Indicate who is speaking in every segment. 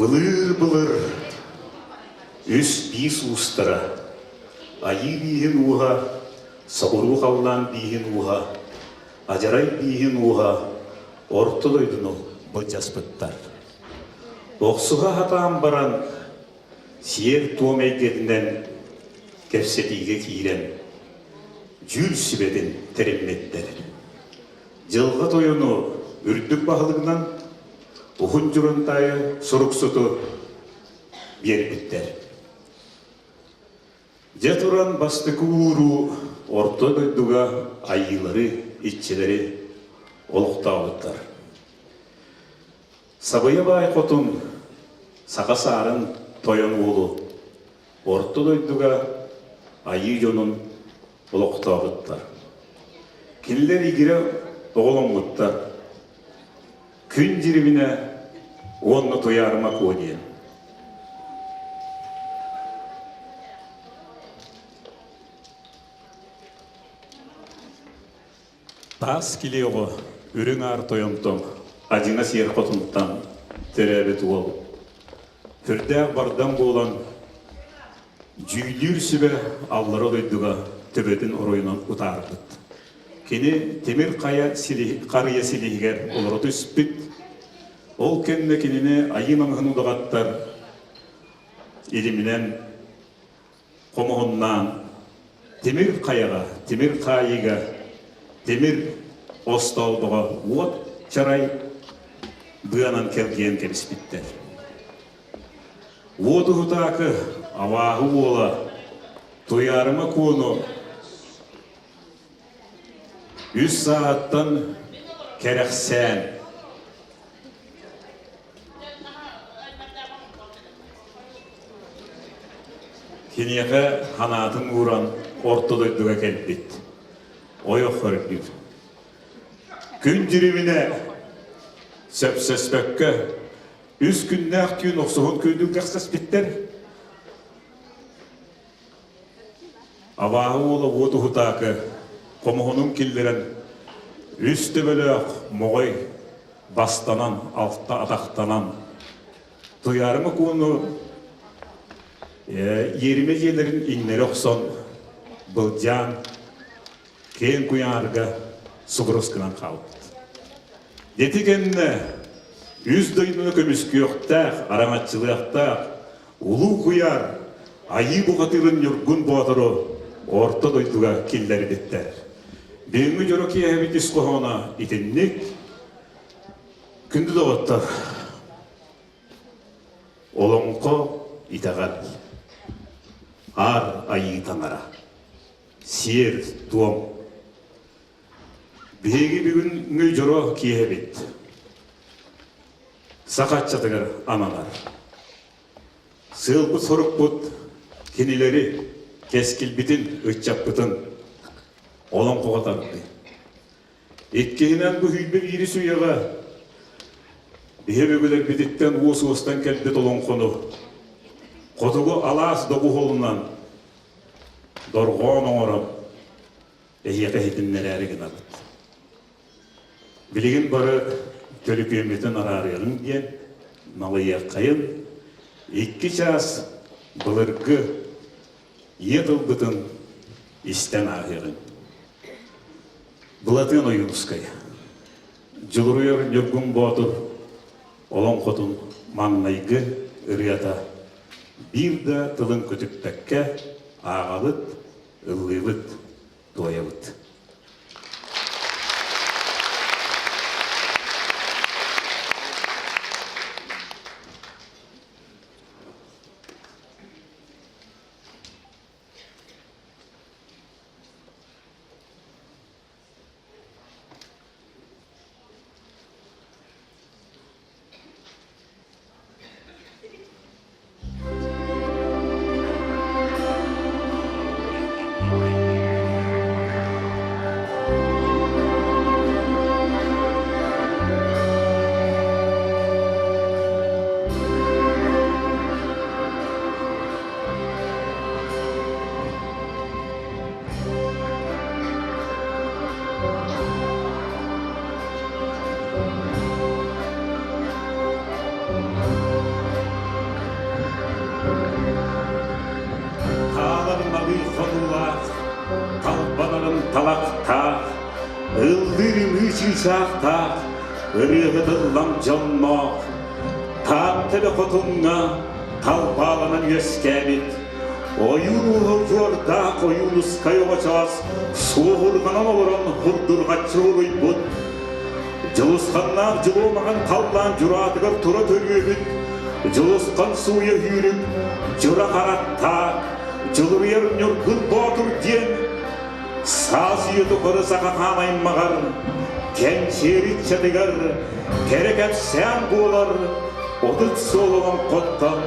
Speaker 1: Былыыр-былыр үс биис уустара Айыы бииһин ууһа, Соҕуруу халлаан бииһин ууһа, Адьарай бииһин ууһа Орто дойдуну былдьаспыттар. Охсуһа сатаан баран сиэр-туом эйгэтинэн кэпсэтиигэ киирэн дьүүл сүбэтин тэриммиттэр. Дьылҕа тойону үрдүк баһылыгынан Уһун Дьурантаайы суруксуту биэрбиттэр. Дьэ туран бастакы ууруу орто дойдуга айыылары, иччилэри олохтообуттар. Сабыйа баай хотун саха саарын тойон уолу орто дойдуга айыы дьонун олохтообуттар. Кинилэр игирэ оҕоломмуттар. Күн дьирибинэ уонна Туйаарыма Куо диэн. Таас килиэ оҕо үрүҥ аар тойонтон Адьыҥа сиэр хотунтан төрөөбүт уол. Түрдээх бардам буолан дьүүллүүр сүбэ аллара дойдуга төбөтүн оройунан утаарбыт. Кини тимир хайа харыйа силиһигэр олоро түспүт. Ол кэннэ кинини айыы маҥаһын удаҕаттар илиминэн хомуһуннаан тимир хайаҕа, тимир хаайыыга, тимир остоолбоҕо уот чарай быанан кэлгийэн кэбиспиттэр. Уот уһутаакы абааһы уола Туйаарыма Куону үс сааттан кэрэхсээн Киниэхэ ханаатын ууран орто дойдуга кэлбит. Ойох көрдүүр. Күн дьирибинэ сөпсөспөккө үс күннээх түүн охсуһун күөдүл кэхсэспиттэр. Абааһы уола уот уһутаакы хомуһунун киллэрэн үс төбөлөөх моҕой бастанан, алта атахтанан Туйаарыма Кууну иэримэ дьиэлэрин иҥнэри охсон былдьаан киэҥ куйаарга субурус гынан хаалбыт. Ити кэннэ үс дойдуну көмүскүөхтээх, араҥаччылыахтаах Улуу куйаар Айыы бухатыырын Ньургун Боотуру орто дойдуга киллэрбиттэр. Бүгүҥҥү дьоро киэһэбит ис хоһооно итинник. Күндү доҕоттор, олоҥхо итэҕэл, Аар Айыы Таҥара, сиэр-туом. Биһиги бүгүҥҥү дьоро киэһэбит саха ыччатыгар ананар. Сыалбыт-сорукпут кинилэри, кэскилбитин, ыччаппытын олоҥхоҕо тардыы. Иккиһинэн бу сүүрбэ биирис үйэҕэ биһи өбүгэлэрбититтэн уос уостан кэлбит олоҥхону хотугу алаас доҕуһуолунан дорҕоон оҥорон эһиэхэ иһитиннэрээри гынабыт. Билигин бары төлөпүөммүтүн араарыаҕыҥ диэн налыйыаххайын икки чаас былыргы ийэ тылбытын истэн ааһыаҕыҥ. Былатыан Ойуунускай Дьулуруйар Ньургун Боотур олоҥхотун маҥнайгы ырыата биир да тылын көтүппэккэ ааҕабыт, ыллыыбыт, туойабыт. Тарбанарын талахтаах, ыллыыр ымыы чыычаахтаах, ырыаһыт ыллам дьонноох, Таатта эрэ хотуҥҥа талбааланан үөскээбит, ойуун ууһа удьуордаах Ойуунускай оҕочоос суоһурҕанан олорон курдурҕаччы уруйбут, Дьулусханнаах дьулуо маҥан халлаан дьураатыгар тура төрүөбүт, Дьулусхан сууйа сүүрүк, дьура харахтаах, Дьулуруйар Ньургун Боотур диэн саас үйэ тухары саха хаан аймаҕар, кэнчиэри ыччатыгар кэрэ кэпсээн буолар 30 суол олоҥхоттон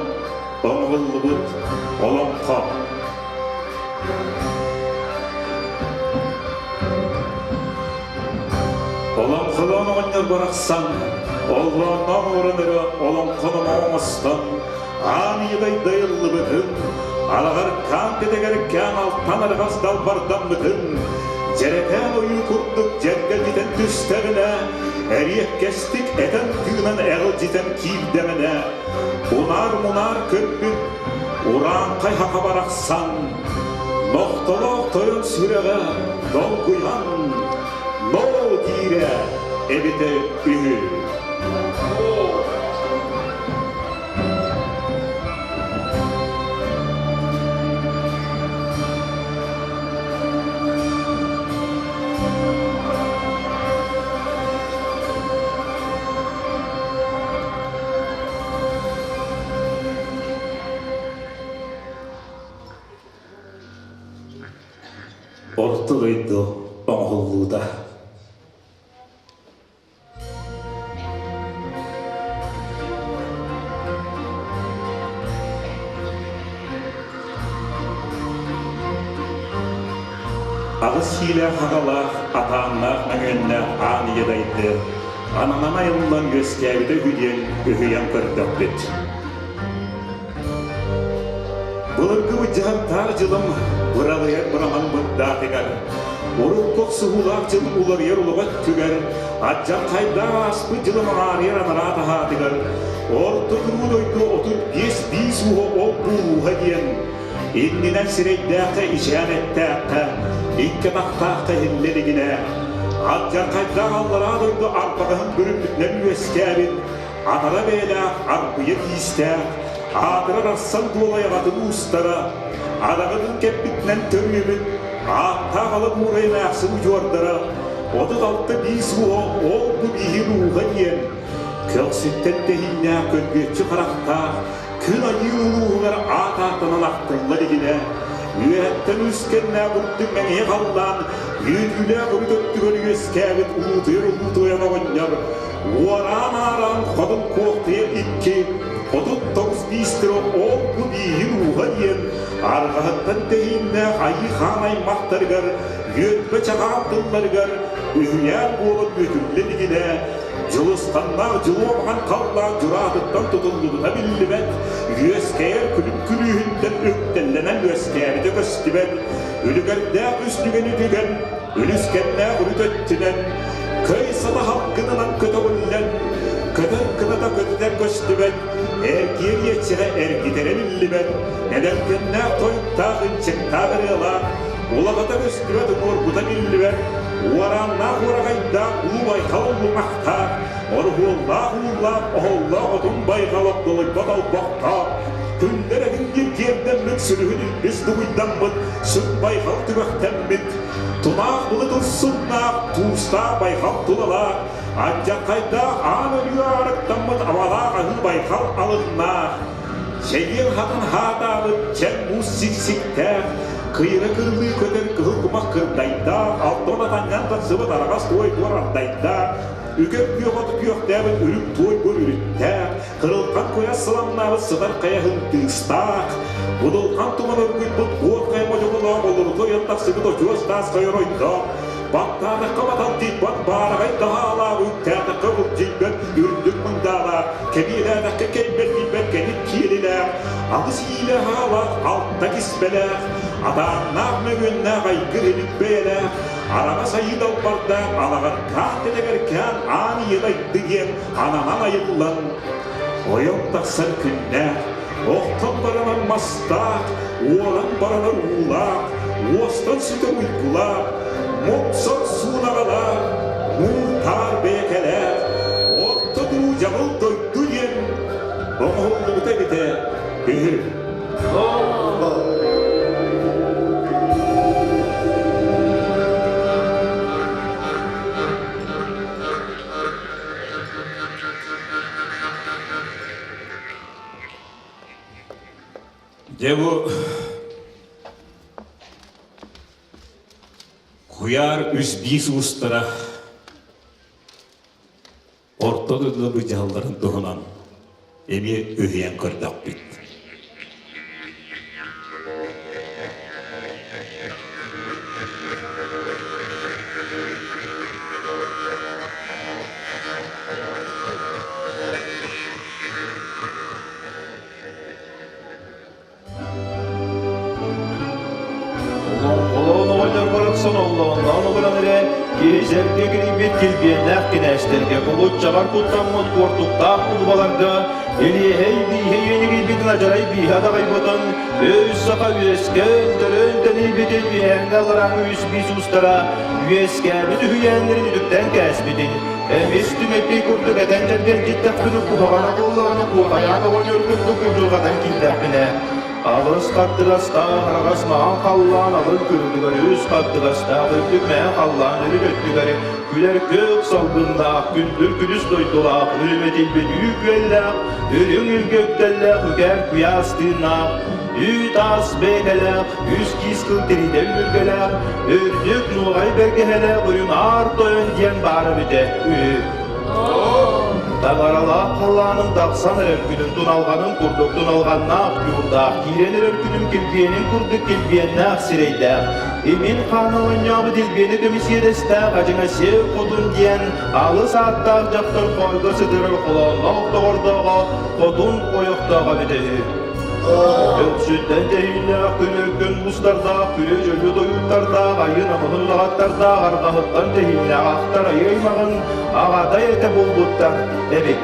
Speaker 1: оҥоһуллубут олоҥхо. Олоҥхолоон оҕонньор барахсан, оллоонноон олорон эрэ олоҥхону оҥостон, аан ийэбэй дайыллыбытын, алаҕар каан кэтэгэр кээн алтан арҕас далбардаммытын, дьэрэкээн ойуу курдук дьэргэлдьитэн түстэҕинэ, эриэккэстик этэн-тыынан эҕилдьитэн киирдэҕинэ, унаар-мунаар көрбүт урааҥхай хаха барахсан, нохтолоох тойон сүрэҕэ долгуйан, ноо диирэ эбитэ үһү. Орто дойду оҥоһуллуута. Аҕыс сиилээх аҕалаах, атааннаах мөҥүөннээх аан ийэ дайды ананан айыллан үөскээбитэ үһү диэн үһүйэн көрдөхпүт. Былыргы быдьаһыктаах дьылым быралыйар быраман бырдаатыгар, урукку охсуһуулаах дьыл уларыйар улаҕа өттүгэр, ардьархайдаах ааспыт дьылым аҥаарыйар анараа таһаатыгар, орто туруу дойду 35 биис ууһа ол буулууһа диэн, иннинэн сирэйдээххэ ичээн эттээххэ, икки атахтаахха иһиллэ илигинэ, алдьархайдаах аллараа дойду арбаҕаһын бүрүммүтүнэн үөскээбит Атара бэйэлээх арбыйа киистээх, аатырар арсан дуолайаҕатын уустара, адаҕытын кэппитинэн төрүөбүт, ааттаах ала буурай эмээхсин удьуордара, 36 биис уоһа ол-бу бииһин ууһа диэн, көхсүттэн тэһииннээх көрбүөччү харахтаах, күн айыы улууһугар аат ааттанан ахтылла илигинэ, үөһэттэн үскэннээх үрдүк мэҥиэ халлаан, үөтүүлээх үрүт өттүгэр үөскээбит улуутуйар улуутуйан оҕонньор, Уораан-аараан хотун куохтуйа икки, 39 биистэрэ ол-бу бииһин ууһа диэн арҕаһыттан тэһииннээх айыы хаан аймахтарыгар, үөтбэ чаҕаан тылларыгар үһүйээн буолан үөтүллэ илигинэ, дьулусханнаах дьулуомахан халлаан дьураатыттан тутуллубута биллибэт, үөскэйэр күлүм күлүүһүттэн үктэллэнэн үөскээбитэ көстүбэт, үлүгэрдээх үс түгэн үтүгэн Үлүскэннээх үрүт өттүнэн, көй саба халкынынан көтөҕүллэн, көтөр кыната көтүтэр көстүбэт, эргиэр иэччэҕэ эргитэрэ биллибэт, эдэркэннээх тойуктаах ынчыктаах ырыалаах, улаҕата көстүбэт уҥуоргута биллибэт, уорааннаах уораҕайдаах уу байхал уллуҥахтаах, оруһуоллаах ууллаах оһоллоох отун байҕал огдолуйбат олбохтоох, күндэр этиҥ киэрдэммит сүрүһүн илбис дугуйдаммыт, сүр байҕал түгэхтэммит, Тунаах былыт урсуннаах, туустаах байҕал тулалаах, алдьархайдаах аан өлүү аарыктаммыт абалаах аһыы байҕал алыннаах, чэгиэн хатын хаатаабыт чэҥ муус сиксиктээх, кыйыра кырылыы көтөр кыһыл кумах кырдайдаах, алтан атанньан тахсыбыт араҕас туой буор ардайдаах, үкэр күөх оту күөхтээбит үрүҥ туой буор үрүттээх, Кырылхан куйаас сыламнаабыт сытар хайаһын тыыстаах, будулхан туман өргүйбүт уот хайа модьугулаах олорута ойон тахсыбыт очуос таас хойоройдоох, баттаатахха батан тиийбэт баараҕай таһаалаах үктээтэххэ урдьуйбат үрдүк мындаалаах, кэбиэлээтэххэ кэлбэт тиийбэт кэтит киэлилээх, аҕыс иилээх аалаах алта киспэлээх, атааннаах мөҥүөннээх айгыр илик бэйэлээх, араҥас айыы далбардаах алаҕаркаах тэлэгэркээн аан ийэ дайды диэн ананан айыллан, ойон тахсар күннээх, охтон баранар мастаах, уоран баранар уулаах, уостан сүтэр уйгулаах, мопсор суунаҕалаах, мур-таар бэйэкэлээх, орто дуу дьаҕыл дойду диэн оҥоһуллубута эбитэ үһү. Дьэ бу куйаар үс биис уустара орто дойдуга быдьаһалларын туһунан эмиэ үһүйэн көрдөхпүт.
Speaker 2: Олоҥхолоон оҕонньор барахсан оллоонноон олорон эрэ киһи сэргэ кирийбит килбиэннээх кинээстэргэ кулуччаҕар куттаммыт куортуктаах кулубаларга Илиэһэй бииһэ иэнигийбитин адьарай бииһэ адаҕайбытын өй-саха үөскээн төрөөн тэнийбитин үөһээҥҥэ алларааҥҥы үс биис уустара үөскээбит үһүйээннэрин үтүктэн кээспитин эмис түмэппий курдук этэн дьэргэлдьиттэхпинэ куһаҕана буоллаҕына куохайаан оҕонньор курдук удьурҕатан киирдэхпинэ алыс хаттыгастаах араҕас маҥан халлаан алын кырытыгар үс хаттыгастаах үрдүк мээн халлаан үрүт өттүгэр күлэр күөх салгыннаах күндүр күнүс дойдулаах үрүмэтийбит үү күөллээх үрүҥ илгэ үктэллээх үкэр куйаас тыыннаах үүт аас бэйэлээх, үс киис кыл тириитэ үлүргэлээх, үрдүк нуоҕай бэргэһэлээх үрүҥ аар тойон диэн баара эбитэ үһү. Таҥаралаах халлааным тахсан эрэр күнүм туналҕаным курдук туналҕаннаах ньуурдаах, киирэн эрэр күнүм килбиэнин курдук килбиэннээх сирэйдээх, имин хаана оонньообут илбиэни көмүсиэдэстээх Адьыҥа сиэр хотун диэн алыс ааттаах дьахтар хоойго сытырар холоонноох доҕордооҕо хотун ойохтооҕо эбитэ үһү. Өксүттэн тэһииннээх күн-өркөн уустардаах, күрүө-дьөллө тойуттардаах, айыы намыһын улаҕаттардаах, арҕаһыттан тэһииннээх ахтар айыы аймаҕын аҕатай этэ буолбуттар эбит.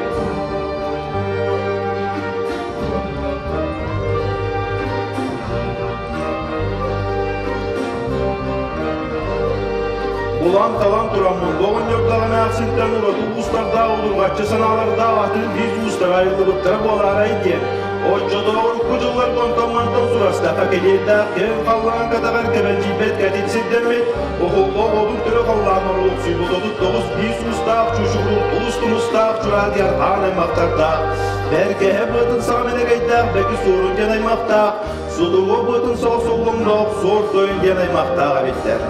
Speaker 2: Булан-талан тураммын, бу оҕонньордоох эмээхсинтэн ураты уустардаах удурҕаччы санаалардаах атын биир уустара айыллыбыттара буолаарай диэн Оччотооҕу урукку дьылларга онтон-мантан сурастахха кэлиэрдээх кэм халлаан катаҕар кэбэлдьийбэт кэтит сирдэммит, оһоллоох одун төрө халлаан оролуксуйбут 39 биир уустаах чучугурун улус тумустаах чураадыйар хаан аймахтардаах, бэргэһэ быатын саҕа мэнэгэйдээх бэки суорун диэн аймахтаах, Судургу быатын соҕо соллоҥноох суор тойон диэн аймахтаах эбиттэр.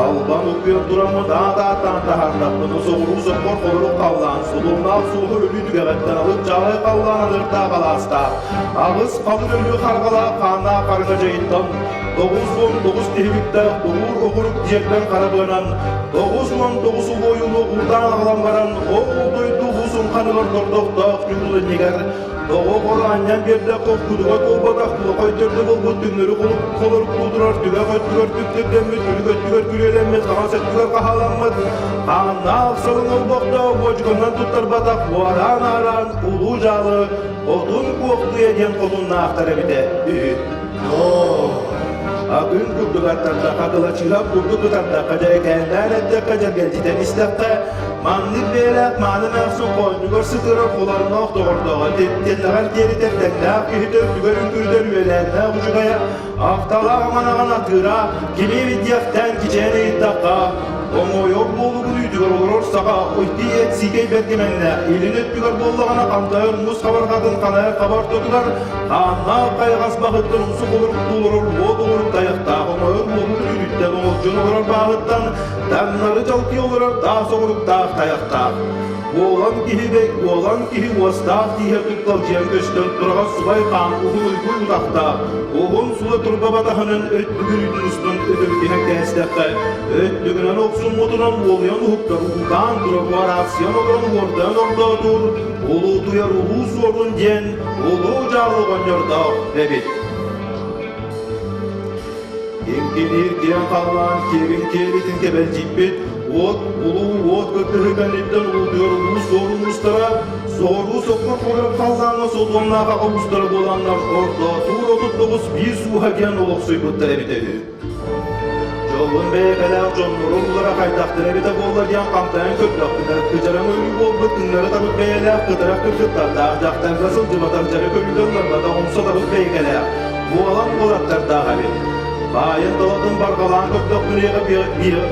Speaker 2: Албан утуйан тураммыт аат ааттаан таһаардахпына соҕуруу соппор холорук халлаан, сулумнаах суоһур өлүү түгэҕиттэн алып чаҕай халлаан алырдаах алаастаах, аҕыс халыр өлүү харҕалаах хааннаах харыҥа дьайыттан, 99 тиһигиттээх тоҕуур оҕурук дьиэрбэн харабыанан, 99 улуойуну урдаан аҕалан баран, ол дойду улуусун ханыгар тордохтоох ньуулунньугар Тоҕо хоро анньан биэрдэххэ кудуга туолбатах кулахай төрдө буолбут түҥнэри холоруктуу турар түгэх өттүгэр түптүрдэммит күлүк өттүгэр күрүөлэммит хаҥас өттүгэр хаһааламмыт хааннаах салыҥ олбохтоох буочуканан туттарбатах уораан-аараан улуу дьаалы хотун куохтуйа диэн хотуннаахтар эбитэ үһү. Атын курдук аттардахха, кылачыыһа курдук ытардахха, дьэрэкээннээн эттэххэ, дьэргэлдьитэн истэххэ, маннык бэйэлээх мааны эмээхсин хоонньугар сытыарар холоонноох доҕордооҕо, тэллэҕэр диэри тэрдэҥнээх киһитэ үрдүгэр үҥкүрүтэр үөлээннээх учугайа, ахталаах аманаҕын атыыра, кими эбит диэхтээн кичэйэн ыйыттахха, Оҥойор буолугун үүтүгэр олорор саха ити эт сиикэй бэргэмэҥнээх, илин өттүгэр буоллаҕына хантайар муус хабарҕатын ханайар хаба ортотугар хааннаах хайаҕас баһыттан умсук олоруктуу олорор уот олорук тайахтаах оҥойор буолугун үүтүттэн оҥолдьон олорор бааһыттан таҥнары дьалкый олорор таас оҕуруктаах тайахтаах. Уолан киһи бэк, уолан киһи уостаах тииһэ тутталдьыйан көстөн тураҕас субай хаан уһун уйгуй утахтаах, уһун сула турба батаһынан өттүгүн үүтүн устун өтөрүтүһэн кээстэххэ, өттүгүнэн охсуммутунан уолуйан уһуктар уутаан турар уораахсыйан олорон уордаан ордоотуур, улуутуйар улуу суорун диэн улуу дьаалы оҕонньордоох эбит. Иҥкилиир диэн халлаан киэбин киэлитин кэбэлдьийбит уот улуу уот кыргыһы кэнниттэн улуутуйар улуу суорун уустара соҕуруу соппор холорук халлааҥҥа сотуоннаах аҕа уустара буоланнар ордоотуур 39 биир сууһа диэн олохсуйбуттар эбитэ үһү. Дьоллун бэйэкэлээх дьоннору-уулара хайдахтара эбитэ буолла диэн хантайан көрдөхпүнэ, кыдьараҥ өлүү буолбут кыҥнары табыт бэйэлээх кытарах кыргыттардаах дьахтарга сылдьыбатах дьара көрүүгэ ылларбатах умса табыт бэйэкэлээх буолан уолаттардаах эбит. Баайын талатын барҕалаан көрдөхпүнэ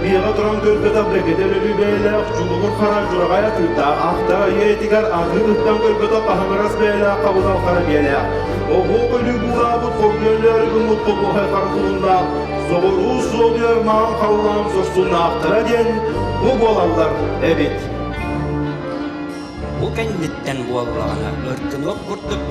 Speaker 2: биэҕэ туран көрбөтөх бэкэтэр өлүү бэйэлээх дьулугур хара дьураҕай атыырдаах ахтар айыы этигэр аһыы ыттан көрбөтөх аһыҥырас бэйэлээх хабытал хара биэлээх оһуох өлүү буулаабыт хоргуйан гыммыт хобуохай хара кулуннаах соҕуруу суолугар маҥан халлаан сорсуннаахтара диэн бу буолаллар эбит.
Speaker 3: Бу кэнниттэн буоллаҕына ыркыныах курдук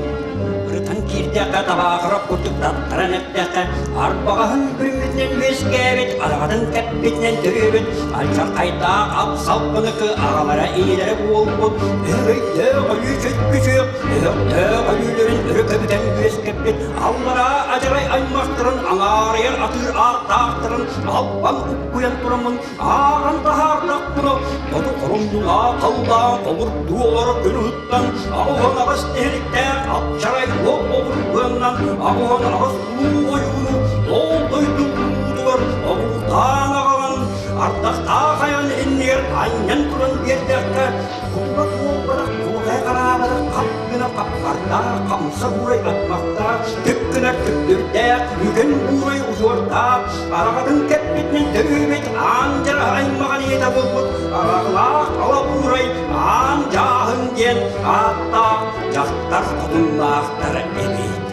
Speaker 3: ырытан киирдэххэ табаахырап курдук таттаран эттэххэ арбаҕаһын бүрүммүтүнэн үөскээбит араҕатын кэппитинэн төрүөбүт алдьархайдаах ап-салпыныкы аҕалара ийэлэрэ буолбут өһөгөйдөөх өлүү чөккүчүөх өһөхтөөх өлүүлэрин өрө көбүтэн үөскэппит аллараа адьарай аймахтарын аҥаарыйар атыыр ааттаахтарын албан уккуйан тураммын ааҕан таһаардахпына, хоту хорумньулаах халлаан холурдуу олорор күн уһуттан 88 тиһиликтээх апчарай уот обургуаннан 88 улуу ойууну ол дойду улуутугар оҕуртаан аҕалан ардахтаах айан иннигэр анньан туран биэрдэххэ кутуга туолбатах куотай хараабатах хап гына хаппардаах хамса буурай атмахтаах түк гына түптүрдээх үгэн буурай удьуордаах Араҕатын кэппитинэн төрүүбүт аан дьара аймаҕын ийэтэ буолбут араҕалаах ала буурай аан дьааһын диэн ааттаах дьахтар хотуннаахтар эбит.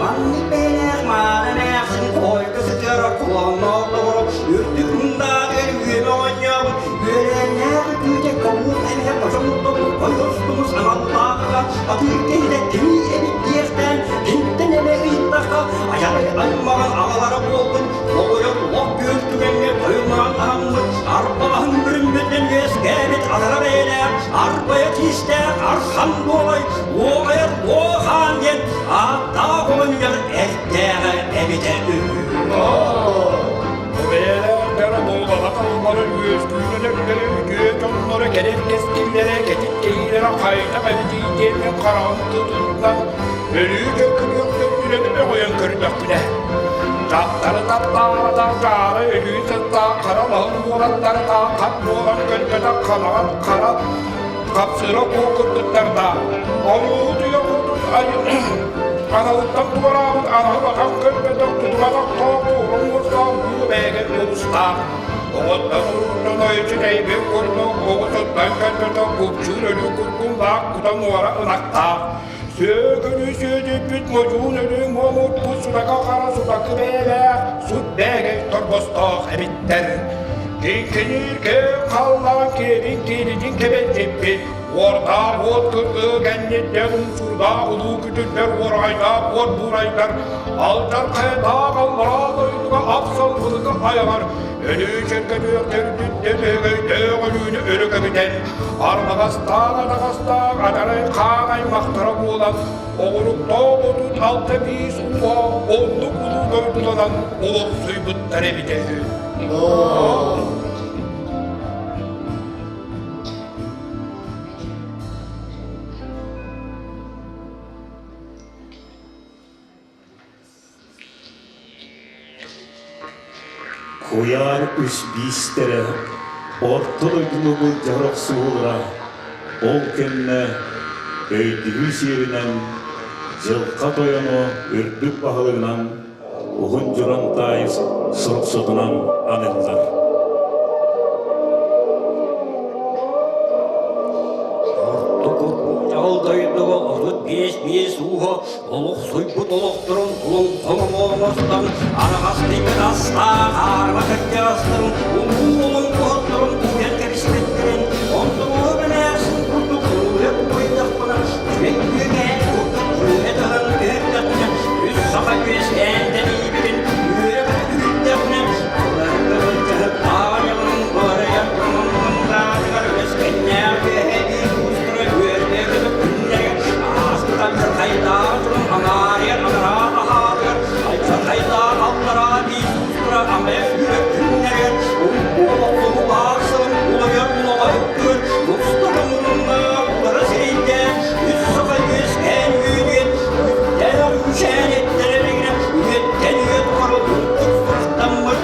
Speaker 3: Маннык бэйэлээх мааны эмээхсин хоойго сытыара кулааннаах доҕоро үрдүк мындаатыгар үөмэ оонньообут үөлээннээх үтүөтэ кобуох эмиһэ хочомуттан хойустугус аналлаахха атыыр киһитэ кимий эбит диэхтээн кинтэн эмэ ыйыттахха Айаҕай аймаҕын аҕалара буолбут, оҕойор лоп күөл түгэҥҥэ тойонноон аһаммыт, арбаҕаһын бүрүммүтүн үөскээбит алара бэйэлээх, арбайа тиистээх архан буолай, уоҕайар уохаан диэн ааттаах оҕонньор эрдээҕэ эбитэ үһү.
Speaker 4: Бэйэлээх буолбаталлары үөскүүнэлэрдэрэ үтүө дьонноро кэлэр кэскиллэрэ кэтит кэйиилэрэ хайдах эбитий диэммин хараҕым тутунна Өрүү дьөккүнүөх төрдүнэн өҕүйэн көрдөхпүнэ, дьахтары таптаабатах дьаары өлүү сыттаах хара лаһын уолаттардаах хат буолан көрбөтөх ханаҕат хара хапсыра куо курдуктардаах олуутуйа курдук аналыттан туораабыт анаһы батах көрбөтөх тутубатах тоох туорун мурдаах уу бэйэгэ уустаах оҕоттон уруттан ойучу тэйбит курдук оҕусуттан көрбөтөх купчуур өлүү кургуннаах кута муора ынахтаах Сүөкүнү сүөдүйбүт модьуун өлүү муомурбут судака хара судакы бэйэлээх сут бээгэй торбостоох эбиттэр. Киҥкиниир кэм халлаан киэбин кииритин кэбэлдьиппит, уордаах уот кыргыы кэнниттэн умсурдаах улуу күтүрдэр уорайдаах уот буурайдар алдьархайдаах аллараа дойдуга ап-салгылыгы айаҕар Өлүү чөргөнүөх төрдүттэн өһөгөйдөөх өлүүнү өрө көбүтэн, арбаҕастаах атаҕастаах адарай хаан аймахтара буолан, оҕуруктаах 36 биис уһа оннук улуу дойдуланан олохсуйбуттар эбитэ үһү.
Speaker 1: Куйаар үс биистэрэ орто дойдуну былдьаһар охсуһуулара ол кэннэ өйдөһүү сиэринэн Дьылҕа Тойону үрдүк баһылыгынан Уһун Дьурантаайы суруксутунан аныыллар.
Speaker 3: Орто дьаһал дойдуга 35 биэс ууһа Олохсуйбут олохторун олоҥхоҥ оҥостон, араҕастыйбыт астаах аарыма кырдьаҕастарын, улуу олоҥхоһотторун кууйан кэбиспиттэрин, онтугуһу эмээхсин курдук ууһа куйдахпына, үчүгэй үөгээн курдук үөһэ таһан түһэрдэхпинэ, үс саха үөскээн тэнийбитин үөрэ үһүттэхпинэ, былыргы былдьаһыктаах дьонун баарыйар муннуннаатыгар үөскэннээх үөһэ биир уустара үөрдэ көтө күннэригэр Ааспыт туран аҥаарыйар анараа аһаатыгар алдьархайдаах аллараа биир уустара амайа сүүрэр күннэригэр урукку олохтоһуулаах сылын уларыйар улаҕа үктүүр устар омуннаах улара сирэйдээн үс саха үөскээн үөдүйэн үттээх үчээн эттэрэригинэ үйэттэн үйэ тухары урукку сурахтаммыт.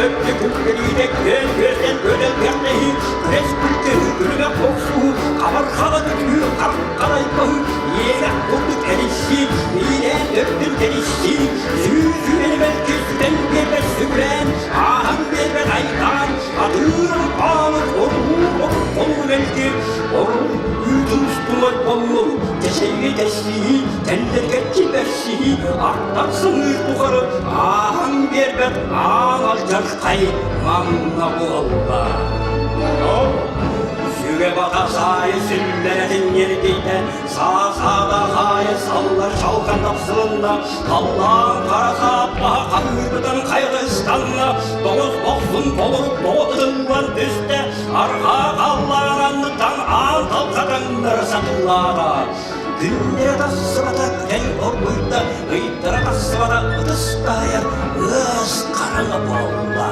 Speaker 3: төрдө күлгэлиитэ күөн күөстэн күөдэл кэхтэһии, күрэс күлтэһии, күлүмэх охсуһуу, хабар хаба түтүү, харкалайбаһыы, иэрэх курдук эрийсии, иилээн төрдүн тэрийсии, сүүс үйэни мэлдьи сүтэн биэрбэт сүгүрээн, ааһан биэрбэт айдаан, атыыр аалык оруу оруу мэлдьи, оруу үүтүн устун ойбоннору, тэсэйгэ тэссиһии, тэллэргэччи бэрсиһии, артар сымыыр тухары ааһан биэрбэт аан алдьархай манна буолла. Сүгэ бата саайы сүллэрэтин ньиргийдэ, саа-саада хаайы саллар чалган тапсылынна, халлаан хара хааппаһа хаһыырбытын хайҕа ыстанна, тоҕус бохсун толору тоҕо ытыллан түстэ, арҕаа халлаан анныттан аан талҕатаҥнара сатыллаата. Күннэрэ тахсыбата күтэн оргуйда, ыйдара тахсыбата ытыс таайар ыас хараҥа буолла.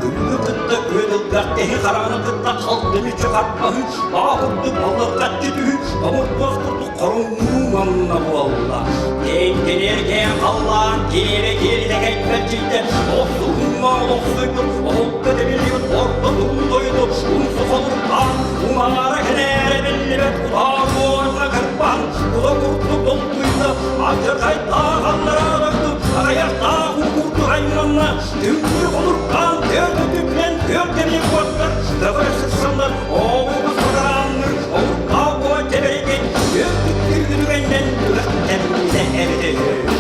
Speaker 3: Күлүгү кытта күөдүлгэх киһи хараҥаны кытта халтымыччы харбаһыы, баҕа курдук баллырҕаччы түһүү, омурдуос курдук хоруҥнуу манна буолла. Кэҥкэниэргээн халлаан киэрэ киэритэ кэйбэлдьийдэ, охсуһуҥҥа олохсуйбут, оһолго тэбиллибит орто туруу дойду умсу холурдаан, умаара кэнээрэ биллибэт утаа буорга кырбаан, кута курдук долгуйда, алдьархайдаах аллараа дойду, аҕыйахтаах уу курдук айманна, Түҥнү холурдаан, күөртүтүнэн күөртэни куоттар, төгөр сырсаллар, оҕус бадараанныр, оҕурдаах буо тэбэригин, күөртүктүр үтүгэннэн үрэхтэммитэ эбитэ үһү.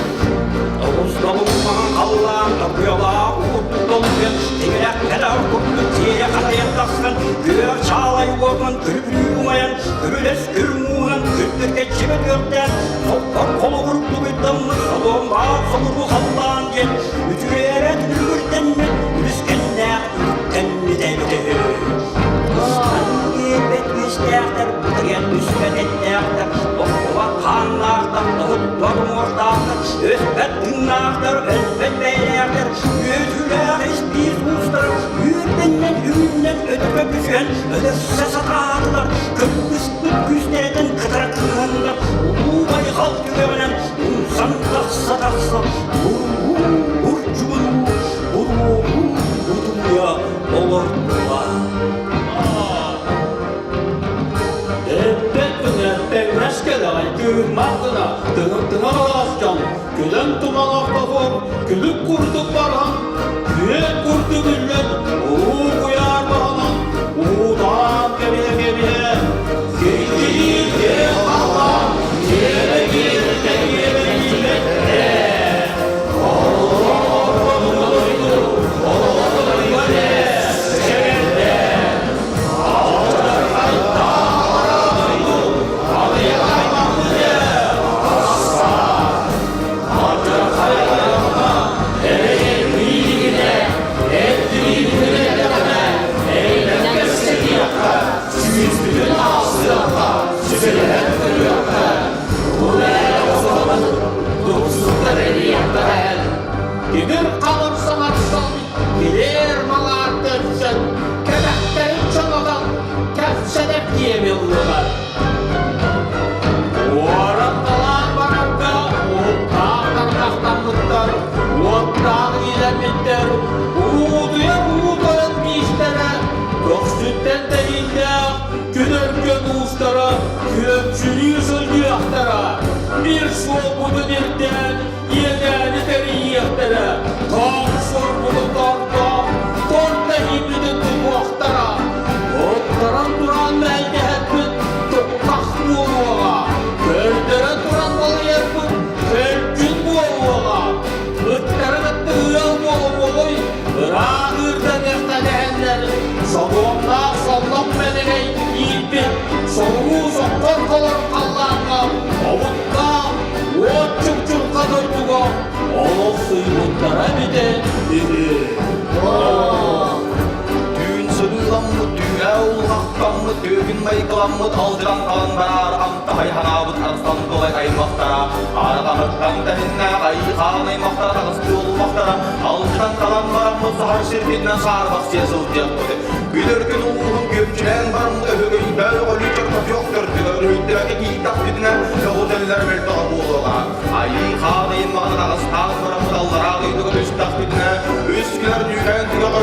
Speaker 3: Тоҕус долуммаҕын халлаан токуйалаах уурдук долгуйан, тиҥилэх кэтэх курдук тиэрэ хатайан тахсан, күөх чаалай уотунан күлүбүрүү умайан, күрүлэс күр мууһунан күрдүргэччи бөтүөхтээн, Соппор холобур дугуйдаммыт содуомнаах соҕуруу халлаан диэн үтүөрэ түлүгүрдэммит үлүскэннээх үктэммит эбитэ үһү. Ыстан биэрбэт үөстээхтэр, бытыйан түспэт эттээхтэр, тохтубат хааннаахтар, тоһуттар уҥуохтаахтар, өспөт тыыннаахтар, өлбөт бэйэлээхтэр, үөтүүлээх испиис уустар үүрдэннэн үүннэн өтөкө түсүһэн өлөрсө сатаатылар, кыргыспыт күүстэринэн кытара кыһаннар, улуу байҕал түгэҕинэн умсан тахса-тахса, уруу-урчугунуу, буруолуу утуйа олордулар.
Speaker 5: Эппэт гына, эҥнэс кэлэҕэй, тыыммат гына, тыҥ-тыҥа балаҕас дьон, күлэн туман ортотугар күлүк курдук баран, күөл курдук үллэн, уу куйаар баһынан, уутаан кэбиһэ-кэбиһэ, киһилии киэҥ халлаан, киэбэ кииртэ киэбэ киирбэттэ. Тимир халыр саҥарсан, килиэр малаар көрсөн, кэтэхтэрин чоҥотон, кэпсэнэр диэби ыллылар. Уоран-талаан барарга уһуктаах тарбахтаммыттар, уоттаах иилэммиттэр, уутуйар уу тойон биистэрэ, көхсүттэн тэрииннээх күн өркөн уустара күөмчүлүү сылдьыахтара, биир суолбутун ирдээн иэдээни тэрийиэхтэрэ, тоҥ суорбутун тортоон, торт эһиибитин тутуохтара, отторон туран мэлдьэһэрбит туттах буолуоҕа, көрдөрөн туран балыйарбыт көлдьүн буолуоҕа, ыттары кытта ыал буолуоҕуй, ыраах ыырдан дэһэннэр, содуомнаах соллох мэнэгэй иирбит, соҕуруу соххор холор халлааҥҥа омуттаах уот чугчурҕа дойдуга олохсуйбуттара эбитэ үһү.
Speaker 6: Түүн сыбыыламмыт, түүнэ улахтаммыт, түөкүн майгыламмыт, алдьаран талан бараар, амтаһай ханаабыт арыстан тулай аймахтара, араҕаһыттан тэһиннээх айыы-хаан аймахтара таҕыстыы уллахтара, алдьатан талан бараммыт саһар сирбитинэн саарбах сиэ сылдьыахпыт. Күлөркүн ууһун күөмчүлээн бараммыт өһөгөйдөөх өлүү чорботуох төрдүгэр өрүһүйдэргэ тиийдэхпитинэ, көҕүтэллэр мөлтөҕө буолуоҕа. Айыы хаан ыйын маҕан аҕыстаах бараммыт аллараа дойдуга түстэхпитинэ, үс күнэр нүүкээн түгэҕэр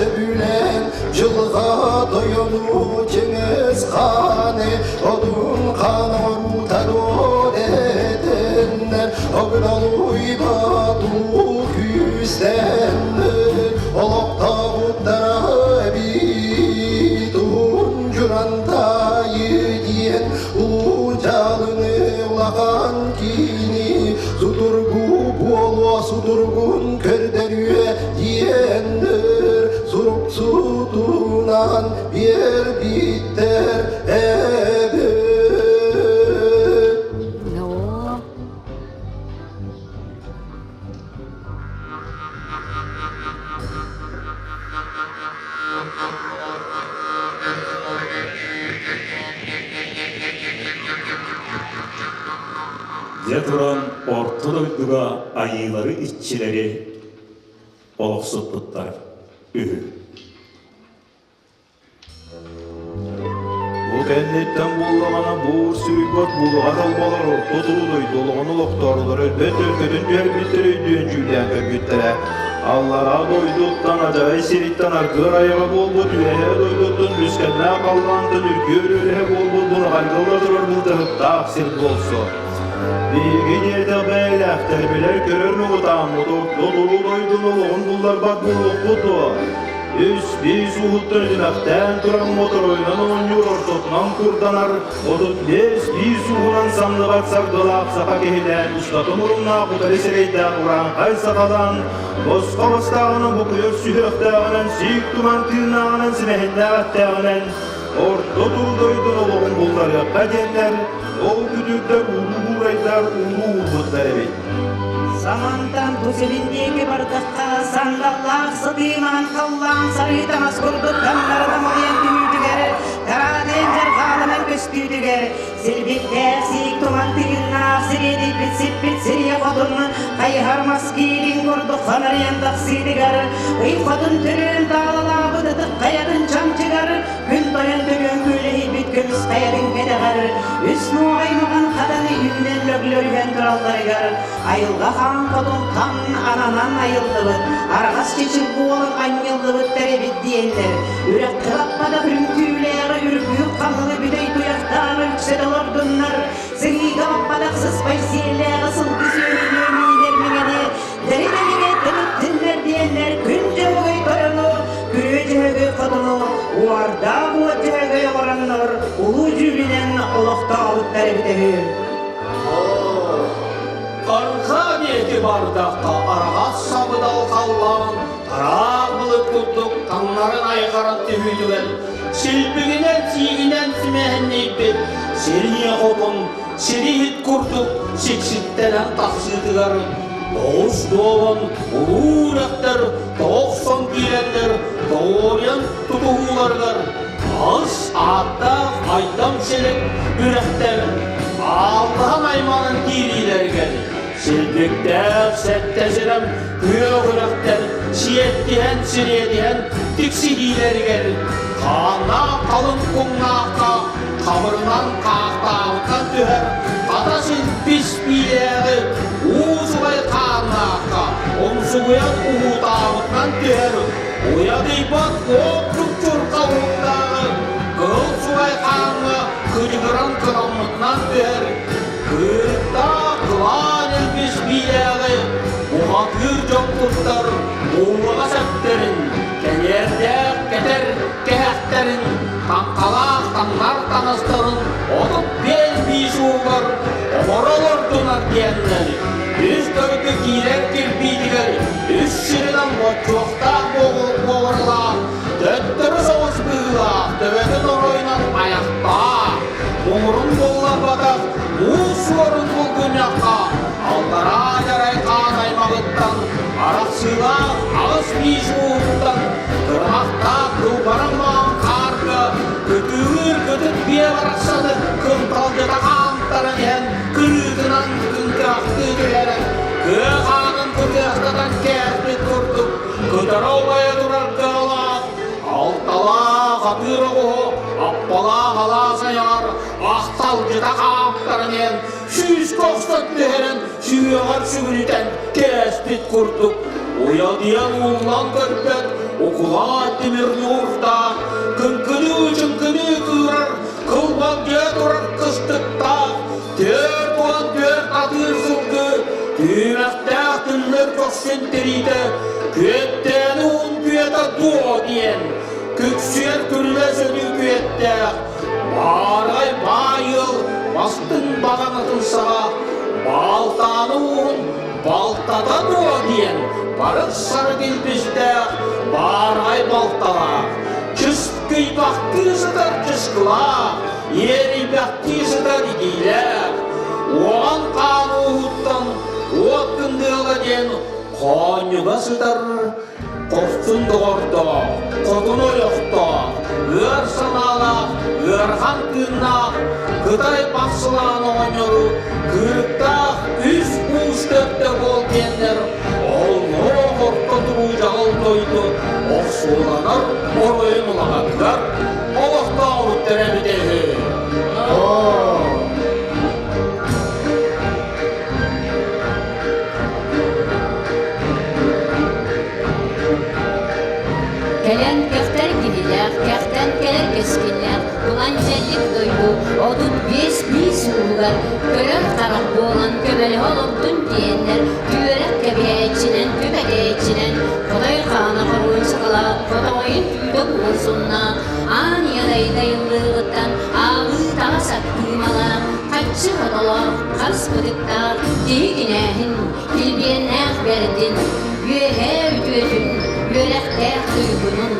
Speaker 7: сөбүлээн дьылҕа тойону Чыҥыс хааны Одун хаан оҥоруута дуо дэтэннэр Огдолуйбат улуу күүстэннэр Олохтообуттара эбит уһун Дьурантаайы диэн улуу дьалыны улахан киини Судургу буолуо судургун көрдөрүө диэннэр сурук сутунан биэрбиттэр эбит.
Speaker 1: Дьэ туран орто дойдуга айыылары иччилэри олохсуппуттар үһү.
Speaker 2: Бу кэнниттэн буоллаҕына буур сүүйбэт булуһар олболор орто туруу дойду олоҕун олохтоорулар өлбөт өлгөтүн түһэрбиттэр өйдүөн дьүүллээн көрбүттэрэ. Аллараа дойдуттан адьарай сириттэн аргыар айаҕа буолбут үөһээ дойдуттан үскэннээх халлаантан үргүөр үөрэһэ буолбут былаҕайга турар былдьаһыктаах сир буолсу. Биһиги диэтэх бэйэлээхтэр билэр-көрөр муҥутааммыт орто туруу дойдуну олоҕун булларбат буолуохпут дуо? Үс биис ууһуттан үтүмэхтээн туран моторойунан оонньуур ортотунан курданар, 35 биис ууһунан самныбат саргылаах саха киһилээн устатын муруннаах утары сирэйдээх урааҥхай сахалаан, босхо бастааҕынан букуйар сүһүөхтээҕинэн, сиик туман тыыннааҕынан симэһиннээх эттээҕинэн орто туру дойдун олоҕун булларыахха диэннэр, ол күтүрдэр улуу буурайдар улуу уурбуттар эбит.
Speaker 8: Самантан тус илин диэки бардахха, сандаллаах сытыы маҥан халлаан сарыы таҥас курдук таҥнары тамалыйан түһүүтүгэр, тараадыйан дьарҕааланан көстүүтүгэр, силбиктээх сиик туман тыыннаах сириэдийбит сиппит сирийэ хотун хайыһар мас киирин курдук ханарыйан тахсыытыгар, ый хотун төрүөн таалалаабыт ытык хайатын чанчыгар, Күн тойон төлүөн күөлэһийбит көмүс хайатын кэтэҕэр, үс нуоҕай маҕан хатаны үүнэн лөглөрүһэн туралларыгар, айылҕа хаан хотун хан ананан айыллыбыт, араҕас чэчир буолан анньыллыбыттар эбит диэннэр, үрэххэ лаппатах үрүҥ түүлээҕи үргүөх хаҥылы бүтэй туйахтааҕы үксэтэ олордуннар, сыһыыга баппатах сыспай сиэллээҕи сылгы сүөһүнү миинэр миҥэни Дэринэлигэ тымыттыннар диэннэр күн дьөһөгөй тойону, күрүө дьөһөгөй хотуну, уордаах уот дьөһөгөй оҥороннор улуу дьүүлүнэн олохтообуттар эбитэ үһү.
Speaker 5: Арҕаа диэки бардахха араҕас сабыдал халлаан тараах былыт курдук таҥнарын айҕаран түһүүтүгэр силбигинэн сиигинэн симэһиннийбит сириэ хотун сири иһит курдук сикситтэнэн тахсыытыгар тоҕус дуолан улуу үрэхтэр тоҕохсон киирэннэр тоҕуоруйан тутуһууларыгар аҕыс ааттаах айдам силик үрэхтэр ааллаһан айманан киириилэригэр силбиктээх сэттэ сирэм күөх үрэхтэр сиэттиһэн сириэдиһэн тиксиһиилэригэр хааннаах халыҥ куҥнаахха Хабырынан хаахтааҕыттан түһэр хата син пис биилээҕи уу субай хааннаахха умсугуйан уһуутаабытынан түһэр уйадыйбат уоппут чурха уһуктааҕы кыһыл субай хааҥҥа кыдьыгыран кыраммытынан түһэр кыырыктаах кылаан илбис биилээҕи бухатыыр дьон туттар уулаҕа сэптэрин кэниэрдээх кэтэр кэһэхтэрин таҥхалаах таҥнар таҥастарын 35 биис уугар оҥоро олордунар диэннэр үс дойду киирэр кирбиитигэр үс сиринэн боччуохтаах буоралаах төттөрү соҕус быһыылаах төбөтүн оройунан айахтаах муҥурун булларбатах муус суорун булгунньахха аллараа дьарай хаан аймаҕыттан арахсыылаах аҕыс биис ууһуттан кырмахтаах кылбаран маҥан хаарга кытыылыыр кытыт биэ барахсаны кынталдьыта хаамтаран иһэн кырыытынан кыҥкаахтыы түһэрэн кыа хаанын кытыахтатан кээспит курдук кытара убайа турар кыалаах алталаах атыыр оҕуһу аппалаах алаас айаҕар ахталдьыта хаамтаран иһэн сүүскэ охсон түһэрэн сүһүөҕэр сүгүрүтэн кээспит курдук уйадыйан ууллан көрбөт. укулаат тимир ньуурдаах, кыҥкыныы-чыҥкыныы кыырар, кылбалдьыйа турар кыстыктаах, 44 атыыр сылгы, түүмэхтээх түллэр көхсүн тириитэ, күөттээни уун күөтэ дуо диэн, күксүөр күллэ сөнүү күөттээх, баарай баай ыал бастыҥ баҕанатын саҕа, баалтааны уун балтата дуо диэн барык-сарык илбистээх баарай балталаах, чыскыйбахтыы сытар чыскылаах, иэрийбэхтии сытар игиилээх, уоҕан хаан ууһуттан уот кындыала диэн хоонньуга сытар хорсун доҕордоох, хотун ойохтоох, ыар санаалаах, ыарахан тыыннаах Кытай бахсылаан оҕонньору кыырыктаах үс уус төрдө буол диэннэр оллоох орто туруу дьаҕыл дойду охсуоланар оройун улаҕатыгар олохтообуттар эбитэ үһү.
Speaker 9: Кэлэн кэхтэр киһилээх, кэхтэн кэлэр кэскиллээх, Кулан дьэллик дойду 35 биис ууһугар көрөр харах буолан көмөлөһө олордун диэннэр түөрэх кэбиһээччинэн, түбэгээччинэн Хотой хаана хоруон саҕалаах, хотоҕойун түүтэ куорсуннаах, аан ийэлэй дайыллыаҕыттан ааҕыы таҕас аттыымалаах, хаччы хотолоох, хас бытыктаах киһи кинээһин, килбиэннээх бэрдин, үөһээ үтүөтүн, үөрэхтээх туйгунун,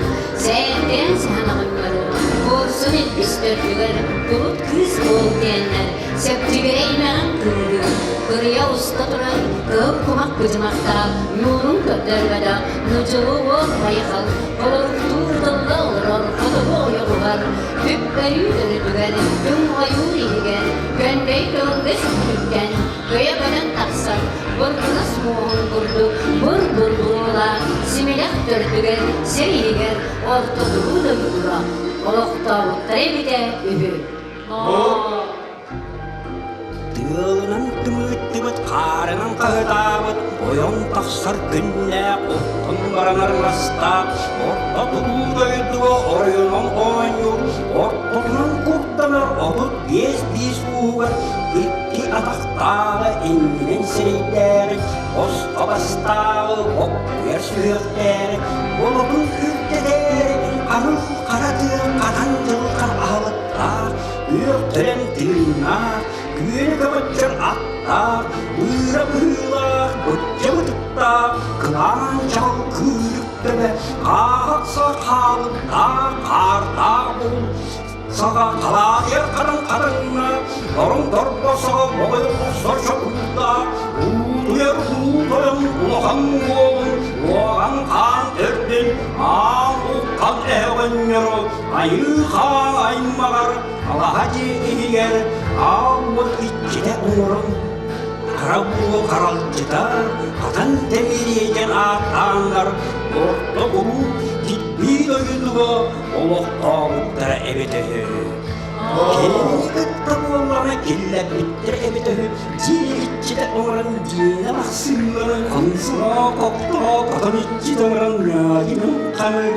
Speaker 9: сээркээн сэһэн оҕонньору, куорсун илбис төрдүгэр кулут кыыс буол диэннэр, сөптүгэрэй мэҕин кыыһы, кырыйа уста турар кыһыл кумах быдьымахтаах ньуурун көрдөрбөтөх нучулу уол байхал, холоруктуур тылла олорор хотугу ойоҕугар, түп-бөрүү төрүтүгэр, түҥ ойуур иһигэр, көндөй көҥдөс сүтүктэн, көйө көтөн тахсан, бургунас муоһун курдук бур-бур буруолаах симилэх төрдүгэр, сир иһигэр ортотугу дойдуга олохтообуттара эбитэ үһү.
Speaker 3: Тыалынан тымыыттыбыт, хаарынан хаһытаабыт, ойон тахсар күннээх, оттон баранар мастаах, орто туруу дойдуга оройунан оонньуур, ортотунан куртанар 35 биис ууһугар икки атахтааҕы иннинэн сирэйдээҕи, босхо бастааҕы, боккуйар сүһүөхтээҕи, болотун үрдэтээри, аныл хара тыа хатан дьылҕан аһылыктаах, күөх төлөн тыыннаах, күөнэ көҕөччөр аттаах, быыра быһыылаах, бычча бытыктаах, кылаан чаҕыл кыырык төбө, хааһахса хаалыктаах, хаардаах бугул, саҕа халаайар хатан хатыҥна, орун торбо саҕа моҕой охсор чокуурдаах, уутуйар уу тойон улахан уолун, уоҕан хаан төрдүн, аал уххан эһэҕөнньөрү, айыы хаан аймаҕар, алаһа дьиэ иһигэр аал уот иччитэ оҥорон, хара буо харалдьыта хатан тэмириэтэн ааттааннар орто уруу кирбии дойдуга олохтообуттара эбитэ үһү. Кинини кытта буоллаҕына киллэрбиттэрэ эбитэ үһү дьиэ иччитэ оҥорон дьиэнэ махсыыларын хонсоо коктоо хотон иччитэ оҥорон ньаадьынан ханы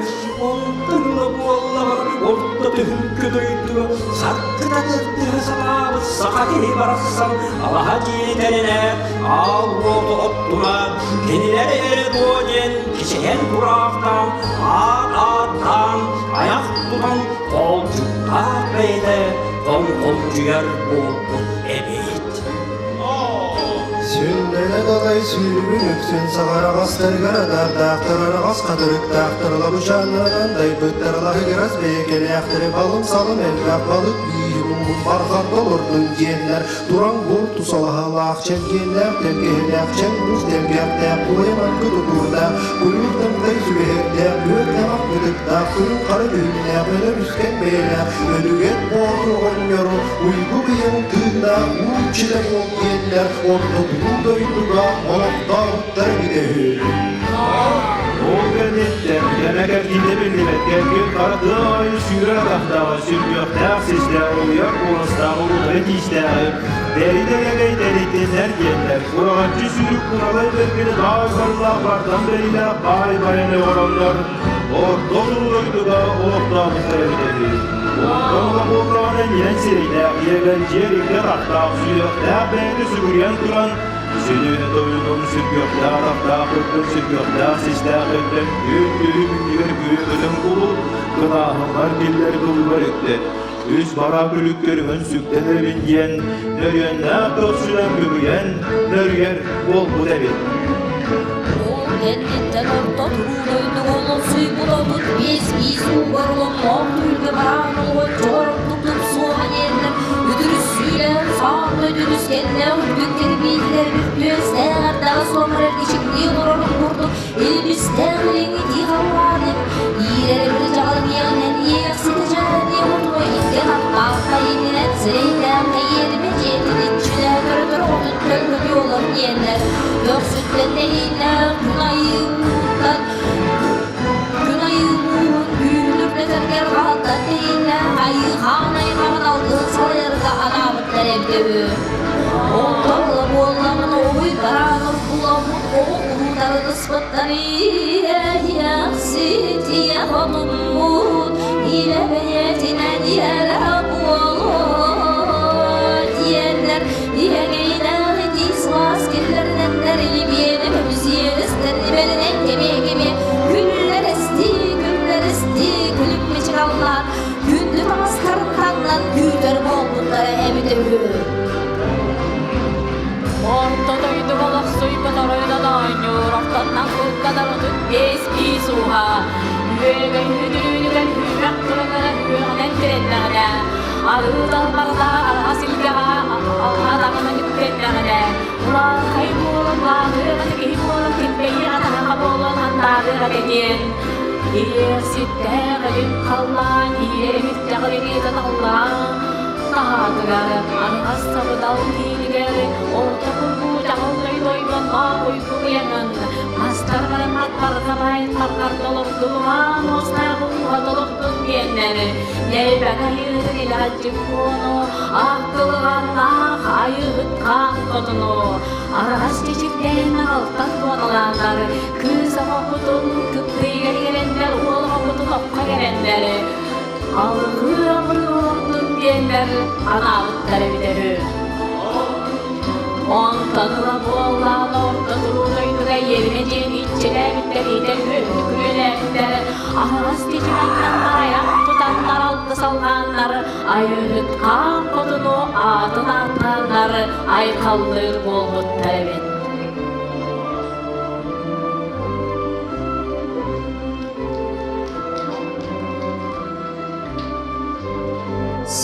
Speaker 3: онтон ыла буоллаҕына орто түһүлгэ дойдуга саргыта тыртыһа сатаабыт саха киһи барахсан алаһа дьиэ тэринэ аал уоту оттуна кинилэр эрэ дуо диэн кичэйэн тураахтаан аат ааттаан айах тутан холдьуктаах бэйэтэ тоҥхолдьуйар буолбут эбит.
Speaker 7: Сүннэнэ далай сүүрүгүн үксүн саҕараҕастарыгар адаардаахтар араҕас хатырыктаахтар лабычааннарынан дайбыттар лаһыгырас бэйэкэлээхтэри балым-салым элбэх балык бииһи муҥун барҕарда олордун диэннэр Туран бур тусалаһалаах, чэлгиэннээх, тэлгэһэлээх, чэҥ муус тэлгэхтээх, кулайа маҥкы тутуурдаах, куйуур тымтай сүгэһэрдээх, күөх ньамах бытыктаах, күрүҥ хара дьүһүннээх, өлөр үскэн бэйэлээх, өлүгэр боотур оҕонньору, уйгу быйаҥ тыыннаах, уу иччитэ буол диэннэр, ортотунуу дойдуга олохтообуттар эбитэ үһү.
Speaker 2: Ол кэнниттэн кэмэ кэрдиитэ биллибэт кэлгин хара тыа аайы сүүрэр атахтааҕы, сүргүөхтээх, систээх, улуйар куоластаах, улутары тиистээҕи. Дэри-дэрэгэй дэрийтиннэр диэннэр, Кураҕаччы сүүрүк куралай бэргэни баай барылаах бардам бэриилээх баай байаны оҥороннор, орто туруу дойдуга олохтообуттар эбитэ үһү. Онтон ыла буоллаҕына ньирэн сирэйдээх иэгэлдьиэр икки атахтаах сүһүөхтээх бэйэтэ сүгүрүйэн туран, сүнү тойонун сүргүөхтээх атахтаах өттүн сүргүөхтээх систээх өттүн күн түһү күннүгэр күрү көтөн кулут, кытааһыммар киллэр кылбар үктэт. Үс бараа күлүк көрүҥүн сүктэн эрэбин диэн нөрүөннээх көхсүнэн бүгүйэн нөрүйэр буолбут эбит.
Speaker 9: Ол кэнниттэн орто туруу дойдуга олохсуйбут 35 биис уугар оломноох түүлгэ бараан олоҕо чоҕордук тупсуоҕа диэннэр үтүрүссүүлээх саан дойдунүскэннээх үрдүк кирбиилэр бүртүөстээх эрдэҕэ суомар эргичиҥнии олорорун курдук Илбистээх илиҥҥитии халлааным, иирэр эбир дьаҕалыҥыаҕынан иэхситэ дьааһыныа хотуна икки атахтаахха иннинэн сирэйдээх иэримэ дьиэтин иччилээх көрө-көрө хотун төлкөтүү олор диэннэр көхсүттэн нэһииннээх күн айыы ууһуттан күн айыы ууһун күүһүн үрдэтэргэр хаһыттан тэһииннээх айыы хаан аймаҕын алгыһын салайарга анаабыттар эбитэ үһү. Онтон ыла буоллаҕына уһуй бараан оргуламмыт оҕо уруутарын ыспыттар иэхситиэ хотуммут илэ бэйэтинэн иэрэ буолуо диэннэр иэгэйилээх итии сылаас киллэринэннэр илибиэни көмүсиэлэстэр ибэринэн кэмиэ-кэмиэ күллэр эстии күллэр эстии күлүм мичик аллаан күндү таҥастарын таҥнан күүтэр буолбуттара эбитэ үһү.
Speaker 10: Орто дойдуга олохсуйбут оройунан оонньуур, ортотунан куттанар 35 биис ууһа. Үөгэй үдүрүүнүгэр күүрэх турунара үөҕүнэн тирэннэҕинэ, арыы далбардаҕа араҕас илгэҕэ алҕа даҕаны үктэннэҕинэ, улаахай буолан лааҕыаҕа киһи буолан килбэйиэҕэ таһаҕа буолан андаадыаҕа диэн Иэхситтээх илин халлаан иирэр иһиттэҕин аллаан таһаатыгар аҥас сабыдал киинигэр орто курбуу дьаһаллай дойдонноох уйгу быйаҥын мастар бараммат барҕа баайын барҕарда олордулумаан уостаах ууга толордун диэннэр нэлбэк айыытын илэҕэлдьик куону ах тылҕаннаах айыыһыт хаан хотуну араҕас чэчиктээн аҕалтан буоналааннар кыыс оҕо кутун кыптыйга кэлэннэр уол оҕо кутун окко кэлэннэр алгыы абырыы олордун диэннэр анаабыттар эбитэ үһү. Онтон ыла буоллаҕына орто туруу дойдуга иэримэ диэн иччилээбиттэр иитэр үөһүнү күрүөлээбиттэр аһаҕас тичиҥэттэн барайах тутаннар алгыс алҕааннар айыыһыт хаан хотуну аатын ааттааннар айхаллыыр буолбуттар эбит.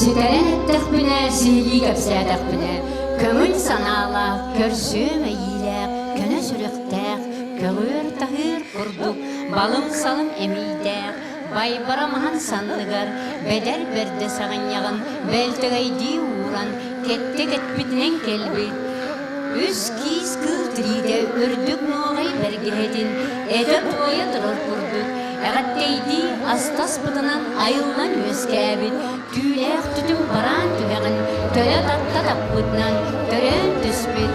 Speaker 9: Ситэрэн эттэхпинэ, сиһилии кэпсээтэхпинэ, көҥүл санаалаах, көрсүө мэйиилээх, көнө сүрэхтээх, көҕүөр-таһыыр курдук балым-салым эмиийдээх, байбара маһын санныгар бэдэр бэрдэ саҕынньаҕын бэлтэгэйдии ууран, кэттэ кэтпитинэн кэлбит. Үс киис кыыл тириитэ үрдүк нуоҕай бэргэһэтин этэ-туойа турар курдук эҕэттэйдии астаспытынан айыллан үөскээбит түүлээх түтүҥ бараан түгэҕин төлө тарта таппытынан төрөөн түспүт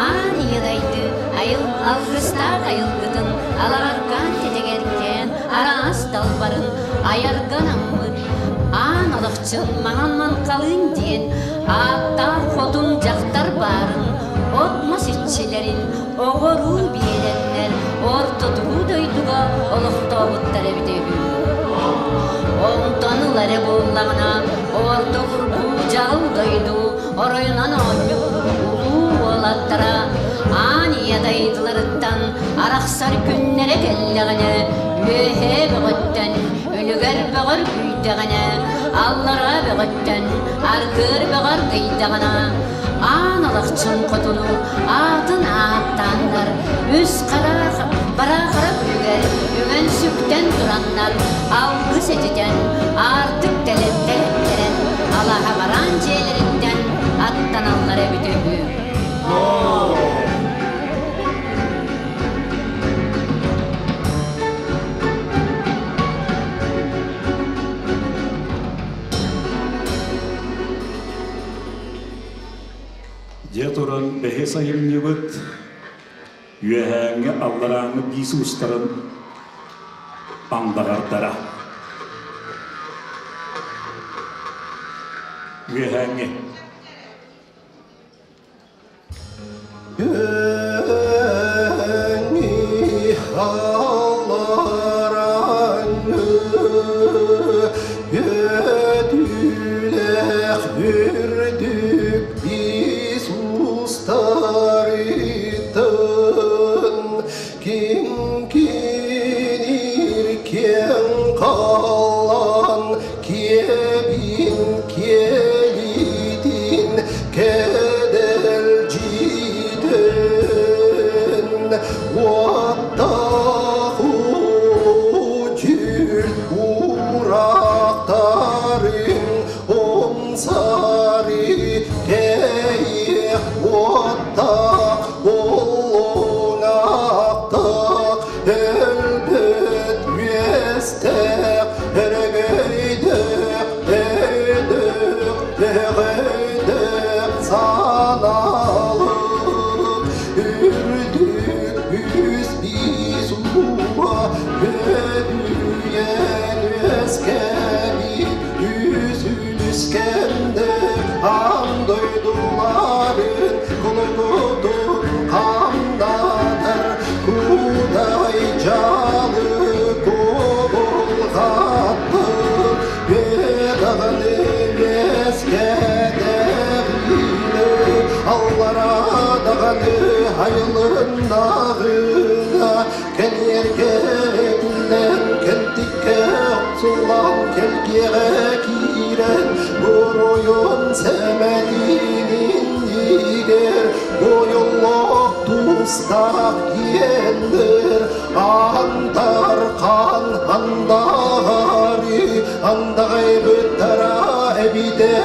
Speaker 9: аан ийэ дайды айыл алгыстаах айылгытын алаҕаргаан тэтэгэркээн араас далбарын айарга анаммыт аан олохчун маҥан маҥхалыын диэн ааттаах хотун дьахтар баарын от-мас иччилэрин оҕоруу биэрэннэр ортотугу дойдуга олохтообуттар эбитэ үһү. Онтон ыла эрэ буоллаҕына орто курбуу дьаһал дойду оройунан оонньуур улуу уолаттара аан ийэ дайдыларыттан арахсар күннэрэ кэллэҕинэ үөһээ бөҕөттөн үлүгэр бөҕөр күйдэҕинэ аллараа бөҕөттөн аргыар бөҕөр кыйдаҕына аан алахчын хотуну аатын ааттааннар үс хараах бараахара күлүгэр үҥэн-сүктэн тураннар алгыс этитэн аартык тэлэттэрэн алаһа бараан дьиэлэриттэн аттаналлар эбитэ үһү.
Speaker 1: Бэһис айымньыбыт үөһээҥҥи алларааҥҥы биис уустарын андаҕардара. Үөһээҥҥи.
Speaker 7: Өтүүлэх үрдүк биис уустарыттан ким кинир киэҥ халлаан киэбин киэлитин кэдэлдьитэн уоттаах дьүл ураахтарын умсары кэйиэх уоттаах уллуҥахтаах өлбөт үөстээх өрөгөйдөөх өйдөөх өҕөйдөөх санаалык үрдүк үс биис ууга үөдүйэн үөскээбит үс үлүскэнде аан дойдуларын кулукутун хамнатар кудай дьалы кубулҕатты Бедаҕаны үөскээтэҕинэ аллара даҕаны айылыннаҕына кэлиэргэ этиллэн кэлтиккэ охсуллан кэлгиэҕэ киирэн буруйун сэмэтин иннигэр буойуллуох тустаах диэннэр Антархан андаҕары андаҕайбыттара эбитэ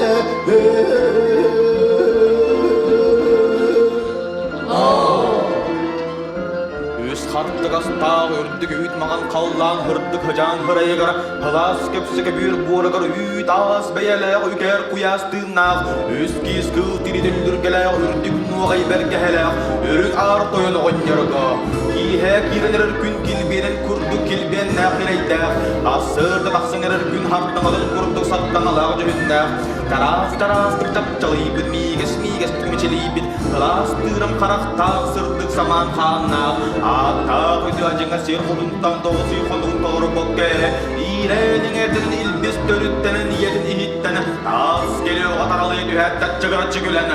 Speaker 6: Үс хартыгастаах үрдүк үүт маҥан халлаан һырдык хыдьаан һырайыгар Һылаас көпсөкө бүүр буорагар үүт аас бэйэлээх үкэр куйаас тыыннаах үс киис кыыл тиритин үргэлээх үрдүк нуоҕай бэргэһэлээх үрүҥ аар тойон оҕонньорго киэһэ киирэн эрэр күн килбиэнин курдук килбиэннээх ньирэйдээх ассыырда тахсан эрэр күн хартаҥатын курдук сартаҥалаах дьүһүннээх тараас тараастык чапчалыйбыт миигэс миигэстик мичилийбит кылаас тыырам харахтаах сырдык самаан хааннаах ааттаах үтүө дьиҥэ сир хотунтан тоҕус ый хонугун толорбокко эрэ иирэн эҥэрдэнэн илбис төрүттэнэн ийэтин иһиттэн таас келүөҕэ таралыйа түһээт таччыгыраччы күлэн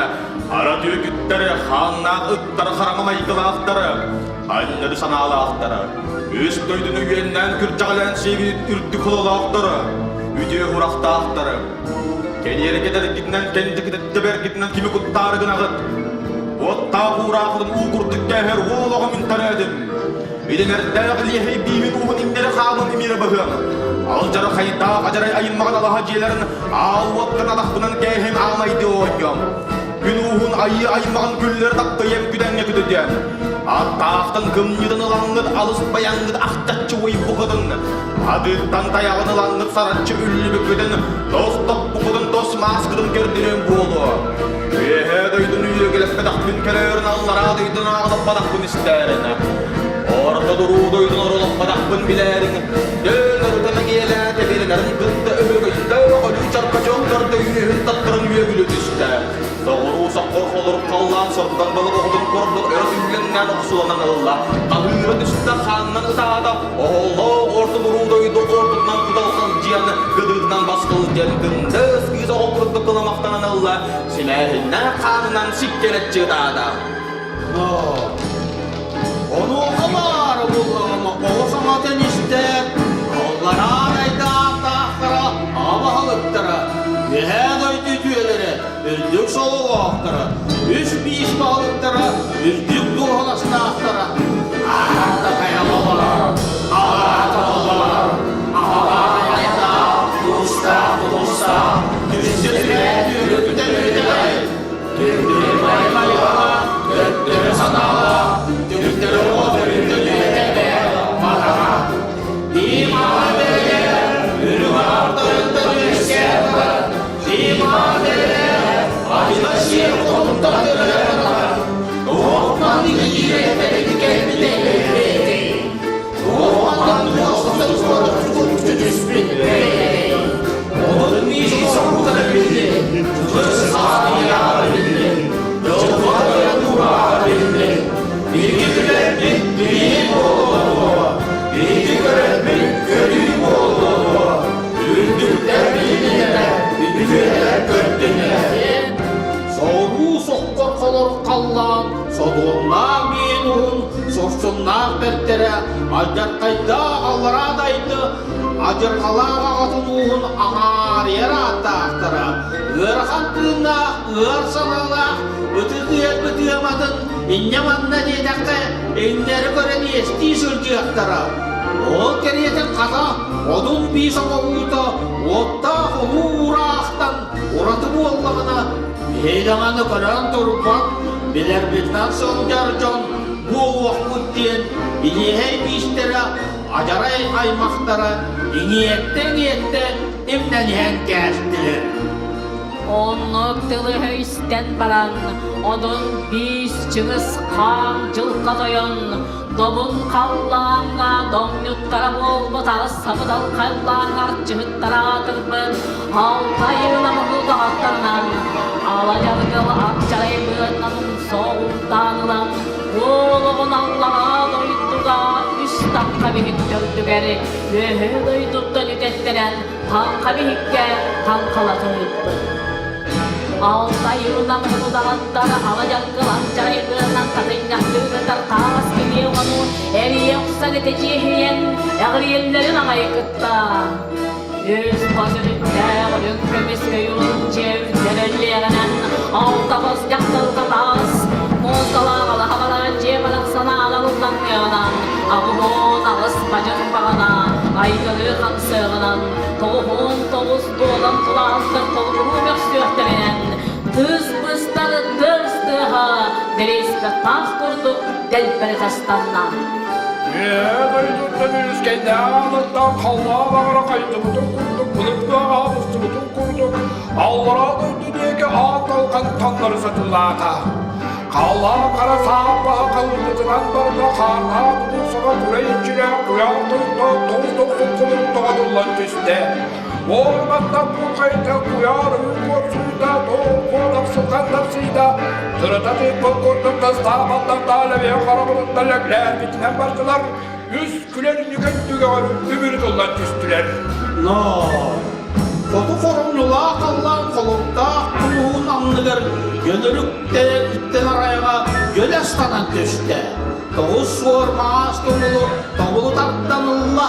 Speaker 6: хара түөкүттэри хааннаах ыттар хараҥа майгылаахтары анньары санаалаахтары үс дойдуну үөннээн күрдьэҕэлээн сиэбит үрдүк хололоохтору үтүө урахтаахтары Кэниэргэ тэргитинэн кэнтикитэттэ кими куттаары гынаҕыт? Уоттаах уураахытын уу курдук кээһэр уол оҕом интэрээдим. Илимэрдээх илиэһэй бииһин ууһун иҥнэри хаамын имиирэ быһыам. Алдьара хайдаах адьарай айыммаҕын алаһа дьиэлэрин аал уоттан атахпынан кээһим аамайды оонньуом. Күн ууһун айыы аймаҕын күллэр таптайым күдэҥҥэ күтүтүөм. Аттаахтан кымньытын ылаҥҥыт алыс байаҥҥыт ахтаччы уйбукутун. Адыыттан тайаҕын ылаҥҥыт сараччы үллүбүккүтүн, тос топпукутун тос мааскытын көрдөрүөм буолуо. Үөһээ дойдуну үөгүлэппэтэхпин көрөөрүн аллараа дойдуну аҕалаппатахпын истээрин. Орто дуруу дойдуну оролоппатахпын билээриҥ. Дөөлөрүтэ мэҥиэлээтэ биэрэлэрин кытта өһөгөйдөөх өлүү чаркачоктор үөһүн таттаран үөгүлү түстэ. Соҕуруу соххор холорук халлаан сордон балык оҕотун курдук өрө түллэҥнээн охсуланан ылла. Хаһыыра түстэ хаанынан ытаата, оһоллоох орто дуруу дойду ортотунан куталхалдьыйан, кыдыытынан баскылдьан кындыс кыыс оҕо курдук кыламахтанан ылла, симээһиннээх хаанынан сиккирэччи ытаата.
Speaker 5: Онуоха баара буоллаҕына оҕо саҥатын истээт, аллараа айдаахтаахтара, аҕа баһылыктара, үөһээ дойду үтүөлэрэ, үрдүк сололоохторо, үс биис баһылыктара, үрдүк дуоһунастаахтара, аата хайалалар, аата олор, аҕалаах туустаах тулустаах, түстүрүбэ, Түндүрү майгыла, төттөрү санаала, түктөрү отөрүндү матаҕа. Дима бэлэ, үрүҥ артарыттан үөскээн Дима бэлэ, айла сиэр хотуттан төрөөн. Омуннаах бэртэрэ алдьархайдаах аллараа дайды адьырҕалаах аҕатын ууһун аҥаарыйар ааттаахтара, ыарахан тыыннаах, ыар санаалаах ытык ыарбыт ыаматын инньэ-манна диэтэххэ иҥнэри көрөн иэстии сылдьыахтара. Ол кэриэтин хата одун биис оҥоһуута уоттаах улуу уураахтан ураты буоллаҕына, биһи даҕаны көрөн турбат, билэрбитинэн сылдьар дьон буолуохпут диэн илиэһэй биистэрэ адьарай аймахтара иҥиэттэ-иҥиэттэ имнэниһэн кээстилэр.
Speaker 10: Оннук тылы өйстэн баран, одун биис Чыҥыс Хаан дьылҕа тойон, добун халлааҥҥа доҥньуттара буолбут аҕыс сабыдал халлааҥҥа арчыһыттара аатырбыт Алтай ылымыһы даҕаттарынан, ала дьаргыл ардьарай быаннан умса ылан, уолугун аллараа дойдуга үс таҥха биһик төрдүгэр үөһээ дойдуттан үтэттэрэн таҥха биһиккэ таҥхалата ыыппыт. Алтай ылымыһы удаҕаттар ала дьаргыл ардьарай быаннан татынньахтыырытар таас килиэ оҕону эрийэ охсон этэ дьиэһийэн эҕирийэллэрин аҕай кытта Үс хос өрүттээх үрүҥ көмүс көйүүр дьиэ үрдэрэллиэҕинэн алтабас дьахталга таас муосталаах алаһабара дьиэ барахсан аалалланыаҕынан аҕыһуон аҕыс бадьыр баҕана айгырыы хамсыаҕынан тоҕуһуон тоҕус дуолан тулаастар толугуруу мөхсүөхтэринэн тыс быстар тыс тыаһа дэриэскэ таас курдук дэлбэри тастанна.
Speaker 4: Үөһээ дойдуттан үлүскэйдээх аалыттан халлаан аҕара хайдыбытын курдук, былыргы аҕа устубутун курдук, аллараа дойду диэки аан талҕан таҥнары сатыылаата. Халлаан хара сааппаһа халыйбытынан барда хаардаах уулуссаҕа курай иччилээх куйаар тойуктаах тоҕус дохсун кулун тоҕотуллан түстэ. Уорбаттан куурхайда куйаар ыы куорсуйда, тоҕус куотахсытан тапсыйда, Сырыта тыыппыт курдук тастаабаттартаа лэбиэ харабылыттан лэглээрбитинэн бардылар, үс күлэр нүкэн түгэҕэр үмүрү тыллан түстүлэр.
Speaker 5: Но хоту хоромньулаах халлаан холумтаах кулуһун анныгар дьөлөрүктэн үттэн арайаҕа дьөлө астанан түстэ. Тоҕус суор маас тумулу тобулу тардан ылла.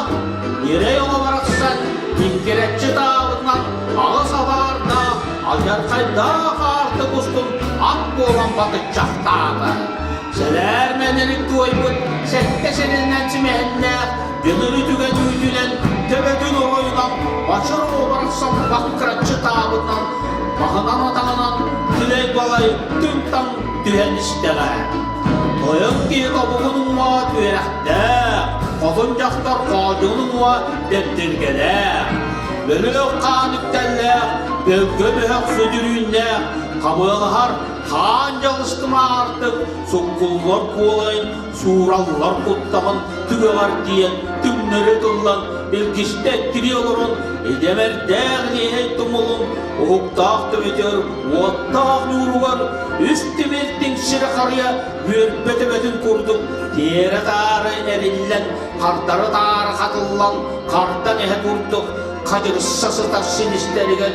Speaker 5: Ньирэй оҕо барахсан иккирэччи таабытынан аҕыс абаардаах алдьархайдаах аартык устун ат буолан батыччахтаата. Сэлээр мэнэрик туойбут сэттэ сиринэн симэһиннээх дүҥүрү түгэн үүтүнэн төбөтүн оройунан бачыр оҕо барахсан баккыраччы таабытынан баһынан атаҕынан түлэй-балай түҥ-таҥ түһэн истэҕэ. Тойон киһи тобугун уҥуоҕа түөрэхтээх, хотун дьахтар хоодьугун уҥуоҕа дэбдиргэлээх, бөлүөх хаан үктэллээх, бөлгө бөһөх сүдүрүүннээх, хабыалаһар хаан дьалыстыма аартык, суккуллар куолайын, суураллар куттаҕын түгэҕэр тиийэн түҥнэри тыллан илгистэ эккирии олорон идэмэрдээх илиэһэй тумулун уһуктаах төбөтүгэр уоттаах ньууругар үс тимир тиҥсирэ харыйа үөрбэ төбөтүн курдук тиэрэ-таары эриллэн хардары-таары хатыллан хардан эһэ курдук хадьырса сытар силистэригэр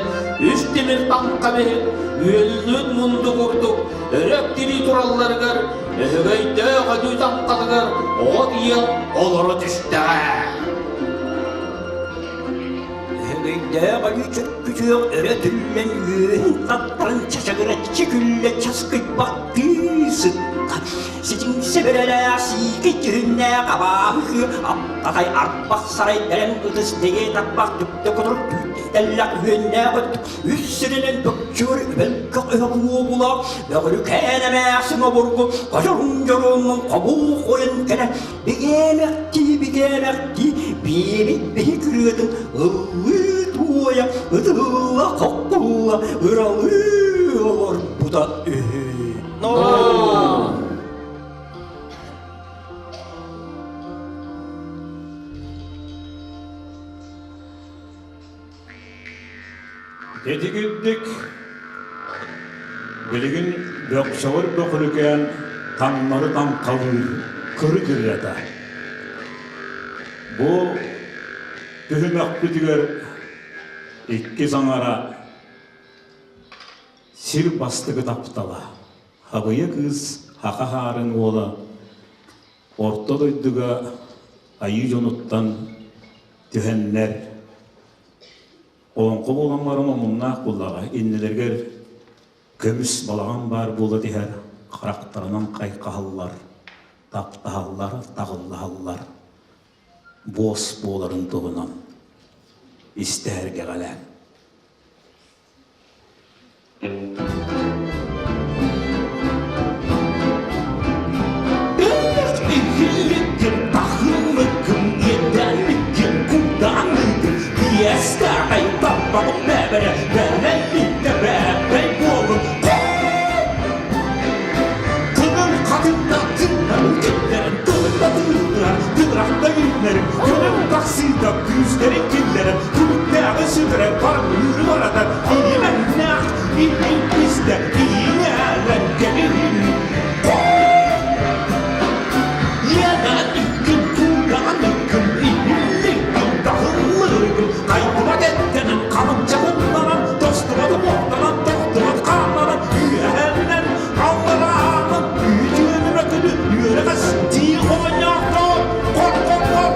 Speaker 5: үс тимир таҥха биһик үөллүүт мунду курдук өрө тирии туралларыгар өһөгөйдөөх өдүү таҥхатыгар оҕо тиийэн олоро түстэҕэ.
Speaker 3: Өһөгөйдөөх өлүү чөккүчүөх өрө түллэн үөһүн таттаран чачагыраччы күллэ часкыйбаттыы сытта. Ситиҥсэ бөрөлөөх сиикэй дьүһүннээх абааһы аптатай арбах сарай бэлэм ытыс дэгиэ тарбах түптэ кутурук түүттэллэх үөннээх өттүк үс сиринэн бөкчүөр бөлкөх өһөх уобулаах бөҕүрүкээн эмээхсин обургу хочорун дьоруоммун хобуу хойун кэлэн бигээмэхтии бигээмэхтии биэбит биһи кырыатын ыллыы туойа ытылла хоккулла ыралыы олорбута үһү
Speaker 1: Этигирдик билигин бөхсөҕөр бөхүлүкээн таҥнары таҥхалыыр кырык ырыата. Бу түһүмэхпитигэр икки саҥара сир бастакы таптала, Хабыйа кыыс Хаха Хаарын уола. Орто дойдуга айыы дьонуттан түһэннэр олоҥхо буолан баран омуннаах буоллаҕа иннилэригэр көмүс балаҕан баар буола түһэр харахтарынан хайхаһаллар, таптаһаллар, таҕыллаһаллар буос буоларын туһунан истэһэргэҕэлээн.
Speaker 11: Күүстэрин киллэрэн, түбүктээҕи сүтэрэн, барылыыры баратан, иимэннээх илин истэ иинээлэн кэбиһин. Иэдээн иккин куудаан иккин иһилликкин таһыллыгын хайдыбат эттэнэн халымчаҕыннанан тостубат уоттанан тохтубат хааннанан үөһэннэн аллараанан үтүөнү мөкүнү үөрэҕэс дии оонньоохтоор хор хор хор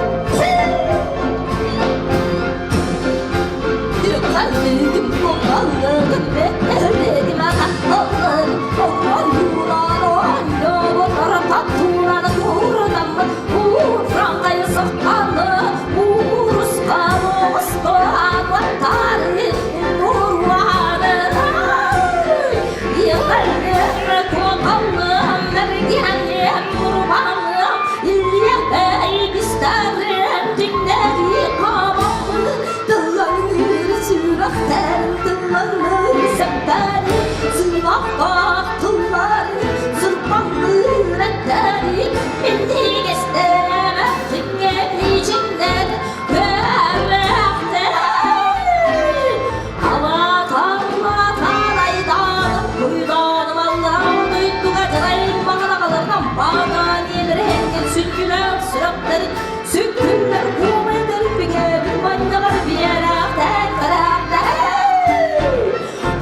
Speaker 10: Сүккүллэр куомайдар бигэбин манньаҕар биэрээхтэн караахтан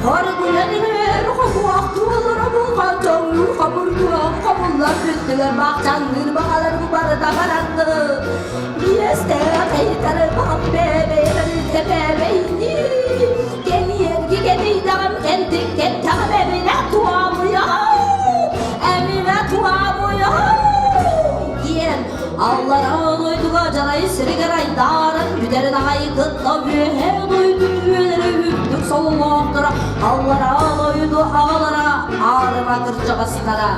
Speaker 10: Хоргуйан иһэр хомуох туолара булҕан чоҥнуур хомурдуом хомуллар бүттүлэр бахчаҥныыр баҕаларым барыта баранны Биэстээх ыйтары баҕам бэбэйбэритэ бэбэйни Кэлиэрги кэлийдэҕим кэнтик кэттэҕим эбинэ туамуйа Эминэ туамуйа диэн Аллараа дойдуга дьарай сиригэр айдааран бүтэрин аҕай кытта үөһээ дойду үөлэрэ үрдүк сололоохторо аллараа дойду аҕалара аарыма кырдьаҕастара.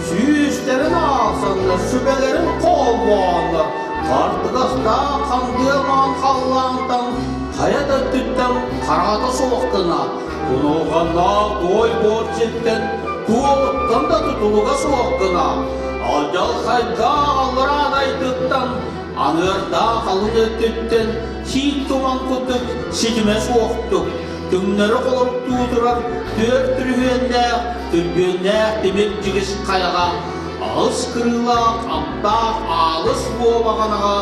Speaker 5: Сүүстэрин аахсаннар, сүбэлэрин холбооннор, хартыгастаах хандыамаан халлаантан хайа да өттүттэн хараҕата суох гына, кунуһҕаннаах туой буор сиртэн туоҕуттан да тутулуга суох гына, алдьархайдаах аллараа дайдыттан, аҥыардаах алын өттүттэн сиик туман курдук ситимэ суохтук, түҥнэри холоруктуу турар түөрт түрүһүөннээх, түрбүөннээх тимир дьигис хайаҕа, аҕыс кырыылаах аптаах аалыс буобаҕанаҕа,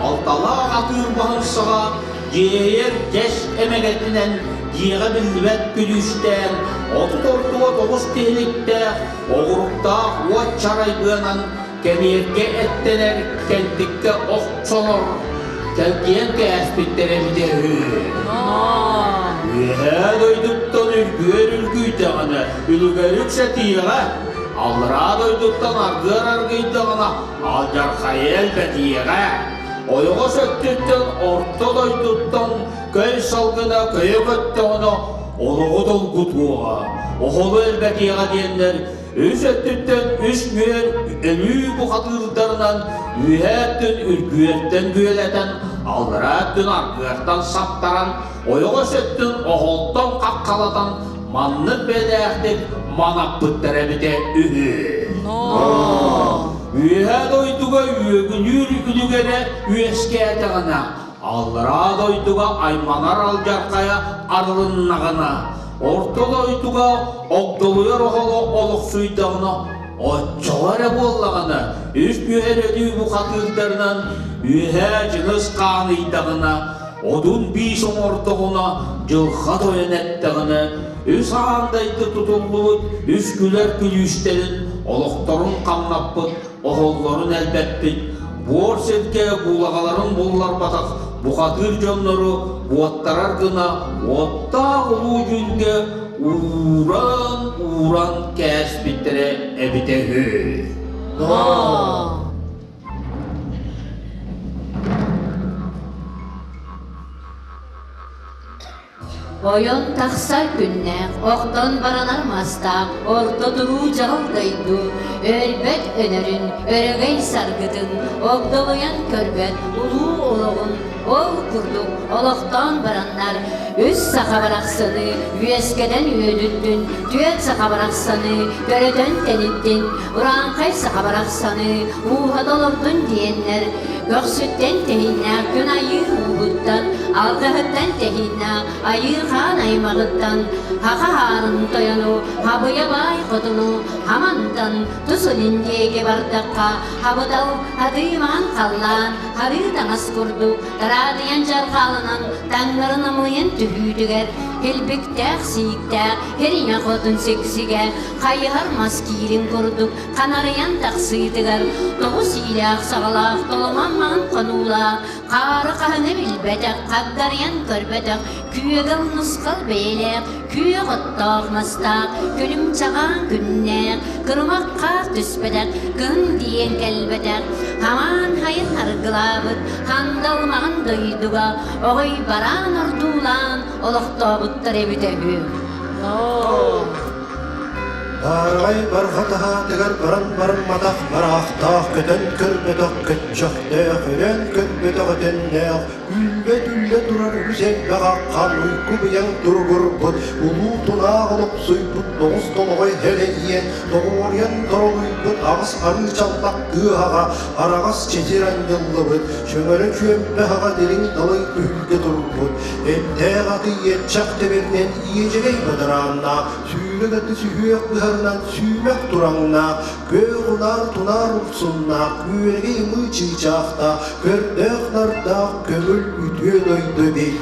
Speaker 5: алталаах атыыр баһын саҕа дьиэйэр дьэс эмэгэтинэн дьиэҕэ биллибэт күлүүстээн, 30 ортуга тоҕус тиһиликтээх, оҕуруктаах уот чарайбыанан кэмиэргэ эттэнэр, кэлбиккэ охсонор, чэлгийэн кээспиттэр эбитэ үһү. Үөһээ дойдуттан үргүөр үргүйдэҕинэ, үлүгэри үксэтиэҕэ, аллараа дойдуттан аргыар аргыйдаҕына, алдьархайы элбэтиэҕэ. Ойоҕос өттүттэн орто дойдуттан көй салгына көйө көттөҕүнэ, олоҕу долгутуоҕа, оһолу элбэтиэҕэ диэннэр үс өттүттэн үс мүөр өлүү бухатыырдарынан үөһээ өттүн үргүөртэн бүөлэтэн, аллараа өттүн аргыартан саптаран, ойоҕос өттүн оһолтон хаххалатан маннык бэлээхтик манаппыттар эбитэ үһү. Үөһээ дойдуга үөгүнүүр үлүгэрэ үөскээтэҕинэ, аллараа дойдуга айманар алдьархайа арылыннаҕына, орто дойдуга огдолуйар оһоло олохсуйдаҕына, оччоҕо эрэ буоллаҕына, үс түһэр өлүү бухатыырдарынан үөһээ Чыҥыс Хаан ыйдаҕына, одун биис оҥордоҕуна, дьылҕа тойон эттэҕинэ, үс аан дайды тутуллубут үс күлэр күлүүстэрин олохторун хамнаппыт оһоллорун элбэппит, буор сиргэ буулаҕаларын булларбатах бухатыыр дьоннору буоттарар гына уоттаах улуу дьүүлгэ ууран-ууран кээспиттэрэ эбитэ үһү.
Speaker 9: Ойон тахсар күннээх, охтон баранар мастаах, орто туруу дьаһал дойду, өлбөт өнөрүн, өрөгөй саргытын, огдолуйан көрбөт улуу олоҕун ол курдук олохтоон бараннар, үс саха барахсаны үөскэтэн үөдүттүн, түөрт саха барахсаны төрөтөн тэниттин, урааҥхай саха барахсаны ууһата олордун диэннэр, Көхсүттэн тэһииннээх күн айыы уугуттан, алгаһыттан тэһииннээх айыы хаан аймаҕыттан, хаха хаарын тойону, хабыйа баай хотуну, хамантан тус илин диэки бардахха, хабытал хатыы-маҥан халлаан, харыы таҥас курдук, тараадыйан дьарҕааланан, таҥнары намылыйан түһүүтүгэр, килбиктээх сииктээх, кэриҥэ хотун сиксигэ, хайыһар мас киирин курдук, ханарыйан тахсыытыгар тоҕус иилээх саҕалаах толомон маҥан хонуулаах хаары хаһыҥы билбэтэх хагдарыйан көрбөтөх күөгэл нусхал бэйэлээх күөх оттоох мастаах күлүм чаҕаан күннээх кырымах хаар түспэтэх кыһын диэн кэлбэтэх хамаан хайын аргылаабыт хандал маҕан дойдуга оҕой бараан ордуулаан олохтообуттар эбитэ үһү.
Speaker 7: Баараҕай барҕа таһаатыгар баран барымматах бараахтаах көтөн көрбөтөх көччөхтөөх өлөн көрбөтөх өтөннөөх үллэ-түллэ турар үгүс элбэх аххан уйгу-быйаҥ туругурбут улуу тунаах олохсуйбут тоҕус толоҕой һэлэйиэн тоҕуоруйан торолуйбут аҕыс арыы чаллах тыаһаҕа араҕас чэчир анньыллыбыт чөҥөрө чүөмпэ аҕа дириҥ далай түһүлгэ турбут эттээх аты иэччэх тэбэринэн иэдьэгэй бадарааннаах Сүүрүк аты сүһүөх быһарынан сүүмэх тураҥнаах, күөх унаар тунаар урсуннаах, күөрэгэй ымыы чыычаахтаах, көрдөөх-нардаах көҥүл үтүө дойду эбит.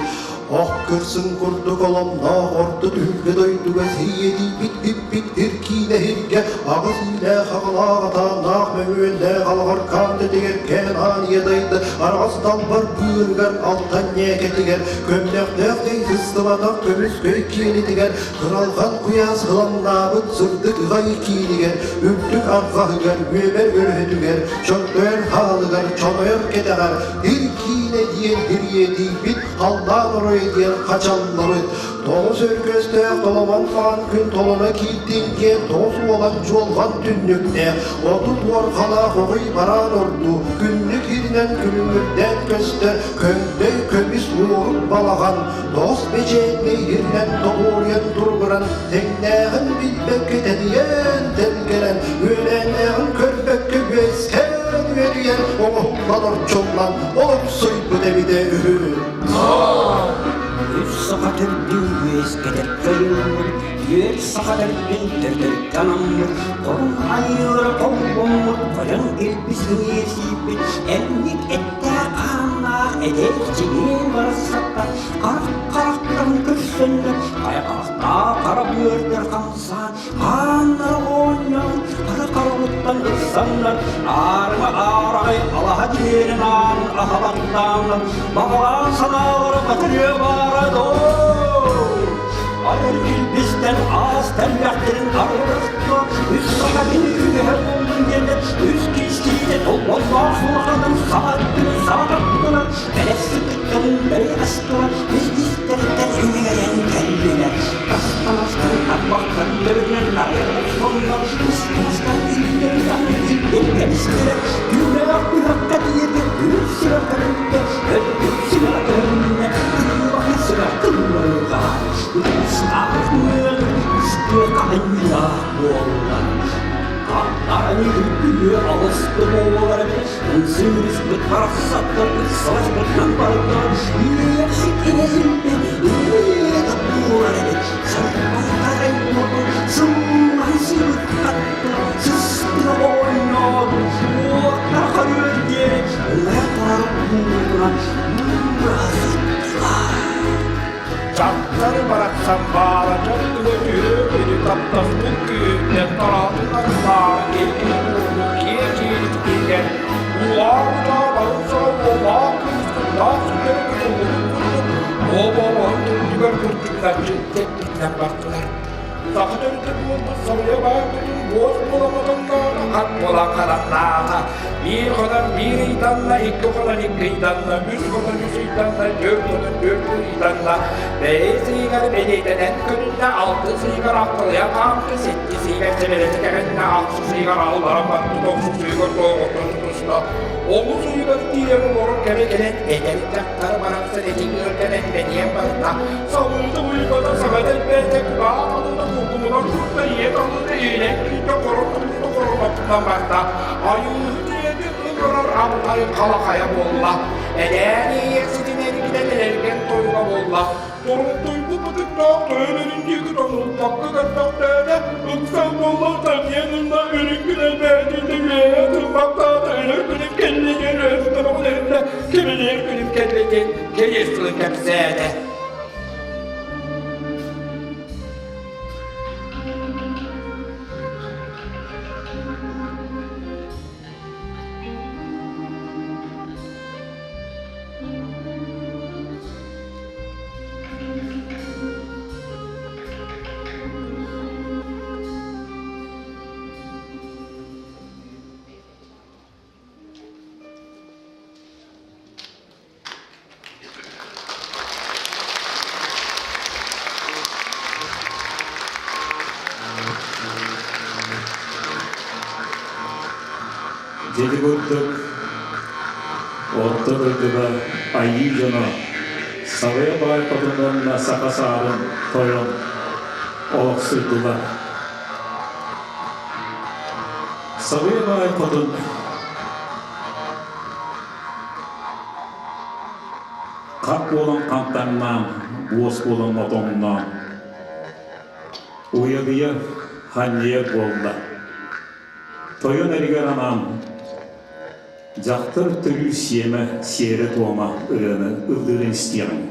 Speaker 7: Ох кырсын курдук оломноох орто түһүлгэ дойдуга сириэдийбит иппит ир киинэ иһиргэ аҕыс иилээх аҕалаах атааннаах мөҥүөннээх алаҕаркаан тэтигэр кээн аан иэдайды араҕас далбар быырыгар алтан ньээкэтигэр көмнөхтөөх дэй сыстыбатах көмүс көй киэлитигэр Кыралҕан куйаас ыланнаабыт сырдык ыҕай киинигэр, үрдүк арҕаһыгар, үөмэр өрөһөтүгэр, чордойор хаалыгар, чонойор кэтэҕэр ир киинэ диэн ириэтийбит халлаан оройо диэн хачаллабыт. Тоҕус өргөстөөх толомон маҕан күн толоно киирдин диэн тоҕус уолан дьуолҕан түннүктээх, 30 уорҕалаах оҕуй бараан ордуу, күннүк иһинэн күлүмүрдээн көстөр көҥдөй көмүс уорук балаҕан, Тоҕус бэчээтинэй иһинэн тоҕуоруйан туругуран, тэҥнээҕин билбэккэ тэнийэн тэлгэнэн, үөлээннээҕин көрбөккө үөскээн үөрүйэн, оҥоһуллан орчуллан олохсуйбут эбитэ үһү.
Speaker 3: Үс саха төрдүн үөскэтэр кыйыллыбыт, үөт саха төрдүн төрдөргө анаммыт, хорун айыыра холбоммут, хойон илбис иҥиир сииппит, эмник эттээх хааннаах. эдэр чиҥин барахсаттар харах харахтарын көрсөннөр, хайа харахтаах хара быардар хамсаан, хааннара оонньоон, хара хараҕыттан ыксаннар, аарыма аараҕай алаһа дьиэрин аанын аһабаттааннар, баҕалаах санаалара батырыа баара доо! Айар илбистэн аас тэллэхтэрин арылыста, үс саха үгэһэ буоллун диэннэр, үс киистиитэ толбонноох суорҕаннарын саҕа өттүнэн саҕа тартылар, бэлэс сыттыктарын бэрий астылар, ис истэриттэн имигэрэн кэллилэр. Тастамастарын тарбахтарын төбөтүнэн арыйа охсоннор, ыстамастарын илиилэрин аннын илдьэн кэбистилэр, түүнээх түһэххэ тиийэргэ күн сүрэх көһүннэ, өлбүт сүрэҕэ көһүннэ, ыллаһыы сүрэх тылларыга, ытыстаах үөн, ыстыаха анньыылаах буолла. Хаттараны үрдүгү алысты буолар эбит, ынсыырыспыт барахсаттар ыксаласпытынан барда, үөрсүк иҥэ илбит, ырыата буолар эбит, сарбайдарай уоту сыллаһы сыыртатта, сыстыга оонньооту, уоттар харыар диэри умайа турар уутунан муура сыттылар.
Speaker 4: Дьахтары барахсан баара дьон тула түһүө таптаспыт күүһүттэн тараатын арыылаах киһи буолбут киэ кииритигэр уулаах утаа барын саҕа уоллаах кыыс куттаах сүрдэрэ кутуллубут курдук буола-буола төрүтүгэр курдуктаччы тэппитинэн бардылар. Саха төрүтэ буолбут сабыйа баар бүтүн буос буоламатаннаата хат буолан хараннаата. Биир хонон биир ыйданна, икки хонон икки ыйданна, үс хонон үс ыйданна, түөрт хонон түөрт ыйданна. Бэйис ыйыгар бэлиэтэнэн көрүннэ, алтыс ыйыгар алтылыйа хаамты, сэттис ыйыгар сэбэрэтэ кэҕиннэ, ахсыс ыйыгар аллара батты, тохсус ыйыгар тоҕоттон тутуста. Олус ыйыгар тиийэн олорор кэмэ кэлэн, эдэр дьахтар барахсан этиҥ ыарданан бэниэн барда. Сабыыта уйбата саҥа дэлбээтэ, кутаа талыыта курдумунан курда, ийэ талыыта иилэн киирдэ, хорон тумуста хоромоппутунан барда. Айыыһыт ийэтин ыҥырар абытай халахайа буолла. Эдэр ийэкситин эргитэн эргэн тойуга буолла. Торумтуйбут бытыктаах тойон диэки тоҥулпакка көрбөхтөөтө, ыксал буолла таҥиан ылла үрүҥ күнэн бээтинде үөһэ тылбаттаата өлөр күнүм кэллэ диэн өстөбөҕүн өрүннэ кимилиэр күнүм кэллэ диэн кэриэс тылын кэпсээтэ.
Speaker 1: Дьэли курдук Орто дойдуга айыы дьоно Сабыйа баай хотун уонна саха саарын тойон олохсуйдулар. Сабыйа баай хотун Хат буолан хантаҥнаан, буос буолан отоҥноон, уйадыйа ханньыйар буолла. Тойон эригэр анаан дьахтар төрүүр сиэмэ сиэрэ-туома ырыаны ыллыырын истиэҕиҥ.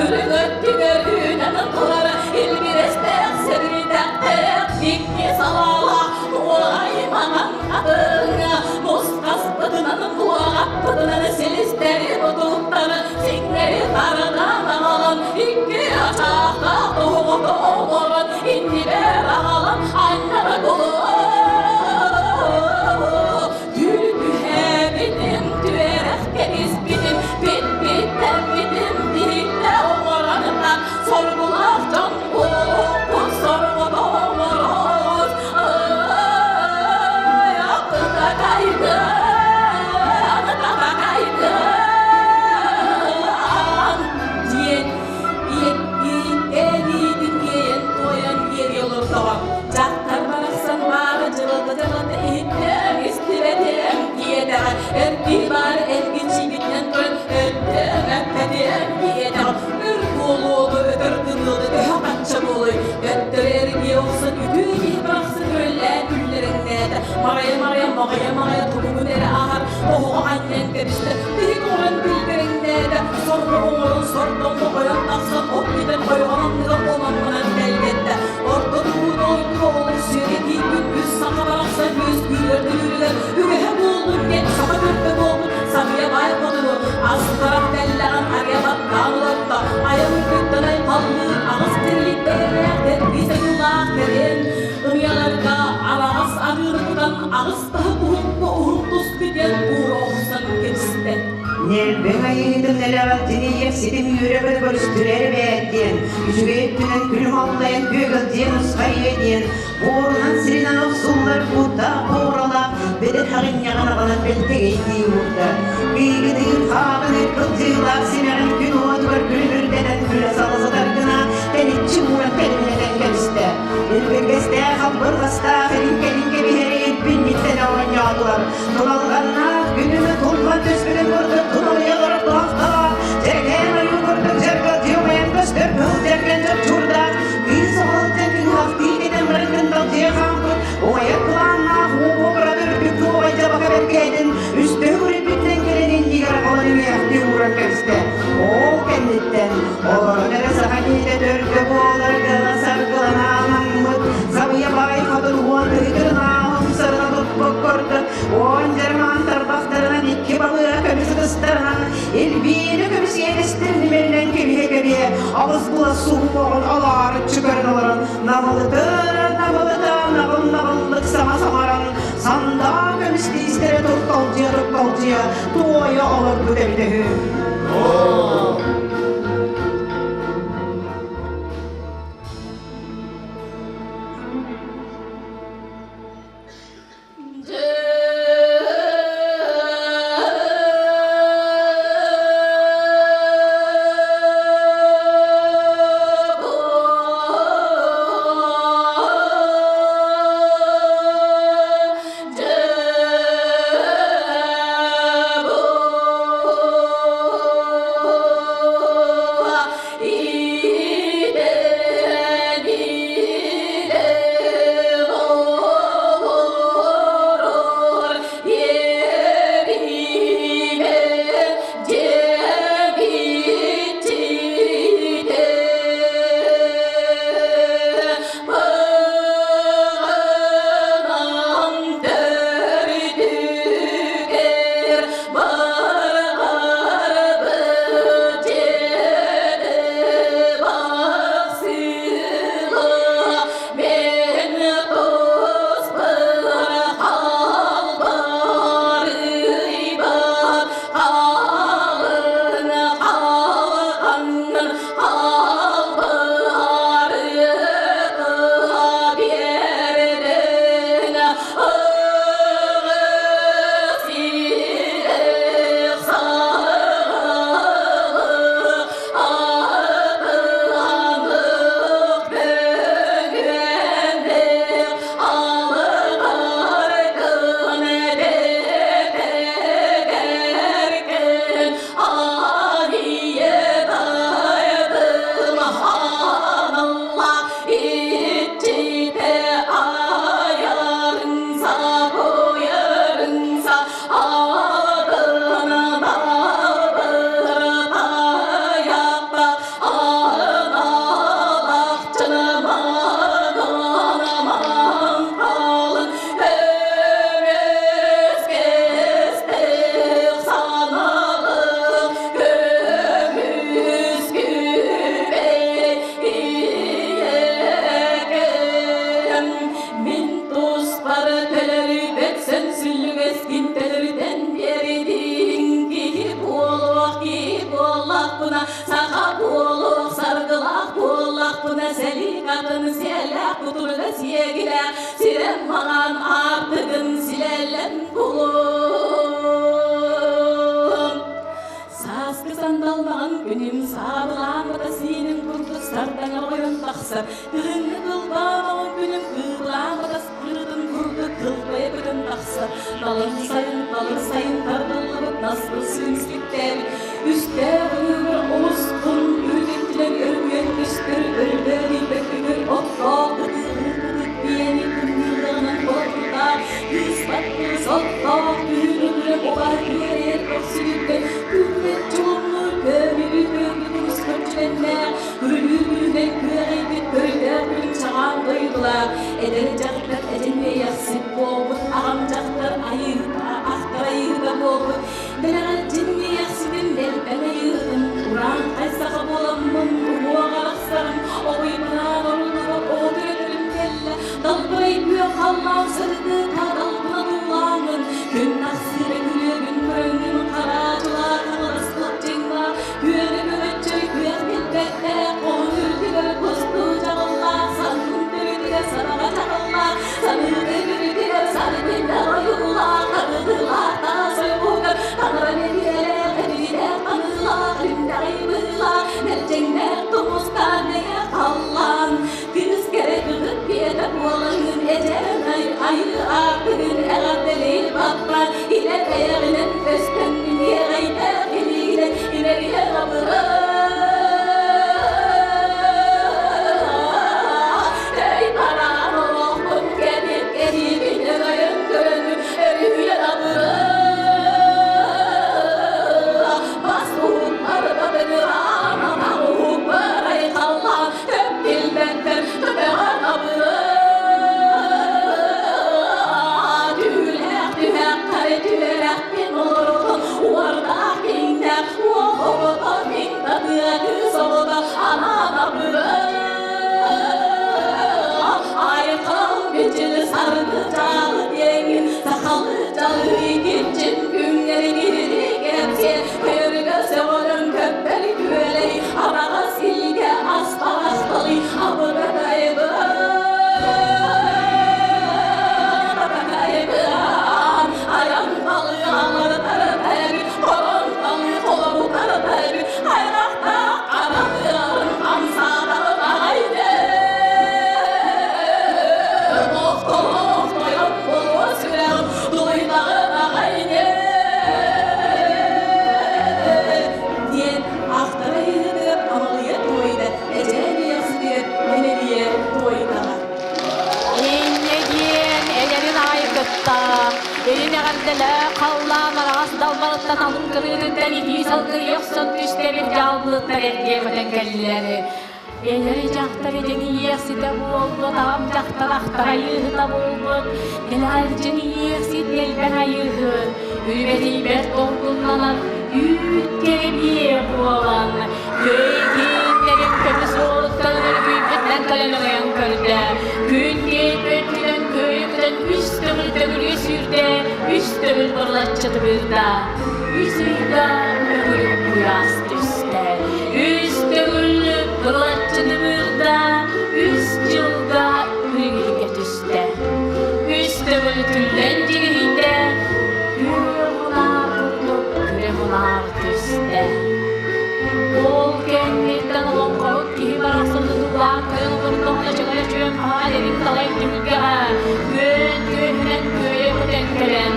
Speaker 10: Үрүҥ өттүгэр үүнэн турар илбирэстээх сэбирдэхтээх икки салаалаах туорай маҥан хатыҥ мус хаспытынан муоҕаппытынан силистэри мутуктары сиҥнэри тардан аҕалан икки ачаахтаах тоһоҕото оҥорон иннибэр аҕалан анньара Түүл түһээбитим, түөрэх кэбиспитим, бит-биттэммитим, биһиктэ оҥоронтан соргулаах дьон буолуохпут, сорҕото оҥорор. Ай, аппытакайдын, татакайдын диэн иэниитин иэйэн туойан иэрий олордоҕо. Дьахтар барахсан баара дьылата-дьылата иһиттээҥ, истибэтиэҥ диэтэҕэ. Эргий баара эргичийбитинэн туран өттөөҥ, эппэтиэҥ диэтэҕэ. Өр буолуоҕу өтөр гыныаны төһө хачча буолуой? Төттөрү эргийэ охсон үтүө киһи барахсан үрэллээн үллэрэҥнээтэ. Марайа-марайа, маҕайа-маҕайа тугугун эрэ аһар, оһоҕо анньан кэбистэ. Биһик оҥорон билгэрэҥнээтэ. Сорго оҥорон сордоҥ моҕойон тахсан от китэн ойоҕон анныгар онон-манан тэлгэттэ. Орто туруу дойдуга олус сүөгэ тиийбит үс саха барахсан үөскүүрүгэр төрүүрүгэр үгэһэ буоллун диэн саха төрдө буолбут сабыйа баай хотуну астарах тэллэҕин арыйа баттаан олордо. Айа үрдүттэн айхаллыыр аҕыс тирилик бэйэлээх кэрдиис ойуулаах кэриэн ырыаларга араҕас арыыны тутан аҕыс таһы уһукка уһун туспут диэн уура охсон кэбистэ.
Speaker 8: Ньэлбэҥ айыытын элэҕэ тиниийэх ситим үөрэ-көтө көрүстүлэр эбээт диэн, үчүгэй өттүнэн күлүм аллайан күөгэл диэн усхайыа диэн, буорунан сиринэн охсуллар куттаах буоралаах бэдэр хаҕынньаҕын аҕалан бэлтэгэйдии уурда. Кыыгыныыр, хааҕыныыр кылдьыылаах симэҕин күн уотугар күлүмүрдэтэн күлэ сала сытар гына тэниччи ууран тэлимнэтэн кэбистэ. Илбиргэстээх, албырҕастаах илин-кэлин кэбиһэри ирбинньиттэн оонньоотулар. Туналҕаннаах күнүнү туллан түспүтүн курдук туналыйа олорор туһахталаах, дьэрэкээн ойуу курдук дьаргылдьыы умайан көстөр кыһыл дьэргэн чопчуурдаах, кыыс оҕолтон кыҥыһахтыы кэтэн баран кындалдьыйа хаампыт, умайар кылааннаах уу буобурата үрдүк туобай дьабака бэргээтин үстөһүк үрүйбүтүнэн кэлэн иннигэр аҕалан үҥээхтии ууран кэбистэ. Ол кэнниттэн олорон эрэ саха киһитэ төрдө буолар гына саргылана анаммыт сабыйа баай хотун уон тыһытын ааһымсарына туппут курдук уон дьармаан тарбахтарынан икки балыа көмүс ытыстарынан илбиини көмүс иэдэстэрин кэбиһэ-кэбиһэ аҕыс була суһуоҕун алаарыччы көрөн олорон намылыта намылыта наҕыл-наҕыллык саҥа саҥаран сандаа көмүс тиистэрэ турталдьыйа-турталдьыйа туойа олорбут эбитэ үһү.
Speaker 10: Алығар Саха буолуох саргылаах буоллахпына сэлиик атын сиэлээх кутуруга сиэгилээх сирэм маҥан аартыгын силэллэн булуом. Сааскы сандал маҕан күнүм саабылаан бата сиинин курдук сардаҥа ойон тахсар. Кыһыҥҥы кылбаа маҕан күнүм кыылаан бата кырытын курдук кылбайа көтөн тахсар. Далын сайын, далыр сайын тардыллыбыт наскыл сүүмсүктээбит. Үстээх өҥүгэр олус күн үрүтүттэн өрүһүйэн көстөр өрүтэ билбэт үгүр оттоох ытыылыы ытык биэни тымныылаҕынан болотурдаах кыыспат кыыс оттоох күһүн өлөрө убар күөрээр көрсүбүттэн күммэт чулумнуур көмүлү көмү курус көрчүлэннээх күрүлүүр күлүмэн күөрэйбит көрүлээх күлүм чаҕаан дойдулаах эдэр дьахтар эдьин үөйэхсит буолбут аҕам дьахтар айыыта ахтар айыыта буолбут Дэлэҕэр дьиҥниэхситин дэлбэн айыытын, урааҥхай саха буоламмын уҥуоҕа арахсарым, обуйбанаан оруллубат оҕо төрөтөрүм кэллэ, далбарай күөх халлаан сырдыыта далбына дуулааҥын, күн тахсыыра күрүөбүн көрөҥҥүн хараачылаах хаҥалас кылчыҥнаах, күөнэ көмөччөй күөх билбэттээх, хоһун үрдүгэр кустуу дьаҕыллаах, саннын төрүтүгэр садаҕа чаҕыллаах, саныыта бүрүтүгэр саргыннар ойуулаах, арыгылаах таас ойууга Таҥара бэлиэлээх, эбиилээх аныылаах, илимнэҕи быылаах, мэлдьэҥнээх тумустаан эйэ халлаан, кыыс кэрэ кыһыт биэтэ буолаҥын эдьээнай айыы аартыгын эҕэрдэлиир баппа, илэ бэйэҕинэн көстөн иэҕэйдээх илиинэн имэрийэр абыраа. Өй бараан олохпун кэбит кэһиибин өҥөйөн көрөнү өрүһүйэн абыраа. Бас уһукпар батыгыраан атах уһукпар айхаллаан төп билбэттэр төбөҕөр абыраа. Түүлээх түһэххэ түөрэхпин олорутун уордаах киҥнээх уох оҕото мин татыа кыыс оҕото анаан абыраа. Айхал бичил саргы дьаалы диэҥин сахалы дьалыы киччин күҥнэри кирири кэпсиэ көйөрүгэ сөҕөрөн көппөл күөлэй араҕас илгэ аспаҕасталый абыракайбын абыракайбын айан балыалар тарапэбит хорон талы холору тарапэбит хайрахтаах харатыарын хамсаатаҕын аҕай Охтолоох тойон буолуо сүрэҕим тулуйдаҕын аҕай диэн ахтара иһитигэр амалыйа туойда, эдьээн ийэхситигэр мэнэрийэ туойдаҕа.
Speaker 12: Инньэ диэн эдэрин аайы кытта илин эҕэрдэлээх халлаан араҕас далбарыттан алын кырыытыттан итии салгыы охсон түстэбит дьаалбылыттар эргиэ көтөн кэллилэр. Эдэр дьахтар эдьиҥийиэхситэ буолбут, аҕам дьахтар ахтар айыыһыта буолбут, дэлэҕэлдьин ийиэхсит дэлбэх айыыһыт, үрүмэтийбэт долгуннанан, үүт кэрэбиэ буолан, көй кииннэрин көмүс уолуттан өргүйбүтүнэн кэлэн өҥөйөн көрдө. Күн киэп өттүнэн көйө көтөн үс төгүл төгүрүө сүүрдэ, үс төгүл бырылаччы тыбыырда. Үс ыйга өҥүрүк куйаас түстэ. Үс төгүл бырылаччы тыбыырда, үс дьылга үрүҥүргэ түстэ. Үс төгүл түллэн дьигиһийдэ, күөх унаар курдук күрэм унаар түстэ. Ол кэнниттэн олоҥхоһут киһи барахсан тутулаан көрөн олордоҕуна чөҥөрө чүөн хаһан эрин талай түһүлгэҕэ күөн күөһүнэн күөйэ көтөн кэлэн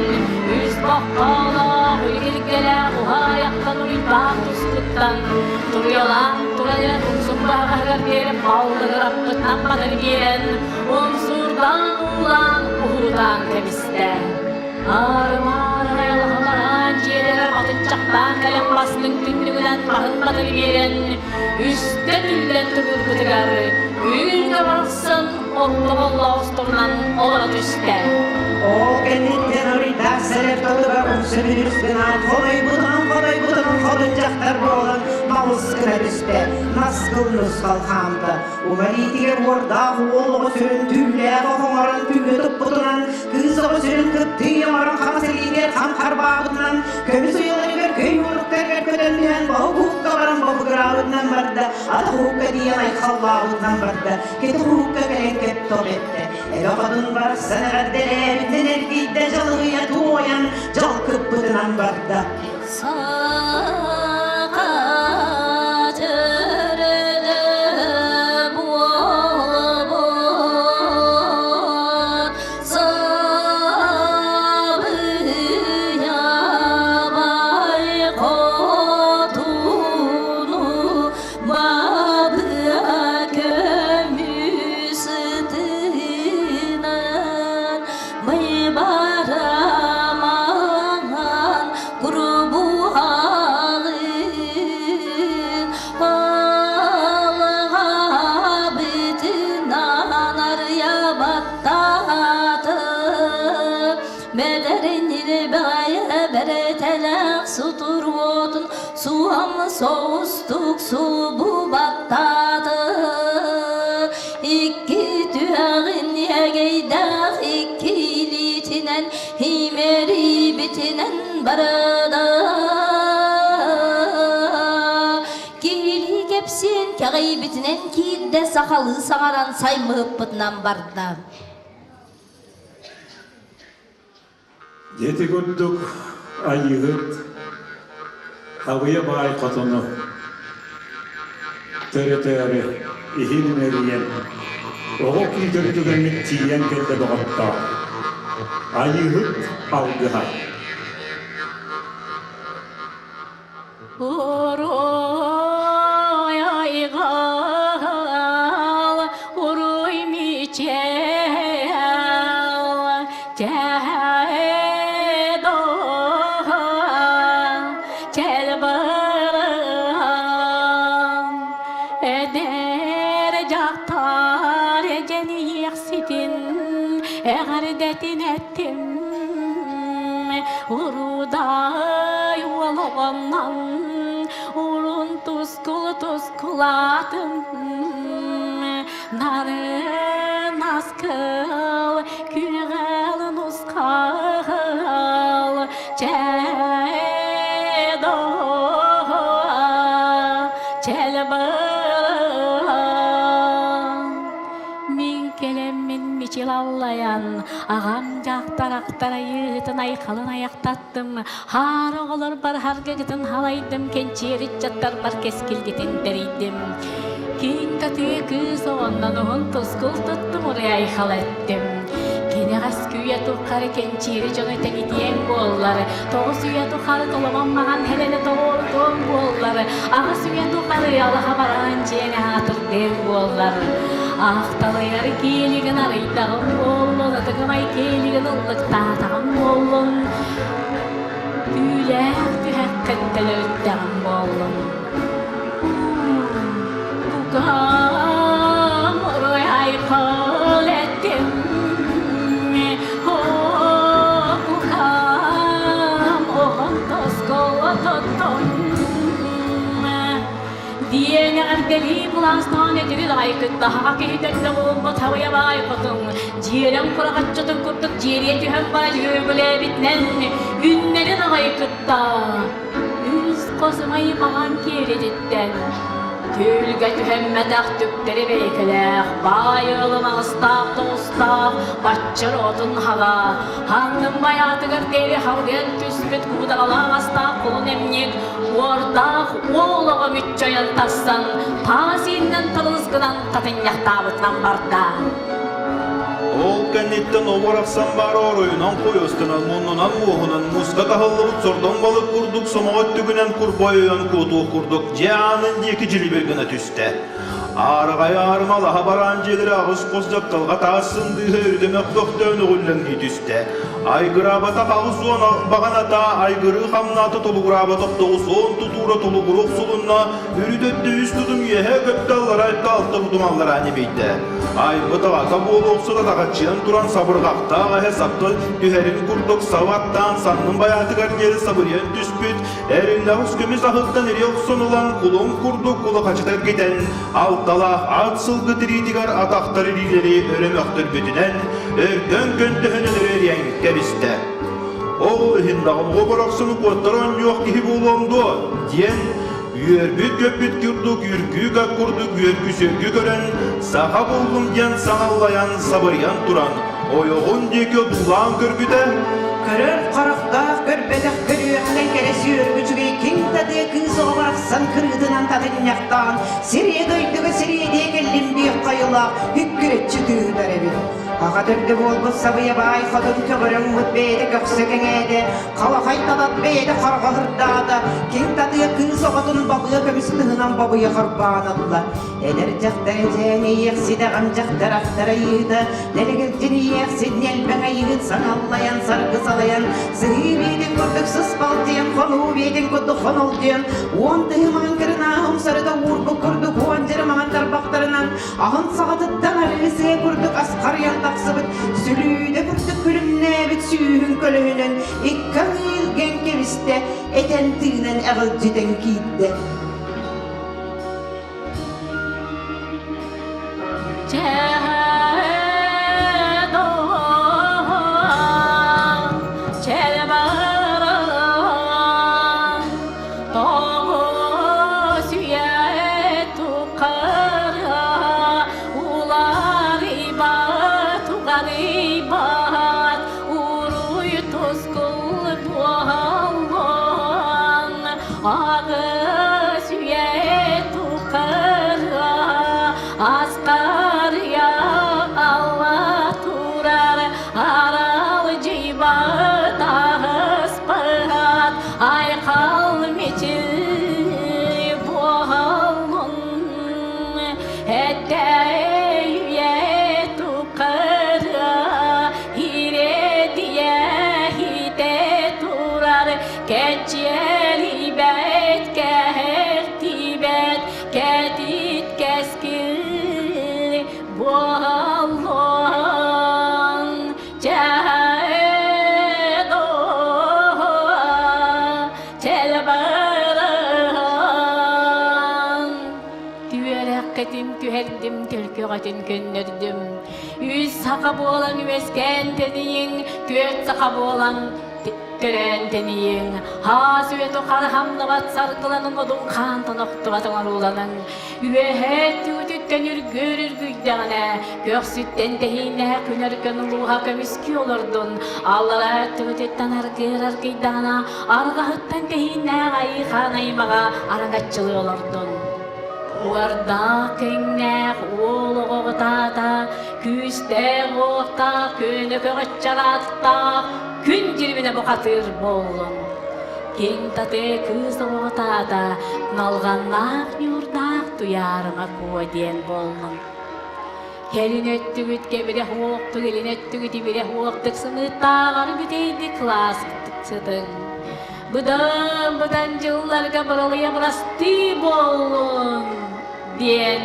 Speaker 12: үс боххоолоох үлүгүргэлээх уһаайахтан уруйдаах тускуттан туруйалаан туран эрэн умсун баһаҕаһыгар диэри баллыгыраппытынан батар биэрэн умсуурдаан уулаан уһуутаан кэбистэ. Аарымаар айылҕалаан дьиэлэрэ батыччахтаан кэлэн бастыҥ түннүгүнэн баһын батыр биэрэн үстэ түллэн тыбыырбытыгар үүнгэ барахсан ортоболлоосторунан олоро түстэ.
Speaker 8: Ол кэнниттэн уруйдаах сэлэр тылыгар умса бүрүс гынаат хонойбутунан хонойбутунан хотун дьахтар буолан малыс гына түстэ, наскыл нусхал хаамта. Улар иитигэр уордаах уол оҕо сүрүн түүлээх оҥорон түүлэ туппутунан, кыыс оҕо сүрүн кыптыы оҥорон хаҥас илиитигэр хам харбаабытынан, көмүс уйаларыгар көй уоруктарыгар көтөн түһэн баһы куукка баран бобугураабытынан. уруйдаабытынан барда, атах уһукка тиийэн айхаллаабытынан барда, кэтэх уһукка кэлэн кэп-топ эттэ. Эбэ хотун барахсан эҕэрдэлээбитинэн эргийдэ, дьалыһыйа туойан, дьалкыппытынан барда.
Speaker 9: Саха төрүтэ буолбут Сабыйабай хотуну бабыа көмүс тыынан Мыйбарамаҥан курбуһалын алҕабытынан арыйа баттаатым Бэдэрин илбэҕэйэ бэрэтэлээх сутуруотун суһам соҕустук сулбу баттаатым Икки түһэҕин иэгэйдээх икки илиитинэн имэрийбитинэн барда. Киһилии кэпсиэн кэҕийбитинэн киирдэ, сахалыы саҥаран саймыһыппытынан барда.
Speaker 1: Ити курдук Айыыһыт Абыйа баай хотону төрөтөөрү иһин имэрийэн, оҕо күүтэр түгэммит тиийэн кэллэ доҕоттоор. Айыыһыт алгыһа.
Speaker 12: Уруй айгал, уруй мичэл, чэл баран, эдэр дьахтар эдьэниэхситин эҕэрдэтин эттим Урудай уолоҕоннон урун тускул тускулаатым Нарын аскыл күөҕэл нусхал чээ чэл Мин кэлэммин мичил аллайан, аҕам дьахтар ахтарайыытын айхалын айахтаттым, хаар оҕолор барһаргыгытын халайдым, кэнчиэр ыччаттарбар кэскилгитин тэрийдим. Киин татыы кыыс оҕоннон уһун тускул туттум, уруй айхал эттим. Кинэҕэс күйэ туххары кэнчиэри дьону тэнитиэҥ буоллар, тоҕус үйэ тухары толомон маҕан хэлэни тоҕуорутуоҥ буоллар, аҕыс үйэ тухары алаха бараан дьиэни аатырдыаҥ буоллар. Ахталыйар киэлигин арыйдаҕым буоллун, ытыгымай киэлигин ыллыктаатаҕым буоллун, түүлээх түһэххин төлөрүттэҕим буоллун. Тукаам уруй айхал эттим, Тукаам оҕон тоскола тоттон диэн эҕэрдэлии былаастаан этирил аҕай кытта хаха киһи төрдө буолбут хабыйа баай хотун дьиэлэн кураҕаччытын курдук дьиэлиэ түһэн баран үөгүлээбитинэн үннэрин аҕай кытта үс хосумай маҥан киэлититтэн Түүлгэ түһэммэтэх түктэри бэйэкэлээх, баай ыалым аҕыстаах тоҕустаах, баччар отун хаҕа, ханным байаатыгар диэри халыйан түспүт куудаҕалаах астаах кулун эмньик, уордаах уол оҕо мүччөйөн тахсан, таас ииннэн тылыс гынан татынньахтаабытынан барда.
Speaker 2: Ол кэнниттэн обор ахсан баар оройунан хойуостанан, муннунан муоһунан мууска таһыллыбыт сордоҥ балык курдук сомоҕо өттүгүнэн курбойуйан куотуох курдук дьиэ аанын диэки дьилибир гына түстэ. Аараҕай аарыма алаһа бараан дьиэлэрэ аҕыс хос дьапталҕа таас сындыыһа өрүтэ мөхпөхтөөн өҕүллэҥнии түстэ. Айгыраабатах 80 баҕаната айгырыы хамнаата толугураабатах 90 тутуура толугуру охсулунна, үрүт өттө үс тутум үөһэ көттө аллара өттө алта тутум аллараа нибийдэ. Айбыт аҕата буолуохсут атаҕаччыйан туран сабырҕахтаах эһэ сапта түһэрин курдук саба аттаан саннын байаатыгар диэри сабырыйан түспүт, эриннэҕис көмүс аһыттан ирии охсон ылан кулун курдук кулахачыта эргитэн, алталаах ат сылгы тириитигэр атахтар илиилэри өрө мөхтөрбүтүнэн, өркөн көнтөһөн өлөрө эрийэн кэбистэ. Ол иһин даҕаны оҕо барахсаны куоттара оонньуох киһи буолуом дуо? диэн. Үөрбүт-көппүт курдук үргүү-гак курдук үөргү-сүргү көрөн, саха буллум диэн саҥаллайан сабырыйан туран, ойоҕун диэки одуулаан көрбүтэ,
Speaker 8: Көрөр харахтаах көрбөтөх көрүөхтэн кэрэ сүөргү үчүгэй киҥ татыа кыыс оҕо барахсан кырыытынан татынньахтаан сириэ дойдуга сириэдиэ кэллим диэх хайылаах үккүрэччи тыытар эбит. Аҕа төрдө буолбут сабыйа баай хотун көҕөрөҥмут бэйэтэ көхсө кэҥээтэ, Халахай талат бэйэтэ харҕаһырдаата, киҥ татыа кыыс оҕотун бабыа көмүс тыһынан бабыйа харбаан ылла. Эдэр дьахтар эдьээн ийиэхсидэҕим дьахтар ахтар айыыта, нэлэгирдьин ийиэхсид ньэлбэҥ айыыт саҥаллайан саргы салайан, сыһыы биэтин курдук сыспалтыйан, хонуу биэтин курдук хонолдуйан, уон тыһы маҥан кырынааһым сарыта уурбут курдук уон дьыры маҥан тарбахтарынан Аһын саҕатыттан арыы-сыа курдук асхарыйан тахсыбыт, сүлүүдэ курдук күлүмнээбит сүүһүн көлөһүнэн икки аҥыы илгэн кэбистэ, этэн-тыынан эҕилдьитэн киирдэ.
Speaker 10: Тоҕус үйэ тухары уларыйбат, угарыйбат, уруй тускул буоллун. Аҕыс үйэ тухары аскарыйа алла турар аралдьыйбат аһыспат Айхал мичил буоллун, этэ-үйэ тухары иредийэ хитэ турар кэччиэрийбэт кэһэртибэт кэтит кэскил буоллун.
Speaker 12: Түөрэххитин түһэрдим, төлкөҕөтүн көннөрдүм. Үс саха буолан үөскээн тэнийиҥ, түөрт саха буолан төрөөн тэнийиҥ. Хаас үйэ тухары хамнабат саргыланыҥ, одун хаантан охтубат оҥорууланыҥ. Үөһээ түүтүттэн үргүөр үргүйдэҕинэ, көхсүттэн тэһииннэһэ күн өркөн улууһа көмүскүү олордун, аллараа өттүгүтүттэн аргыар аргыйдаҕына, арҕаһыттан тэһииннээх айыы хаан аймаҕа араҥаччылыы олордун. Уордаах кэҥнээх уол оҕоҕутаата, күүстээх уохтаах күөнэ көҕөччө арааттаах күн дьирибинэ бухатыыр буоллун. Киҥ татыы кыыс оҕотаата, налҕаннаах ньуурдаах Туйаарыма Куо диэн буоллун. Кэлин өттүгүт кэбирэх уохтук, илин өттүгүт ибирэх уохтук сымыыттааҕар бүтэйдик кылаас сытыҥ. Быдан-быдан дьылларга быралыйа бырастыы буоллун диэн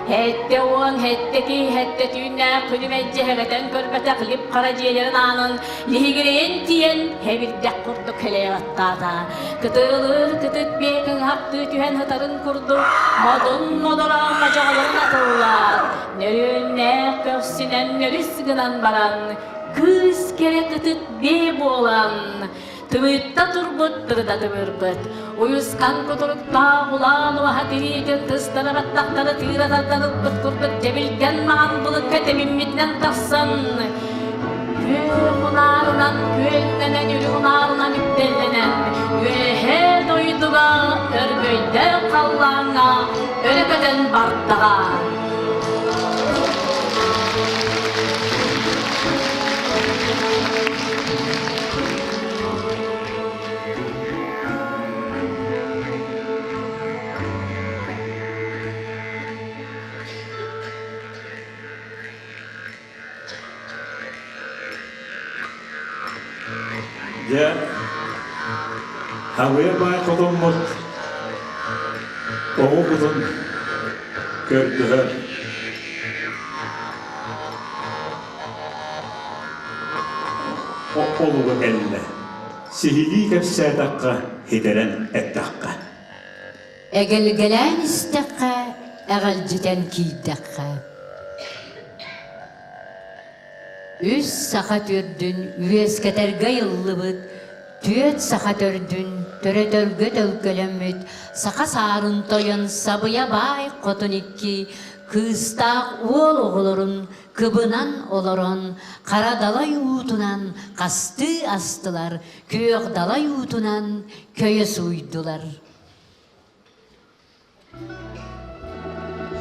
Speaker 12: 70 сэттэ киһи сэттэ түүннээх күнү мэлдьи эһэгэтэн көрбөтөх лип хара дьиэлэрин аанын лиһигирэйэн тиийэн хэбирдэх курдук хэлэйэ баттаата. Кытыылыыр кытыт биэ кыҥаһахтыы түһэн сытарын курдук модун модороон мадьаҕаларын атыллаат, нөрүөннээх көхсүнэн нөрүс гынан баран, кыыс кэрэ кытыт биэ буолан, Тымыытта турбут тырыта тымырбыт, уйусхан кутуруктаах улаан уоһа тириитин тыстара баттахтары тыыра тардан ылбыт курдук дьэбилгэн маҥан былыкка тэмиммитинэн тахсан, күөх унаарынан күөннэнэн үрүҥ унаарынан үктэллэнэн, үөһээ дойдуга өргөйдөөх халлааҥҥа өрө көтөн бардаҕа.
Speaker 1: Дьэ, Хабыйа баай хотоммут оҕо кутун көрдөһөр. Олуга кэллэ. Сиһилии кэпсээтэххэ, хитэрэн эттэххэ.
Speaker 9: Эгэлгэлээн истэххэ, эҕэлдьитэн киирдэххэ. Үс саха төрдүн үөскэтэргэ айыллыбыт. Түөт саха төрдүн төрөтөргө төлкөлөммүт саха саарын тойон сабыйа баай хотун икки кыыстаах уол оҕолорун кыбынан олорон хара далай уутунан хастыы астылар, күөх далай уутунан көйө сууйдулар.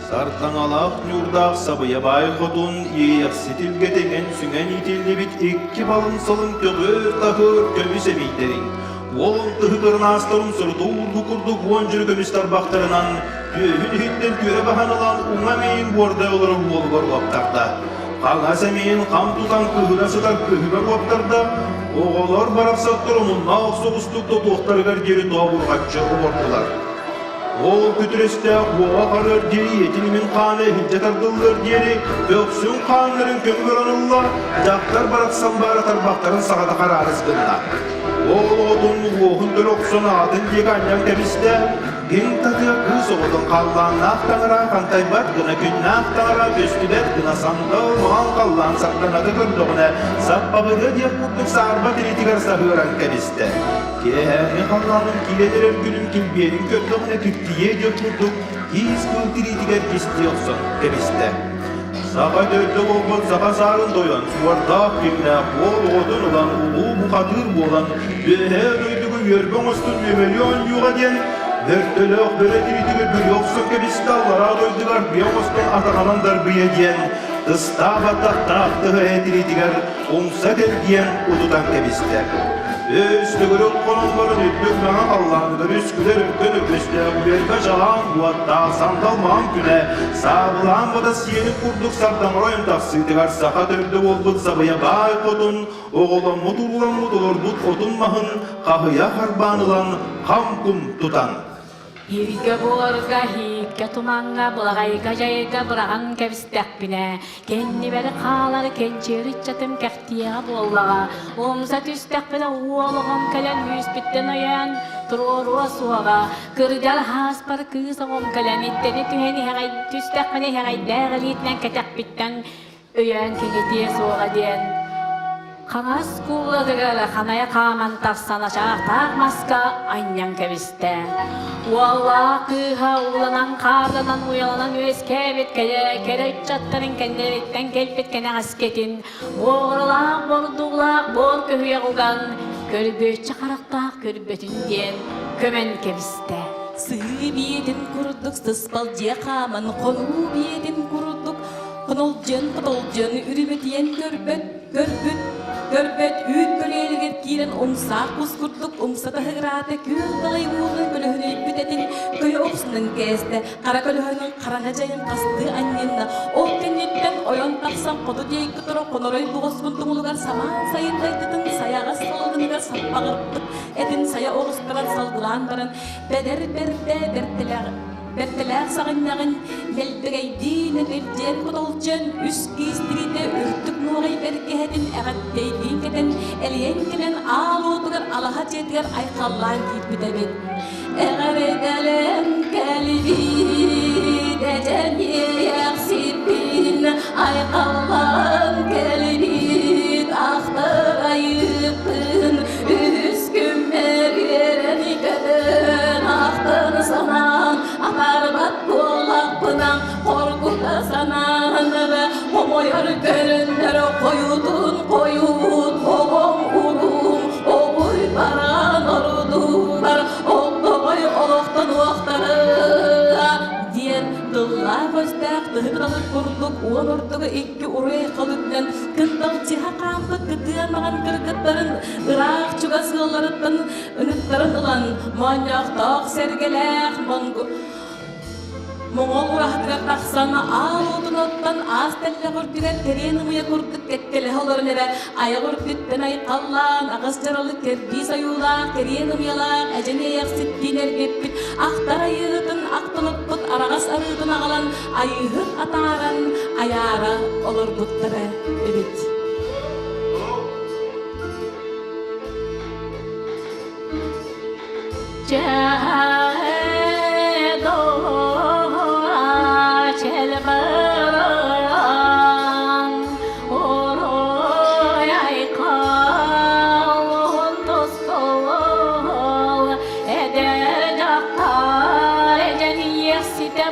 Speaker 2: Сардаҥалаах ньуурдаах сабыйа баай хотун иэйэхсит илгэтиҥэн сүҥэн иитиллибит икки балын сылын көҕүөр-таһыыр көмүс эмиийдэрин, уолун тыһы кырнаастарын сурутуургу курдук уон дьүрү көмүс тарбахтарынан түөһүн иһиттэн түөрэ баһан ылан уҥа эмиийин буордай олорор уолугар уоптарда. Хаҥас эмиийин хам тутан кыһыра сытар кыһыгар уоптарда, оҕолор барахсаттар омуннаах соҕустук тотуохтарыгар диэри тообурҕаччы олордулар. Ол күтүрүстээх уоҕа харыар диэри ийэтин имин хаана иһирдьэ тардыллыар диэри көхсүн хааннарын көҥүл ылла, дьахтар барахсан баара тарбахтарын саҕата хараарыс гынна. Ол оҕотун уоһун төлө охсон аҕатын диэки анньан кэбистэ, Киҥ татыа кыыс оҕотун халлааннаах таҥара хантайбат гына күннээх таҥара көстүбэт гына сандал маҥан халлаан сардаҥата көрдөҕүнэ саппабыга диэх курдук саарба тириитигэр саһыаран кэбистэ. Киэһээҥҥи халлаанын киирэн эрэр күнүн килбиэнин көрдөҕүнэ киртийиэ диэх курдук киис кыыл тириитигэр кистии охсон кэбистэ. Саха төрдө буолбут саха саарын тойон, суордаах кимнээх уол оҕотун ылан улуу бухатыыр буолан үөһээ дойдуга үөрбэ оҥостон үөмэлии оонньууга диэн бөртөлөөх бөрө тириитигэр бүрүйэ охсон кэбистэ аллараа дойдуга арбыйа оҥостон атаҕынан дарбыйа диэн тыстаах баттахтаах тыһы эһэ тириитигэр умса кэлгийэн утутан кэбистэ. Өс төгүрүк хонон баран үрдүк маҥа халлааныгар үс күлэр өркөн өкөстөөх үөрбэ чаҕаан уоттаах сандал маҥан күнэ саабылаан бата сиэнин курдук сардаҥыройон тахсыытыгар саха төрдө буолбут сабыйа баай хотун оҕоломмут уруламмыт олорбут отун маһын хаһыйа харбаан ылан хам-кум тутан
Speaker 12: Ииргэ-буорга, ииккэ тумаҥҥа, былаҕайга-дьайга быраҕан кэбистэхпинэ, кэннибэр хаалар кэнчиэри ыччатым кэхтиэҕэ буоллаҕа. Умса түстэхпинэ уол оҕом кэлэн үүспүттэн ойоон туруоруо суоҕа. Кырдьар ааспар кыыс оҕом кэлэн иттэни түһэн иһэҕэй түстэхпинэ иһэҕэйдээх илиитинэн кэтэхпиттэн өйөөн кэҥэтиэ суоҕа диэн хаҥас куулатыгар ханайа хааман тахсан ачаахтаах маска анньан кэбистэ. Уоллаах кыыһа ууланан хаарданан уйаланан үөскээбит кэрэ кэрэ ыччаттарын кэннилэриттэн кэлбит кэнэҕэскитин буоралаах бордуулаах буор көһүйэх уган көрбүөччү харахтаах көрбөтүн диэн көмөн кэбистэ.
Speaker 13: Сыһыы биэтин курдук сыспалдьыйа хааман, хонуу биэтин курдук Хонолдьон-хотолдьон үрүмэтийэн көрбөт, көрбүт, көрбөт үүт көлүөлүгэр киирэн умсаах кус курдук умса таһыгыраата күөх далай уолун көлөһүнүйбүт этин көйө охсунан кээстэ, хара көлөһөнүн хараҥа дьайын хастыы анньынна. Ол кэнниттэн ойон тахсан хоту диэки тура хонорой буҕуспун тумулугар самаан сайын дайдытын сайаҕас салгыныгар саппаҕырбыт этин сайа оҕустаран салгылаан баран бэдэр бэрдэ бэртэлээх Бэртэлээх саҕынньаҕын нэлбэгэйдиин этирдиэн кутулдьан үс киис тириитэ үрдүк нуоҕай бэргэһэтин эҕэттэйдиин кэтэн элийэн кэлэн аал уотугар алаһа дьиэтигэр айхаллаан киирбит эбит. Эҕэрдэлэн кэлбит эдьэниэхсиппин айхаллаан кэлбит ахтар айыппын үс күммэр үөрэн көтөн ахтан санаан атаарбат буоллахпына хоргута санаан хомойор көрөннөр хойутун хойут оҕом уруум обуй баран орудуулар оттоҕой олохтонуохтара диэн тыллаах өстөөх тыһы курдук уон ордуга икки уруй халытынан кындалчыһа хаампыт кытыа маҕан кыргыттарын ыраах чугас ыалларыттан ыҥыттаран ылан моонньоохтоох сэргэлээх Моҥол ураһатыгар тахсан аал уотун оттон аас тэллэх үрдүгэр кэриэн ымыйа курдук кэккэлэһэ олорон эрэ айах үрдүттэн айхаллаан аҕыс дьаралык кэрдиис ойуулаах кэриэн ымыйалаах эдьэн иэйэхситтиин эргиппит ахтар айыыһытын ахтылыппыт араҕас арыытын аҕалан айыыһыт атааран айаара олорбуттара эбит.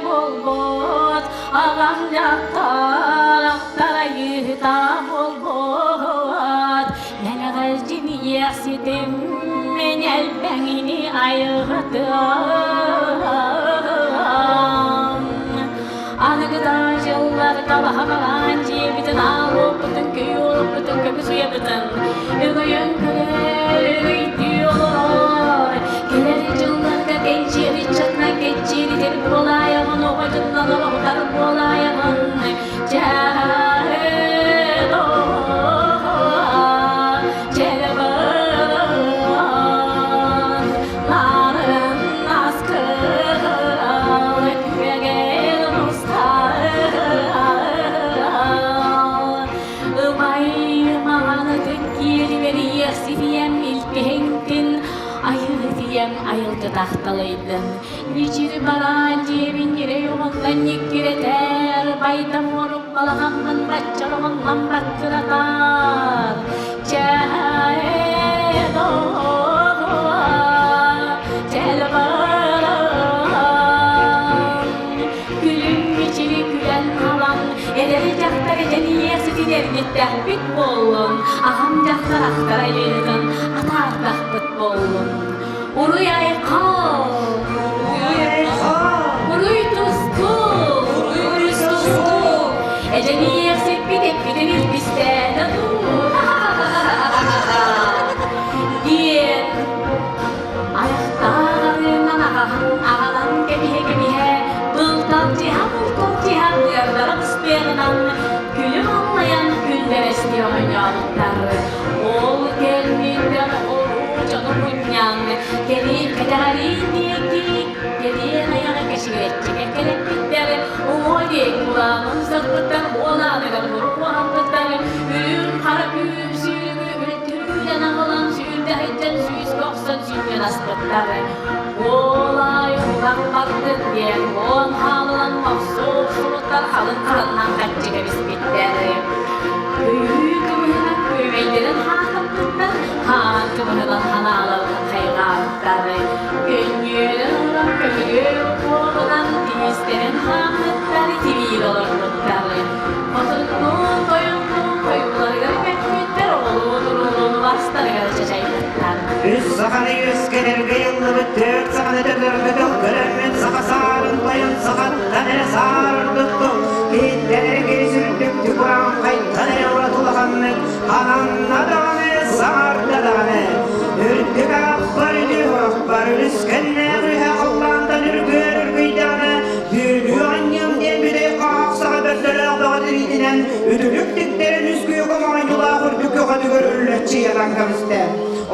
Speaker 10: буолбут, аҕам дьахтар ахтарайыыта буолбут. Нэлэҕэлдьиниэх ситим мин элбэҥини айыгытыам. Аныгыта дьылларга баһа-бараан дьиэбитин аалуоппутун, көйүөлүппүтүн, көмүс уйабытын өҥөйөн көрөр, өйдүү олорор. Кэлэр дьылларга кэнчиэри ыччатынан кэнчиэритин буолаайаҕын, оҕо дьонунан олоҕутар буолаайаҕын. Айылгытахталайдын Ньичири бараан дьиэбин ньирэй оҕоннон ньиккирэтэр, байдам уорук балаҕаммын бачча оҕоннон баккыратар. Чээ Күлүм мичили күлэн халан, эдэр дьахтар эдьэниэх ситин эргиттэхпит буоллун, аҕам дьахтар ахтар айыытын атаардахпыт буоллун. Уруй айхал! Уруй туску! Уруй туску! Эдьэниэх сиппит эппитин илбистээтэ дуу? Диэн айахтаарынан аҕаһын аҕалан кэбиһэ-кэбиһэ былталдьыһа былталдьыһа быардара быстыаҕынан күлүм аллайан күллэрэстии оонньообуттар. Ол кэнниттэн оруу дьону мунньан, кэлиин кэтэҕэриин диэки кэлиэн айаҕа кэчигирэччигэ кэлэппиттэр, уҥуо диэки улаанын саппыттар, уолааныгар муру-куораппыттар, үрүҥ хара күүм сүүрүгү үлтүрүүнэн аҕалан сүүрдэ сылдьан сүүскэ охсон сүнньүн аспыттар. Уолай улах бардын диэн уон хаалынан мохсуох суруттар халыҥ хараннан хаччы кэбиспиттэр. Көйүү кымыһынан күөмэйдэрин хаахтаппыттар, хаан кымыһынан ханааларын хайҕаабыттар. Көнньүөрэн олорон көмүлүөк укуолунан тиистэрин хааммыттар, тибиир олорбуттар. Хотуннуун, тойоннуун хойууларыгар көппүттэр, оҕолуун-уруулуун убастарыгар чачайбыттар.
Speaker 8: Үс саханы үөскэтэргэ ыллыбыт, түөрт саханы төлөргө тылгырыммыт, саха саарын тойон сахаттан эрэ саарырбыт тыл, киһиттэн эрэ киһи сүрдүктүк урааҥхайтан эрэ ураты улаханнык, хананна даҕаны, саҥарда даҕаны. Үрдүк ааппар үтүө орохпор үлүскэннээх үһэ халлаантан үргүөр үргүйдэҕинэ, Түүнү анньыам диэн бүтэй хаах саҕа бөртөлөөх бөҕө тириитинэн үтүлүк тиктэрин үс күөх оҥоойдулаах үрдүк көхөтүгэр үллэччи ятан кэбистэ.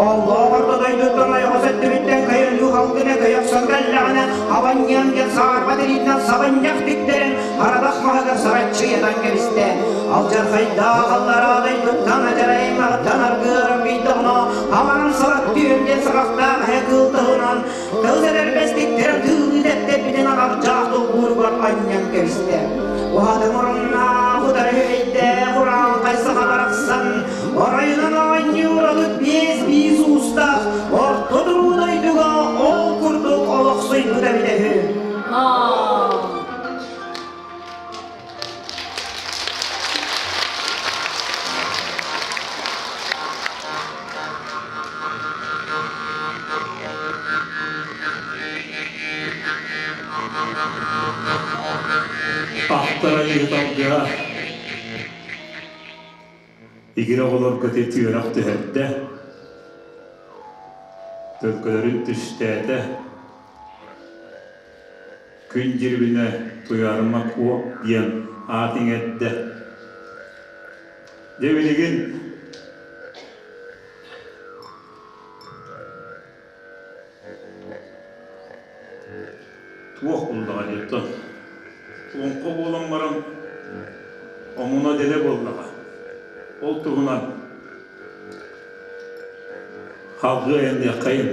Speaker 8: Оллоох орто дойдуттан ойоҕос өттүбүттэн көйөлүү халгына көй охсон кэллэҕинэ, абанньыам диэн саарба тириитинэн сабынньах тиктэрин харадах маһыгар сараччы ятан кэбистэ. Алдьархайдаах аллараа дойдуттан адьараймаҕыттан аргыарым ыйдаҕына, аман сарат түһүм диэн саҕахтаах эһэ кыыл туһунан Тыл эрэрбэстиктэр тыылыы тэптэрбитин аҕарчаах долбууругар анньан кэбистэ. Уһатын оруннаах утары өйдөөх урааҥхай саха барахсан оройунан оонньуур 35 биис уустаах орто туруу дойдуга ол курдук олохсуйбут эбитэ үһү.
Speaker 1: Ахтара ыыталга игирэ оҕолорго түөрэх түһэрдэ, төлкөлөрүн түстээтэ. Күн дьирибинэ Туйаарыма Куо диэн аат иҥэрдэ. Дьэ билигин туох буллаҕа диэттэн олоҥхо буолан баран омуна дэлэ буоллаҕа. Ол туһунан халгыы айанныаххайын.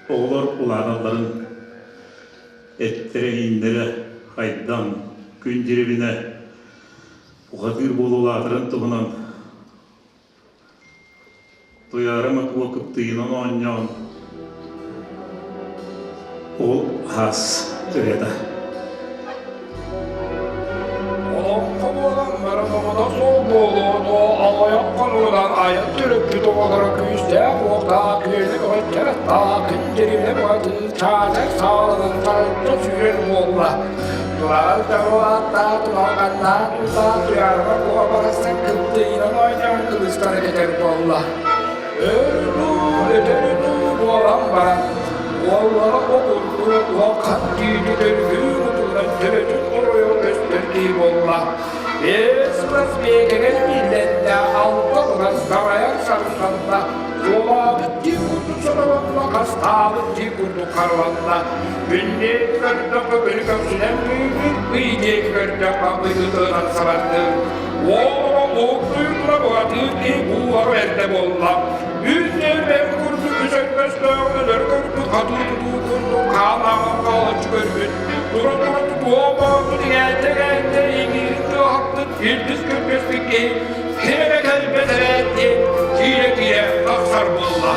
Speaker 1: Оҕолор улааталларын эттэрэ-ииннэрэ хайдан, күн дьирибинэ бухатыыр буолуулаатарын туһунан Туйаара Макуо кыптыйынан оонньоон ол хас. ырыата.
Speaker 4: Олоҥхо буолан баран оҕото суох буолуо дуо, аҕыйах хонугунан айан төрөппүт оҕолоро күүстээх уохтаах күөлү көҕөччөр аттаах күндэринэ бухатыыр чаачар сааланан тарачча сүүрэр буолла. Турар таруааттаах туналҕаннаах туутаах туйаарга куо барахсан кыптыйынан оонньоон кылыстара кэтэр буолла. Өр дуу, өтөр дуу буолан баран, уоллара окурдуу улахан түүтү төргүү мутугунан төбөтүн оройо көстөр киһи буолла. Биэс бас биэкэгэр биллэннэ, алта курас дарайар сарсанна, суолаабыт дии курдук соролонно, хастаабыт дии курдук хараланна. Күн диэки көрдөххө күнү көхсүнэн күүрбүт, ый диэки көрдөххө ый ытыгынан сабардыы. Уолума уһуктуйуна бухатыыр киһи буулаҕа эрдэ буолла. Үүннэрбэт курдук үс өттөстөөх өлөр курдук хатыы тутуу курдук хаан ааҕан хаалаччы көрбүт. Тура-тура тутуо боотун иҥээтэ-иҥээтэ иҥиирин тыаһаппыт ирдис көрбөспүт киһи ким эрэ кэлбэт эбээт диэн киирэ-киирэ тахсар буолла.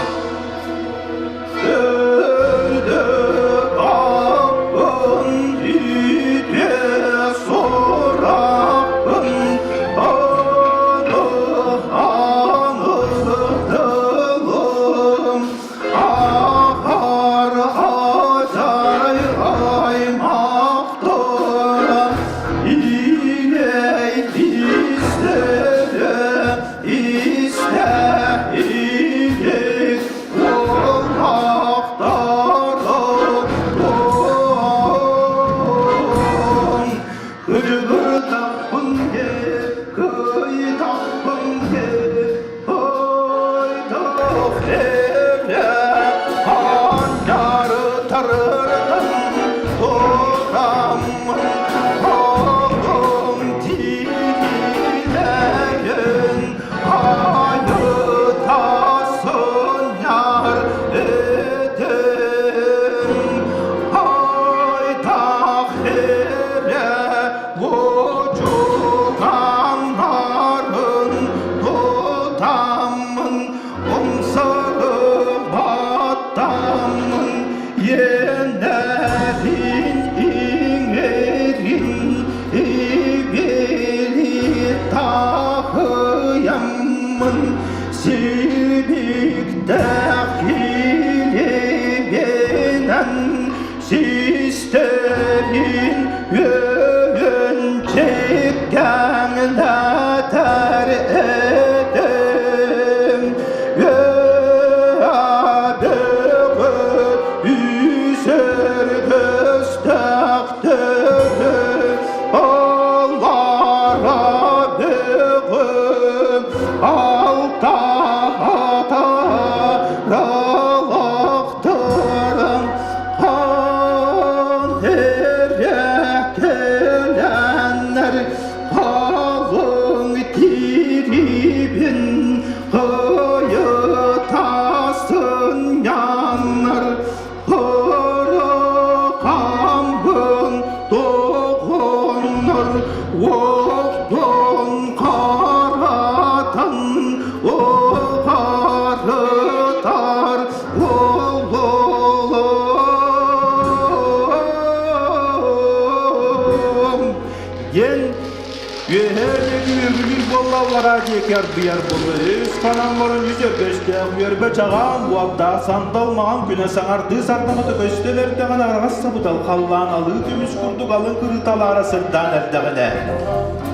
Speaker 2: Диэки арбыйар булу үс ханан баран үс өргөстөөх үөрбэ чаҕаан уоттаах сандал маҕан күнэ саҥардыы сардаҥата көстөн эрдэҕинэ араҕас сабыдал халлаан алыы көмүс курдук алын кырыыталаара сырдаан эрдэҕинэ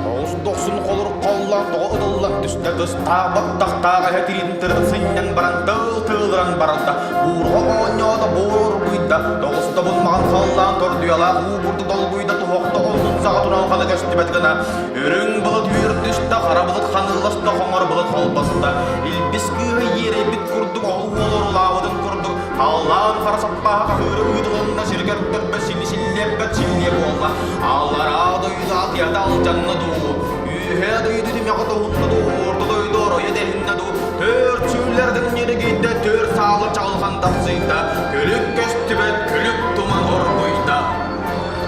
Speaker 6: Тоҕус дохсун холур холлоон тоҕо ытыллан түстэ тыстаах баттахтаах эһэ тириитин тырытын сынньан баран тыл тыылыран барда буурҕа оонньоото буоргуйда тоҕус тобун маҕан халлаан тордуйалаах уу курдук долгуйда туһахта оннун саҕа туран хала көстүбэт гына Үрүҥ былыт үөрдүстэ, хара былыт ханыыласта, хоҥор былыт холбоста. Илбис кыыһа иэрэйбит курдук, ол уол орулаабытын курдук, халлаан хара саппааһа хаһыыры ыытылынна, сиргэр төрбө сили силлиэппэт силлиэ буолла. Аллараа дойду атыйата алдьанна дуу, үөһээ дойду тимэҕэ тоһунна дуу, орто дойду оройо тэһиннэ дуу, төрт сүүллэрдин ньиригийдэ, төрт саалы чаҕылхан тахсыйда, күлүк көстүбэт күлүк туман оргуйда.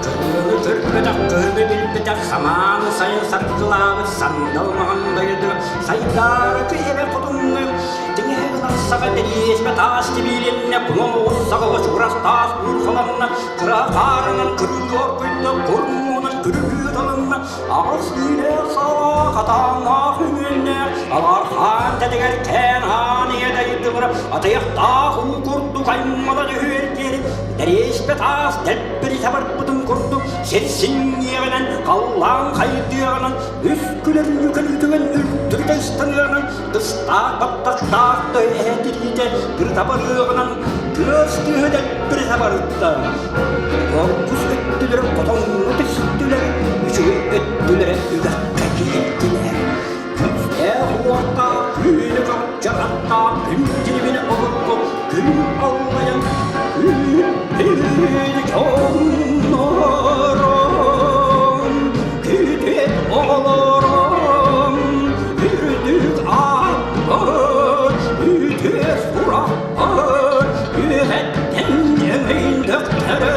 Speaker 3: Кыһыны көрбөтөх, кыһыны билбэтэх, самааны сайын саргылаабыт сандал маҥан дойду сайдаарыкы эбэ хотуҥҥа тиҥэһэ гынар саха тэриэспэ таас тибиилэннэ, кунан оҕус саҕа очугурас таас буурҕаланна, кыра хаарынан кырыы ыытылынна. Аҕыс иилээх саалаах, атааннаах үҥүөннээх, алаархаан тэтигэр кээн аан ийэ дайдылара, атыйахтаах уу курдук аймала түһүөр диэри, дэриэспэ таас дэлбэритэ барбытын курдук, сир синньиэҕинэн, халлаан хайдыаҕынан, үс күлэр үкэлүтүгэн үрдүрүтэ ыстаныаҕынан, тыстаах баттахтаах да эһэ тириитэ тырыта барыаҕынан, тыас тыаһа дэлбэритэ барда. Корпус өттүлэрэ хотоҥҥо түстүлэр, үчүгэй өттүлэрэ үгэххэ киирдилэр. Күүстээх уоттаах күүнү көҕүччэ аттаах күн дьирибинэ обургу күн аллайан күн дьоннорум күтүөт оҕолорум үрдүк ааппыт үтүө сурахпыт үөһэттэн дьэҥэйдэхтэрэ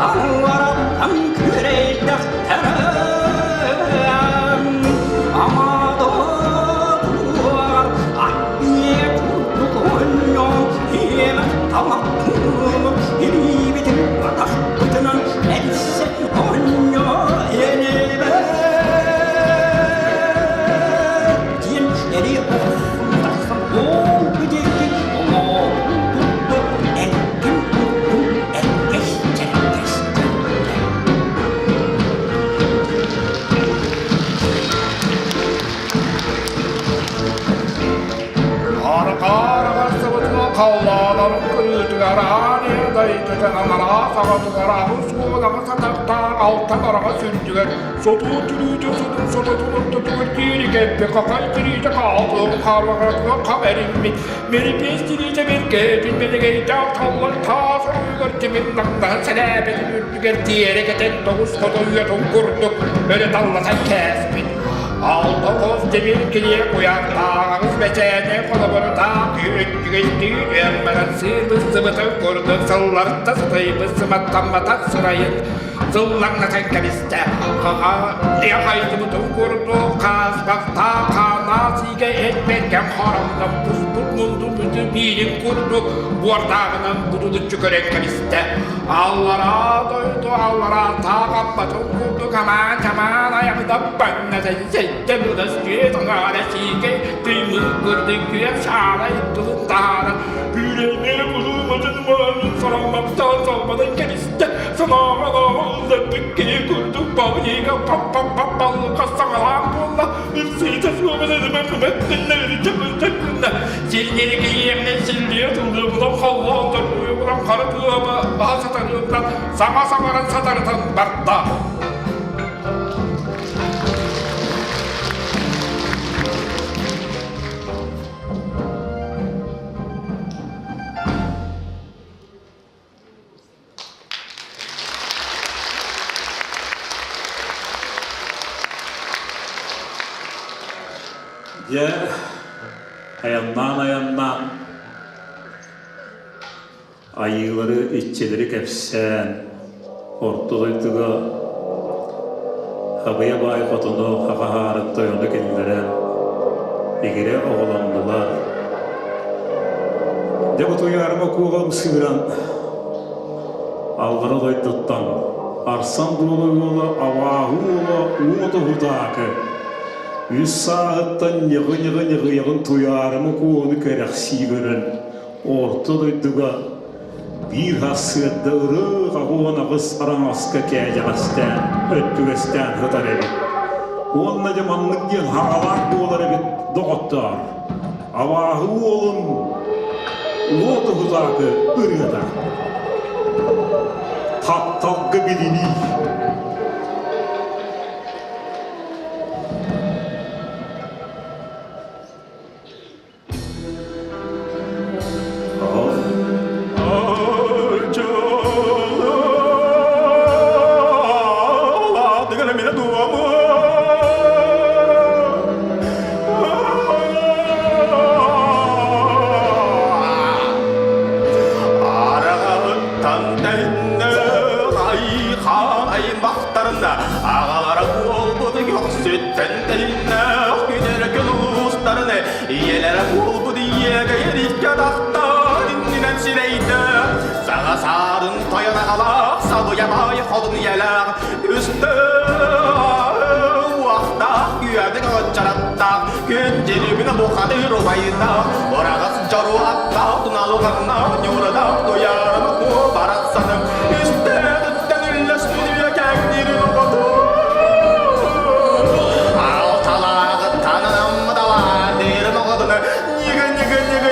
Speaker 3: аллараттан күөрэйдэхтэрэ Амадуар ат-биэ курдук оонньоон иэмэх тамах илиибитин атахпытынан эрсэн оонньоо энэбэт диэн эрий охсун тахсан ол диэки олоҕун турду эркин курдук эркэс чэркэс көрдө.
Speaker 4: Арҕаа халлаанарын кырыытыгар аан дайдытын анараа саҕатыгар аҕыс уон аҕыс атахтаах алтан араҕас үрдүгэр сотуу түрүүтэ сотун сототун ортотугар диэри кэлбит хахай тириитэ хаалтын хаалаҕатыгар хам эриммит мэрипиэс тириитэ бэркээтин бэлэгэйдээх таллар таас оройугар тимир наҥнаһан сэлээбэтин үрдүгэр тиэрэ кэтэн тоҕус хото уйатын курдук өрө таллатан кээспит Алта хос тимир килиэ куйахтааҕы бэчээтэ холобурутаах үчүгэйдии үөн баран сыыр быстыбытын курдук сылларта сытыйбыт сыматтамматах сырайын сыллаҥнатан кэбистэ. Хаха хайдыбытын курдук хааспахтаах хаанаа сиигэ эт-бэргэн хоромнон буспут мунду бүтү биирин курдук буордааҕынан будулуччу көрөн кэбистэ. Аллараа дойду аллараа таах аппатын курдук амаан-чамаан айаҕыда баҥнатан сэттэ былас түөт аҥаара сиикэй тыймыт курдук күөх саалай тылын таһааран күүрэймэ кулууматын маанын сороммоттон солбонон кэбистэ санааҕа ылларбыт киһи курдук балыйга пап-пап-пап-баллыка саҥалаан буолла ырсыыта суоҕун ырыман кыматтынна ырыча кынна Сирнери киһиэхинэн силлиэ тыллыыбынан холлоон торгуйугунан хара тыаба баһа сатарыытынан саҥа саҥаран сатарытан барда.
Speaker 1: Дьэ, айаннаан-айаннаан айыылары, иччилэри кэпсээн, орто дойдуга Хабыйа баай хотуну хахаһаарын тойону киллэрэн, игирэ оҕолоннулар. Дьэ бу Туйаарыма куоҕам сыыран аллара дойдуттан Арсан Дуола уола Абааһы уола Уот Уһутаакы үс сааһыттан ньыҕы-ньыҕы-ньыҕыйаҕын Туйаарыма куону кэрэхсии көрөн орто дойдуга биир сарсыарда ырыых 88 араҥаска кээдьэҕэстээн, өттүгэстээн сытар эбит. Уонна дьэ маннык диэн хаҕалаах буолар эбит доҕоттоор. Абааһы уолун уот уһутаакы ырыата. Тапталга билинии.
Speaker 6: Аҕалара буолбут көхсүттэн тэһиннээх күнэрэ күн уустарын Ийэлэрэ буолбут ийэгэ эриккэ тахтан иннинэн сирэйдэ Саҥа саарын тойон аҕалаах сабыйа баай холун ийэлээх үстэ. Күн дьирибинэ бухатыыр убайдаах, Ураҕас дьоруо аттаах туналҕаннаах ньуурадаах туйаарыма куо барахсаным Үстээҕиттэн үллэспит үйэ кэҥниирин оҕотун Алталааҕыттан анаммыталаа диирин оҕотун Ньыгы-ньыгы-ньыгы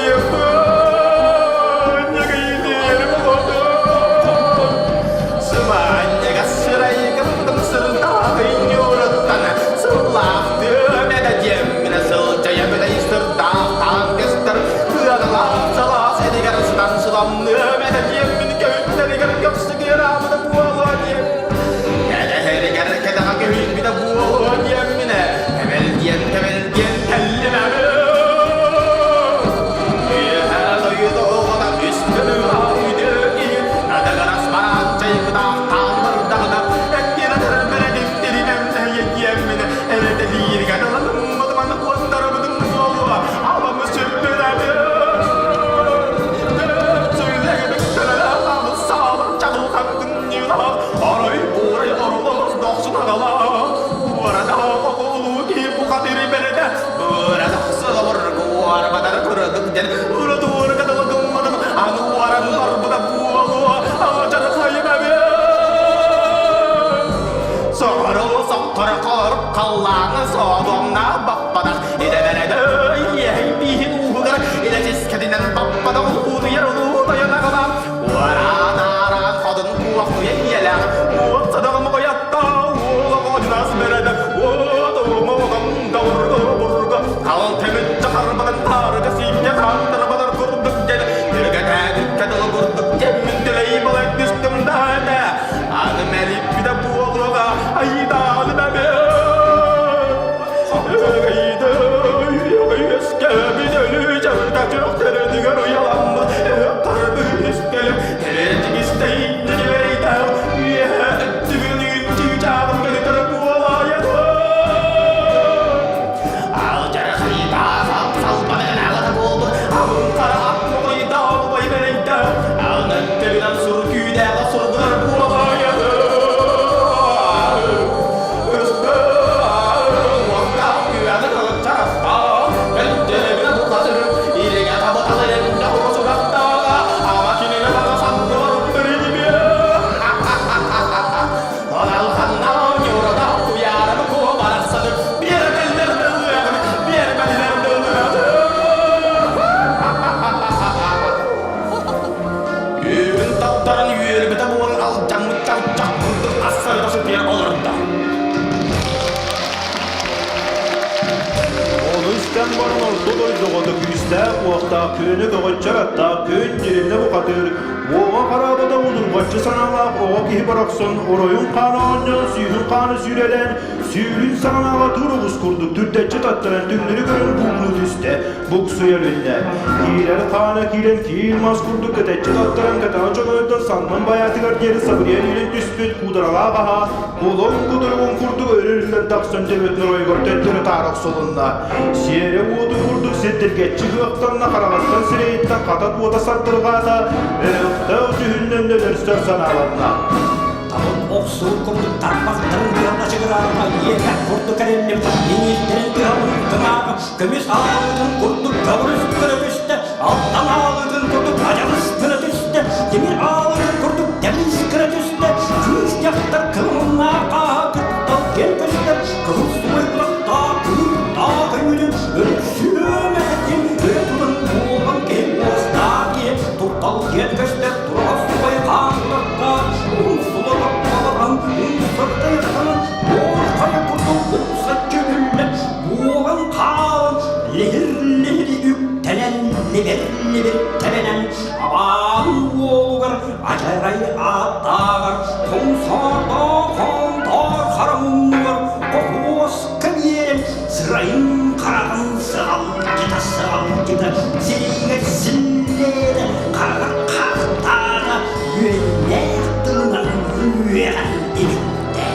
Speaker 6: ньыгы-ньыгы оҕотун Сымаанньыга сырайгын сырдаахый ньууруттан Сыллаах түөмэтэ диэмминэ сылдьайа бүтэй сырдаах таан көстөр Ыаналаах салаас этигэр сытан сыламныам этэ диэммин көһүттэригэр көхсүгүраабыта буолуо диэн Кэтэһэригэр кэтэҕэ көһүйбүтэ буолуо диэмминэ Кэбэлдиэн кэбэлдиэн кэллим Үөһээ дойду оҕото үс көрүҥ үтүө киһи Адагарас бараан чайбытаах тааллардаҕына Эккирэтэр диэммин эрэтэлииргэ дылым куоттарабытым буолуо абамы сүрдүнэбин Арай буурай оролос дохсун аҕала Уорада оҕолуу киһи бухатыры бэрдэ Бырада сылабыргы уорбадар кырдык ден Уратуурга дылыгыммытым аны уоран барбыта буолуо Алдьархайым Соҕуруу сохторохор халлааны соодуомна баппатах идэбэрэдэ иэһин бииһин ууһугар илэчискэтинэн баппатах улуутуйар улуу тойон аҕалаах уораан аараан хотун куохтуйа ийэлээх уот садаҕым ойатта уол оҕодьунас бэрэдэ уот уомоҕом даурга бурга хал темит чахарбатан таарыга сиикке хаантарбатар курдук дьэн түргэтээбиккэ дылы курдук дьэммин түлэй балай түстүм да этэ Аны мэлиппитэ буолуоҕа айдааны бэбэ Айда үөскэбит өлүү дьарыта төрүтүгэр уйаламмыт өһөх искэлэ тирэтигистэйдириэйдээх үөһэ өттүгүн чыычааҕын көлүтэр буолаайа Алдьархайдаах салбанан аҕата буолбут алыҥхара ат моҕойдаах убай бэрэйдээх Аҕынан төбүнэн сур күүдээх сургунар Үөһүн таптаран үөрбүтэ буолан алдьаммыт чалчах курдук ассарыта сытыйан олордо.
Speaker 2: Ону истэн баран орто дойдуга күүстээх уохтаах күөнэ көҕөччөр аттаах күн дьиримнэ бухатыыр уоҕа хараабыта удурҕаччы санаалаах оҕо киһи барахсан оройун хаана оонньоон сүүһүн хаана сүүрэлээн сүүрүн саҕанааҕа туур оҕус курдук түрдэччи таттаран түҥнэри көрөн буугунуу түстэ Буксуйа үлүннэ. Киирэр хаана киирэн киил мас курдук кэтэччи таттаран кэтэҕэ чоҥойдон саннын байаатыгар диэри сабырыйан үүнэн түспүт куударалаах аһа кулун кутуругун курдук өрө тахсан төбөтүн оройугар төттөрү таары охсулунна. Сиэрэ уотун курдук сирдиргэччи кыахтанна хараҕыттан сирэйиттэн хата туота сардырҕаата, өөхтөөх дьүһүннэн өлөрсөр санааланна.
Speaker 3: Табын охсуу курдук тарбахтарын тыаһа чыгыраата, иэбэх курдук эрэллим, иҥиирдэрин тыаһа тыҥааҕы, көмүс аалытын курдук көбүрүс гына түстэ, алтан аалытын курдук адьарыс гына түстэ, тимир аалытын курдук тэбис гына түстэ, кыыс дьахтар кылымнаах хааһа кыттал киэн көстөр, кыһыл субай кулахтаах кыырдаах өйүнүн өлөксүөм этин өрө тутан буолан киһи уостаах киһи туртал киэн көстөр тураҕас субай хаантардаах уһун сула таппаларан умсартайахтанан буор хайа курдук умсаччы үллэн буолан хаалан лиһир-лиһири үктэнэн либир-либир тэбэнэн абаан уолугар адьарай ааттааҕар тоҥсоордоох хонтоор хара муннугар хохуоска биэрэн сырайын хараҕын сыҕалдьыта сыҕалдьыта сириигэр силлиэтэ хараҕар хаахтаата үөннээх тылынан үөҕэн илиттэ.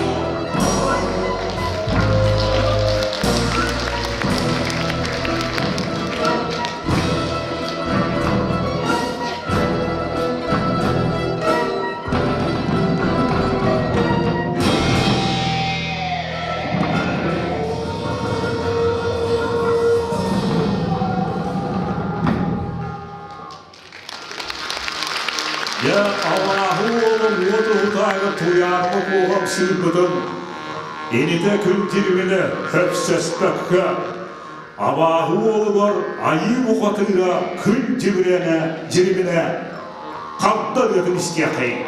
Speaker 1: сааһыгар Туйаарыма Куоҕам сыырбытын инитэ күн тирибинэ хөпсөспөккө, абааһы уолугар айыы бухатыыра күн тибирэнэ дьирибинэ харда ырыатын истиэххэйиҥ.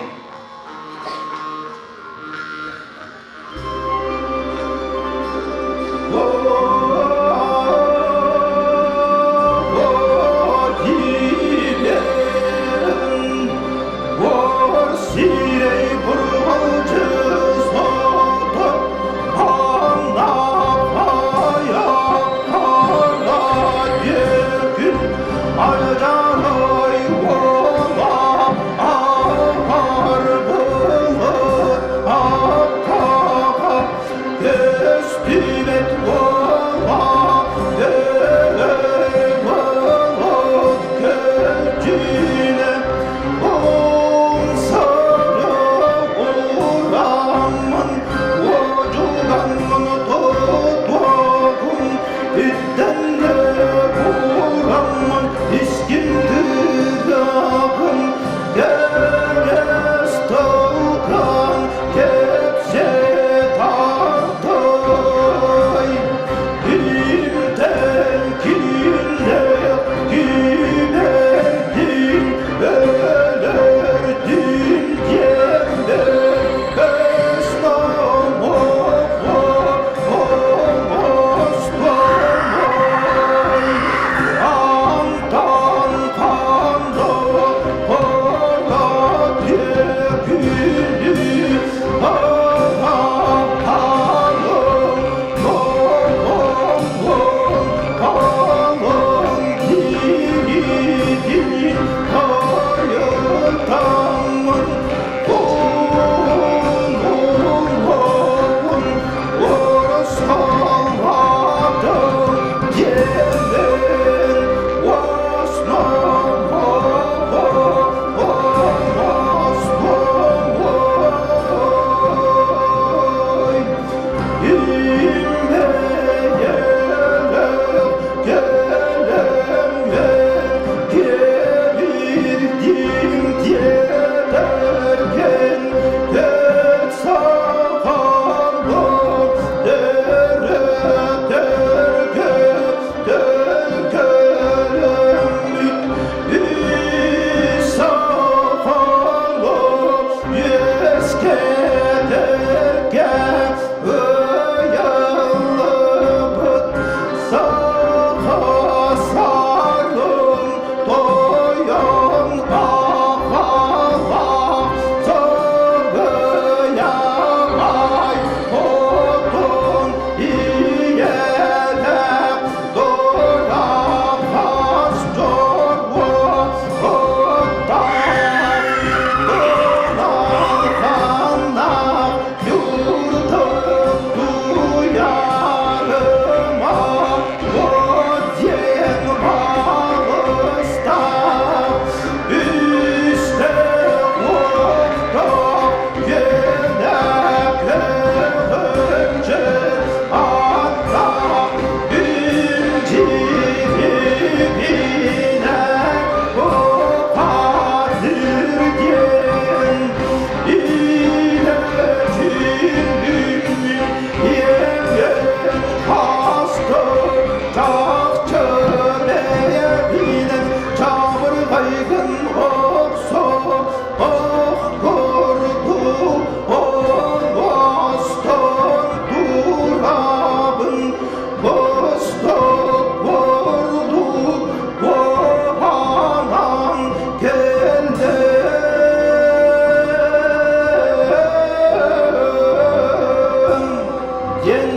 Speaker 2: Диэн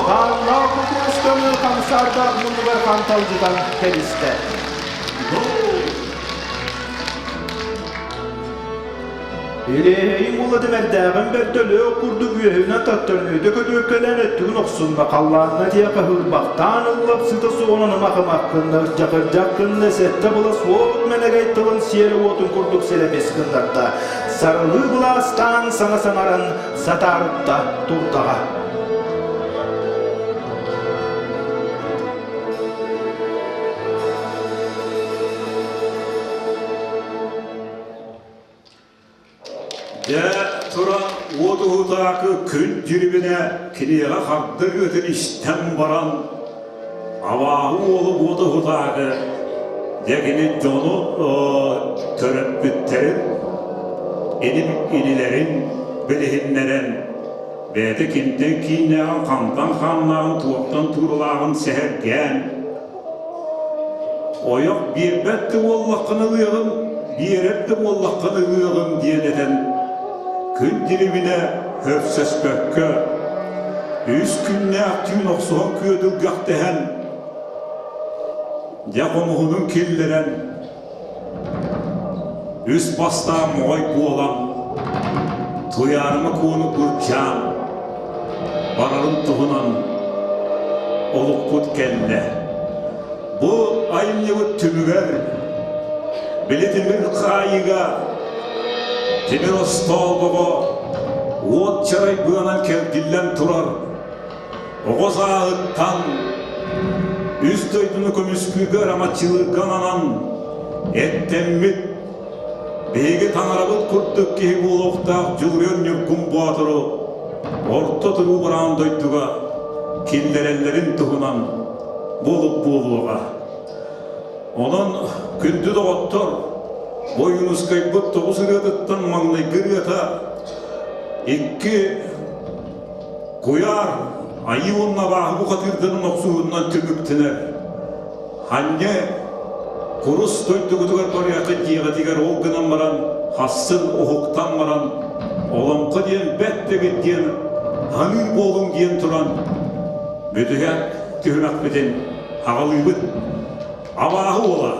Speaker 2: хааннаах кутуус көҥүл хамсаардаах муннугар ханталдьытан кэбистэ. Илиэһэйин уола дэмэрдээҕин бөртөлөөх курдук үөһүнэн таттарынүүтэ көтүөккэлээн өттүгүн охсунна халлаанна тиэхэ һыырбахтаан ыллап сыта суоҕунан ымах ымах гынна ырдьах-ырдьах гынна сэттэ былас уот мэнэгэй тылын сиэрэ уотун курдук сэлэпис гыннарда сарылыы былаастаан саҥа саҥаран сатаарытта турдаҕа.
Speaker 1: Дьэ, туран уот уһутаакы күн дьирибинэ киниэхэ харда ыытын истэн баран, абааһы уолу уот уһутаакы дьэ кини дьону төрөппүттэрин, инилэрин билиһиннэрэн, бэйэтэ кимтэн кииннээҕин, хантан хааннааҕын, туохтан тууралааҕын сэһэргээн, Ойох биэрбэт да буоллаххына ылыаҕым, биэрэр да буоллаххына ылыаҕым диэн этэн, күн дирибинэ хөрсөспөккө, үс күннээх түүн охсуһан күөдүлгэхтэһэн, дьэ хомуһунун киллэрэн, Үс бастаан моҕой буолан, Туйаарыма Куону курдьаан, барарын туһунан олукпут кэллэ. Бу айымньыбыт түмүгэр били тимир хаайыыга тимир остоолбоҕо уот чарай быанан кэрдиллэн турар Оҕо сааһыттан үс дойдуну көмүскүүргэ арамаччылыырга ананан эттэммит, биһиги таҥарабыт курдук киһи буолуохтаах Дьулуруйар Ньургун Боотуру орто туруу бараан дойдуга киллэрэллэрин туһунан буолук буолуоҕа. Онон, күндү доҕоттор, Ойуунускайбыт тоҕус ырыатыттан маҥнайгы ырыата икки Куйаар, айыы уонна абааһы бухатыырдарын охсуһуунан түмүктэнэр. Анньа курус дойдугутугар барыаххыт дьиэҕитигэр ол гынан баран хассын уһуктан баран олоҥхо диэн бэт эбит диэн аныыр буолуҥ диэн туран бүтүһэ түһүмэхпитин аҕалыыбыт. Абааһы уола.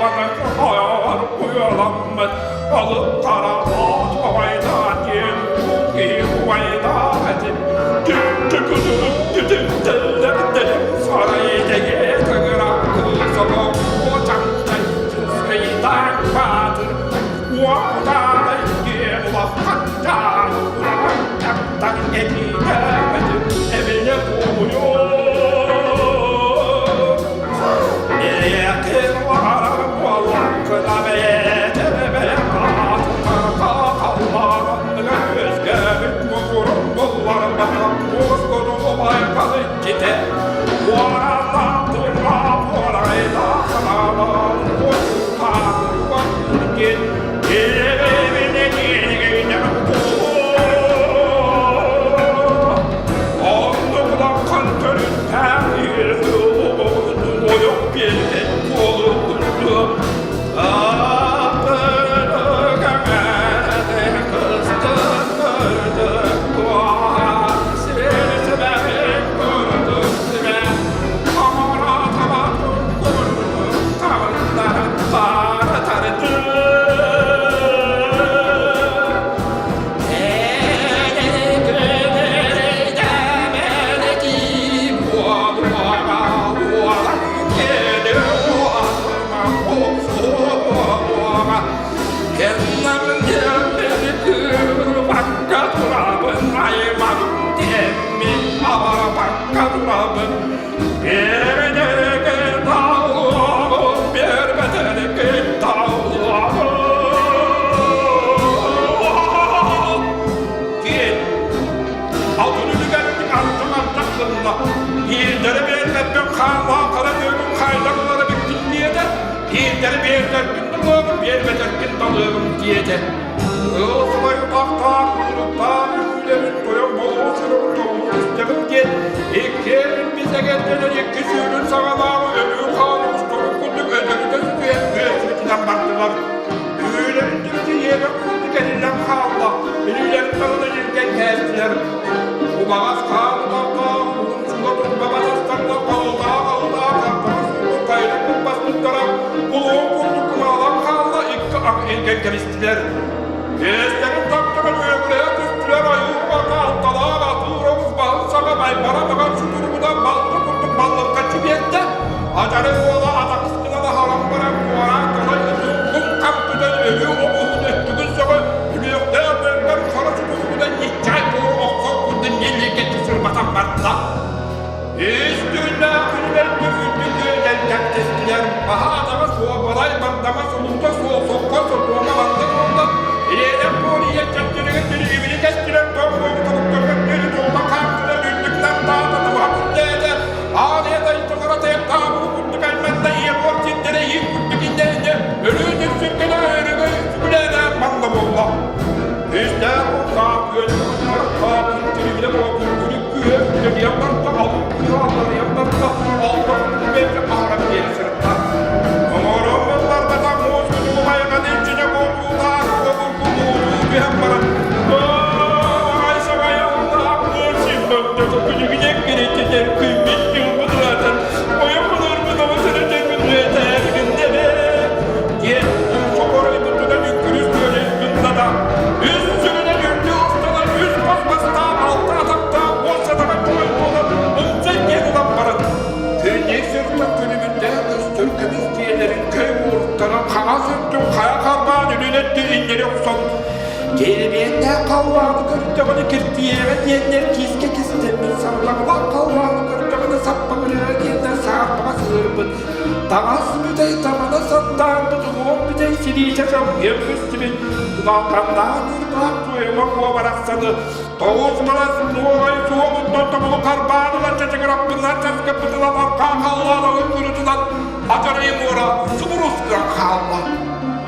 Speaker 4: Албана уйаламмыт алыптара оҕайдаан диэн киһи убайдаах этим Түктүкүтүктүтүктэллэрдэрим сарай тэгэ тыгыра кыысало куочаҥтай кыйдаан баатыр уокутаанай диэн улахан чаан улахан дьахтар этиитээбэтим эбинэ буойуо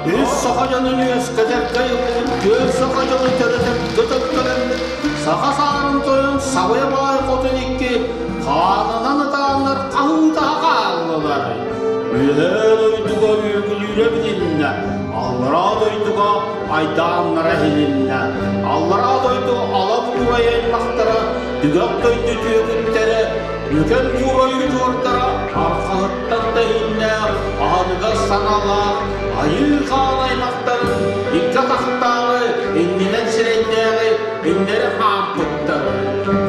Speaker 5: Үс саха дьонун үөскэтэргэ түөрт саха дьону төрөтөргө төттөрөммүт, саха саарын тойон Сабыйа баай хотун икки хаанынан ытааннар хаһыытаһа хааллылар. Үөһээ дойдуга үөгүлүүрэ билиннэ, аллараа дойдуга айдааннара иһилиннэ. Аллараа дойду ала буурай аймахтара, түгэх дойду түөкүттэрэ, Үкэн Дьуурай удьуордара арҕаһыттан тэһииннээх, аһыныгас санаалаах. Айыы хаан аймахтарын икки атахтааҕы, иннинэн сирэйдээҕи иннэри хаампыттар.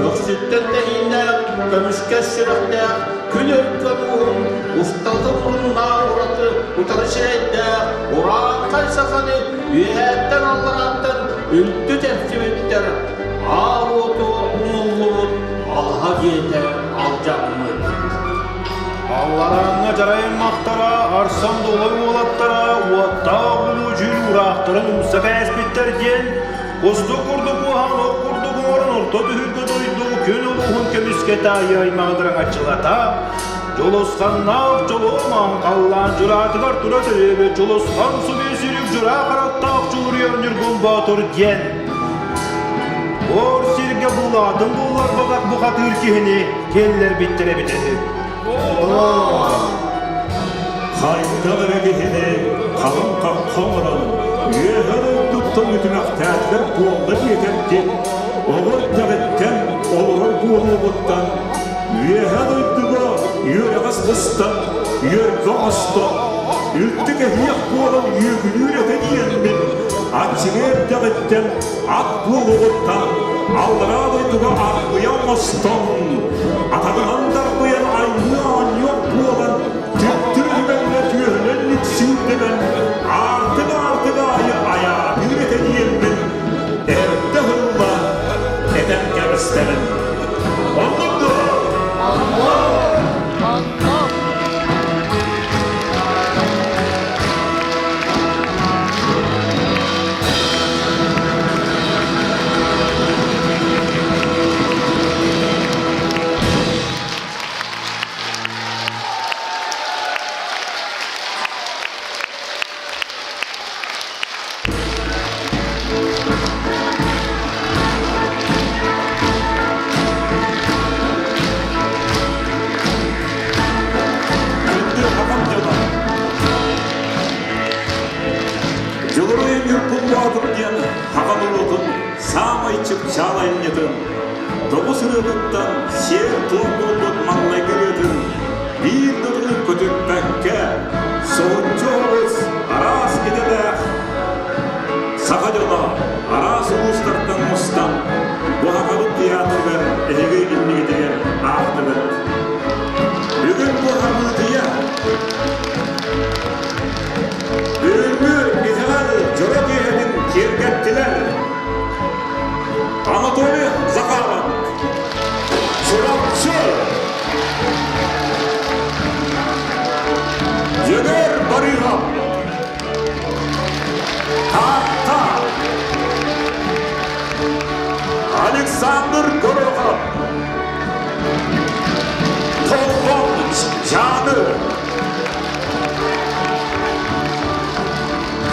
Speaker 5: Көхсүттэн тэһииннээх, көмүскэс сүрэхтээх, күн өркөн уһун, устатын муруннаах ураты утары сирэйдээх, урааҥхай саханы үөһээттэн алларааттан үлтү тэпсибиттэр, аар уоту умуллубут, алаһа дьиэтэ алдьаммыт.
Speaker 2: Алларааҥҥа дьарайыммахтара, арсан долой уолаттара уоттаах улуу дьүүл ураахтарын умса кээспиттэр диэн, кустук курдук уоһан ох курдук оҥорон орто түһүлгэ дойду күн улууһун көмүскэтэ айыы аймаҕы дыраҥаччылата, Дьулусханнаах дьолуомаҥ халлаан дьураатыгар тура төрөөбүт Дьулусхан субүй сүрүк дьураа харахтаах Дьулуруйар Ньургун Боотур диэн Ор сиргэ булаатын булларбатах бухатыыр киһини киллэрбиттэр эбитэ үһү.
Speaker 1: Хайдах эрэ киһини халыҥ хахха оҥорон, үөһэ дойдуттан үтүмэхтээтилэр буолла диэтэргит, оҕо эрдэҕиттэн олорор буолуоҕуттан үөһэ дойдуга үөрэҕэ сыстан, үөргэ оҥостон, үлтү кэһиэх буолан үөгүлүүр этэ диэммин, аччыгый эрдэҕиттэн ат буолуоҕуттан аллараа дойдуга арбыйа оҥостон, атаҕынан дарбыйан айыы оонньуох буолан, түптүр үмэҥҥэ түөһүнэн нүксүүрдэнэн, аартык-аартык аайы айаатыыр этэ диэммин, эрдэ ыһылла этэн кэбистэбин. Оннук дуо?
Speaker 10: Оннук.
Speaker 1: Күндү аҕам дьоно! Дьулуруйун Ньургун Боотур диэн аҕа норуотун саамай чыпчаал айымньытын, тоҕус ырыатыттан сиэр-туом буолбут маҥнайгы ырыатын биир да тылын көтүппэккэ, соһуччу оҕус араас идэлээх саха дьоно араас улуустартан мустан бу Сахабыт театрыгар эһиги иннигитигэр аахтыбыт. Бүгүн бу Хамыытыйа Бүгүҥҥү итэҕэл дьоро киэһэтин киэргэттилэр. Анатолий Захаров, Чурапчы, Дьөгүөр Барыыһап, Таатта, Александр Горохов, Толбон Дьааны,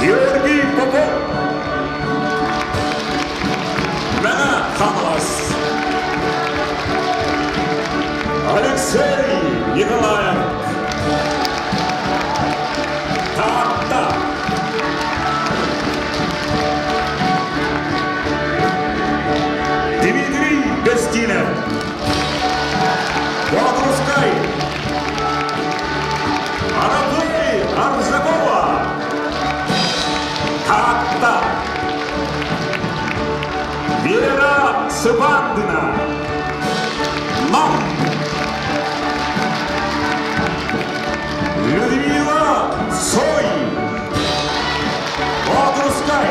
Speaker 1: Георгий Попов, Мэҥэ Хаҥалас, Алексей Николаев, Таатта. Дмитрий Бестинов, Боотурускай, Анатолий Аржакова, Таатта. Вера Сыбандина, Нам. Людмила Цой, Боотурускай.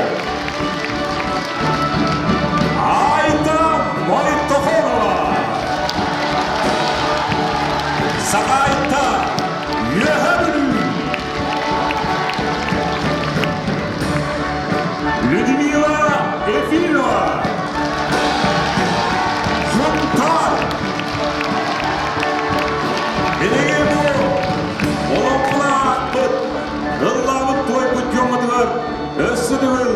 Speaker 1: Айта Мойтохонова, Сахайта Үөһэ Бүлүү. Людмила Ефимова, Хунтар. Билигин бу олоҥхолоохпут, ыллаабыт туойбут дьоммутугар өссө төгүл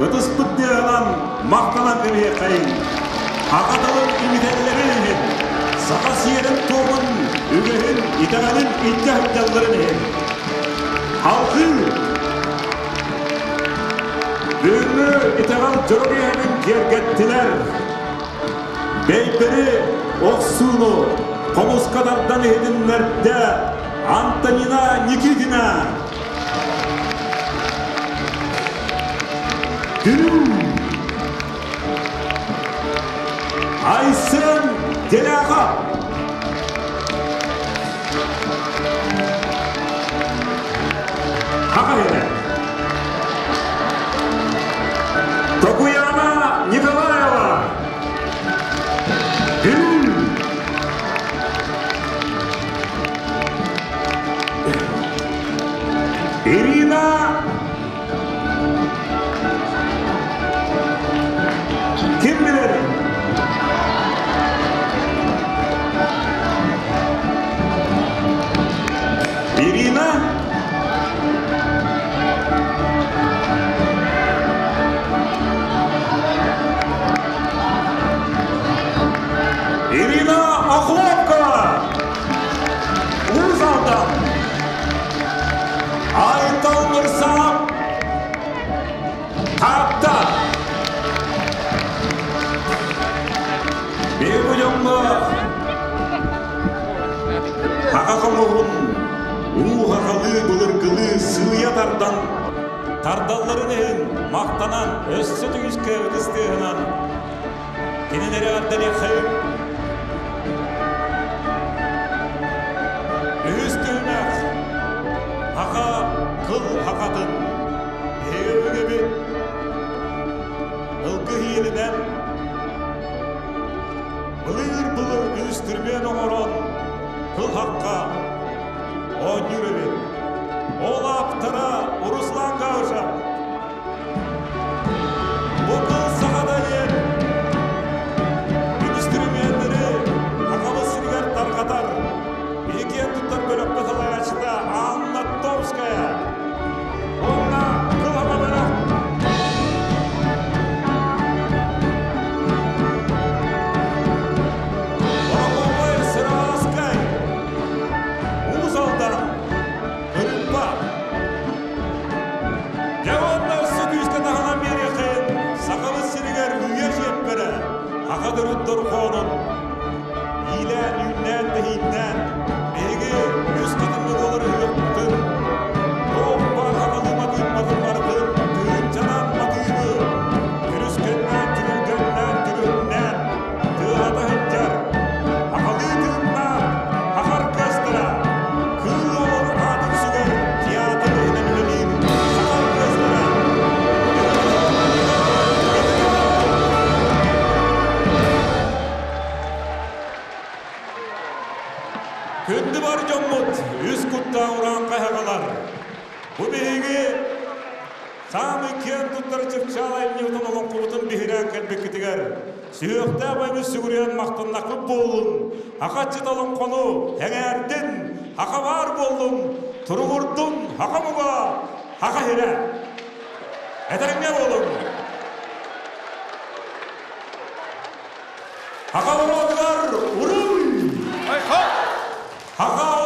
Speaker 1: ытыспыт тыаһынан махтанан кэбиһиэххэйиҥ. Аҕа тылын имитэллэрин иһин, саха сиэрин-туомун, үгэһин, итэҕэлин илдьэ сылдьалларын иһин. Халҕыы Бүгүҥҥү итэҕэл дьоро киэһэтин киэргэттилэр. Бэйбэри охсууну хомуска тардан иһитиннэрдэ Антонина Никитина.
Speaker 11: Бүлүү. Айсен Деляха. Хахайда. Токуяна Николаева. Бүлүү. Ирина Ким билэр? Ирина Ирина Охлопкова! Уус Алдан! Айтал Мырсаап Таатта! Биһиги дьоҥҥо хаха хомуһун уу хахалыы былыргылыы сыыйа тардан тардалларын иһин махтанан өссө түгүскэ ытыс тыаһынан Кинилэри ардалиэххэйиҥ. Үһүс түһүмэх Хаха кыл хахатын биһиги өбүгэбит ылгы иилинэн былыр-былыр үнүстүрүмүөн оҥорон кыл хахха оонньуур эбит. Ол ааптара Руслан Гаужа Бу кыл саҕана диэн үнүстүрүмүөннэри Сахабыт сиригэр тарҕатар биһиги туттар бөлөхпүт салайааччыта Анна Томская уонна кыл аҕа бөлөх Борокуоппай Сыроватскай Уус Алдан Кырыымпа Дьэ уонна өссө күүскэ таһынан биэриэххин, Сахабыт сиригэр үйэ чиэппэрэ, аха төрүт дорҕоонун иилээн, үүннээн, тэһииннээн, биһиги үс хатыҥҥа буолар ыһыахпытын, туох баар аҕалыы матыыппатын барытын тыһыынчанан матыыбы, күрүскэннээн, күрүлгэннээн, күрүһүннээн, тыаһата сылдьар, аҕалыы тыыннаах Ахар кыастара, Кыыл Уолун аатын сүгэр театр иһинэн үлэлиир Сахар кыастара. Күндү бар дьоммут, үс куттаах урааҥхай хагалар. Бу биһиги Саамай киэн туттар чыпчаал айымньыбытын олоҥхобутун биһирээн кэлбиккитигэр сүһүөхтээх байбыт сүгүрүйэн махтаннахпыт буоллун, хахаччыт олоҥхону эҥээрдин, хаха баар буоллун, туругурдун, хаха муга, хаха сирэ. Этэҥҥэ буолуҥ! Хаха уруотугар уруй! Хаха!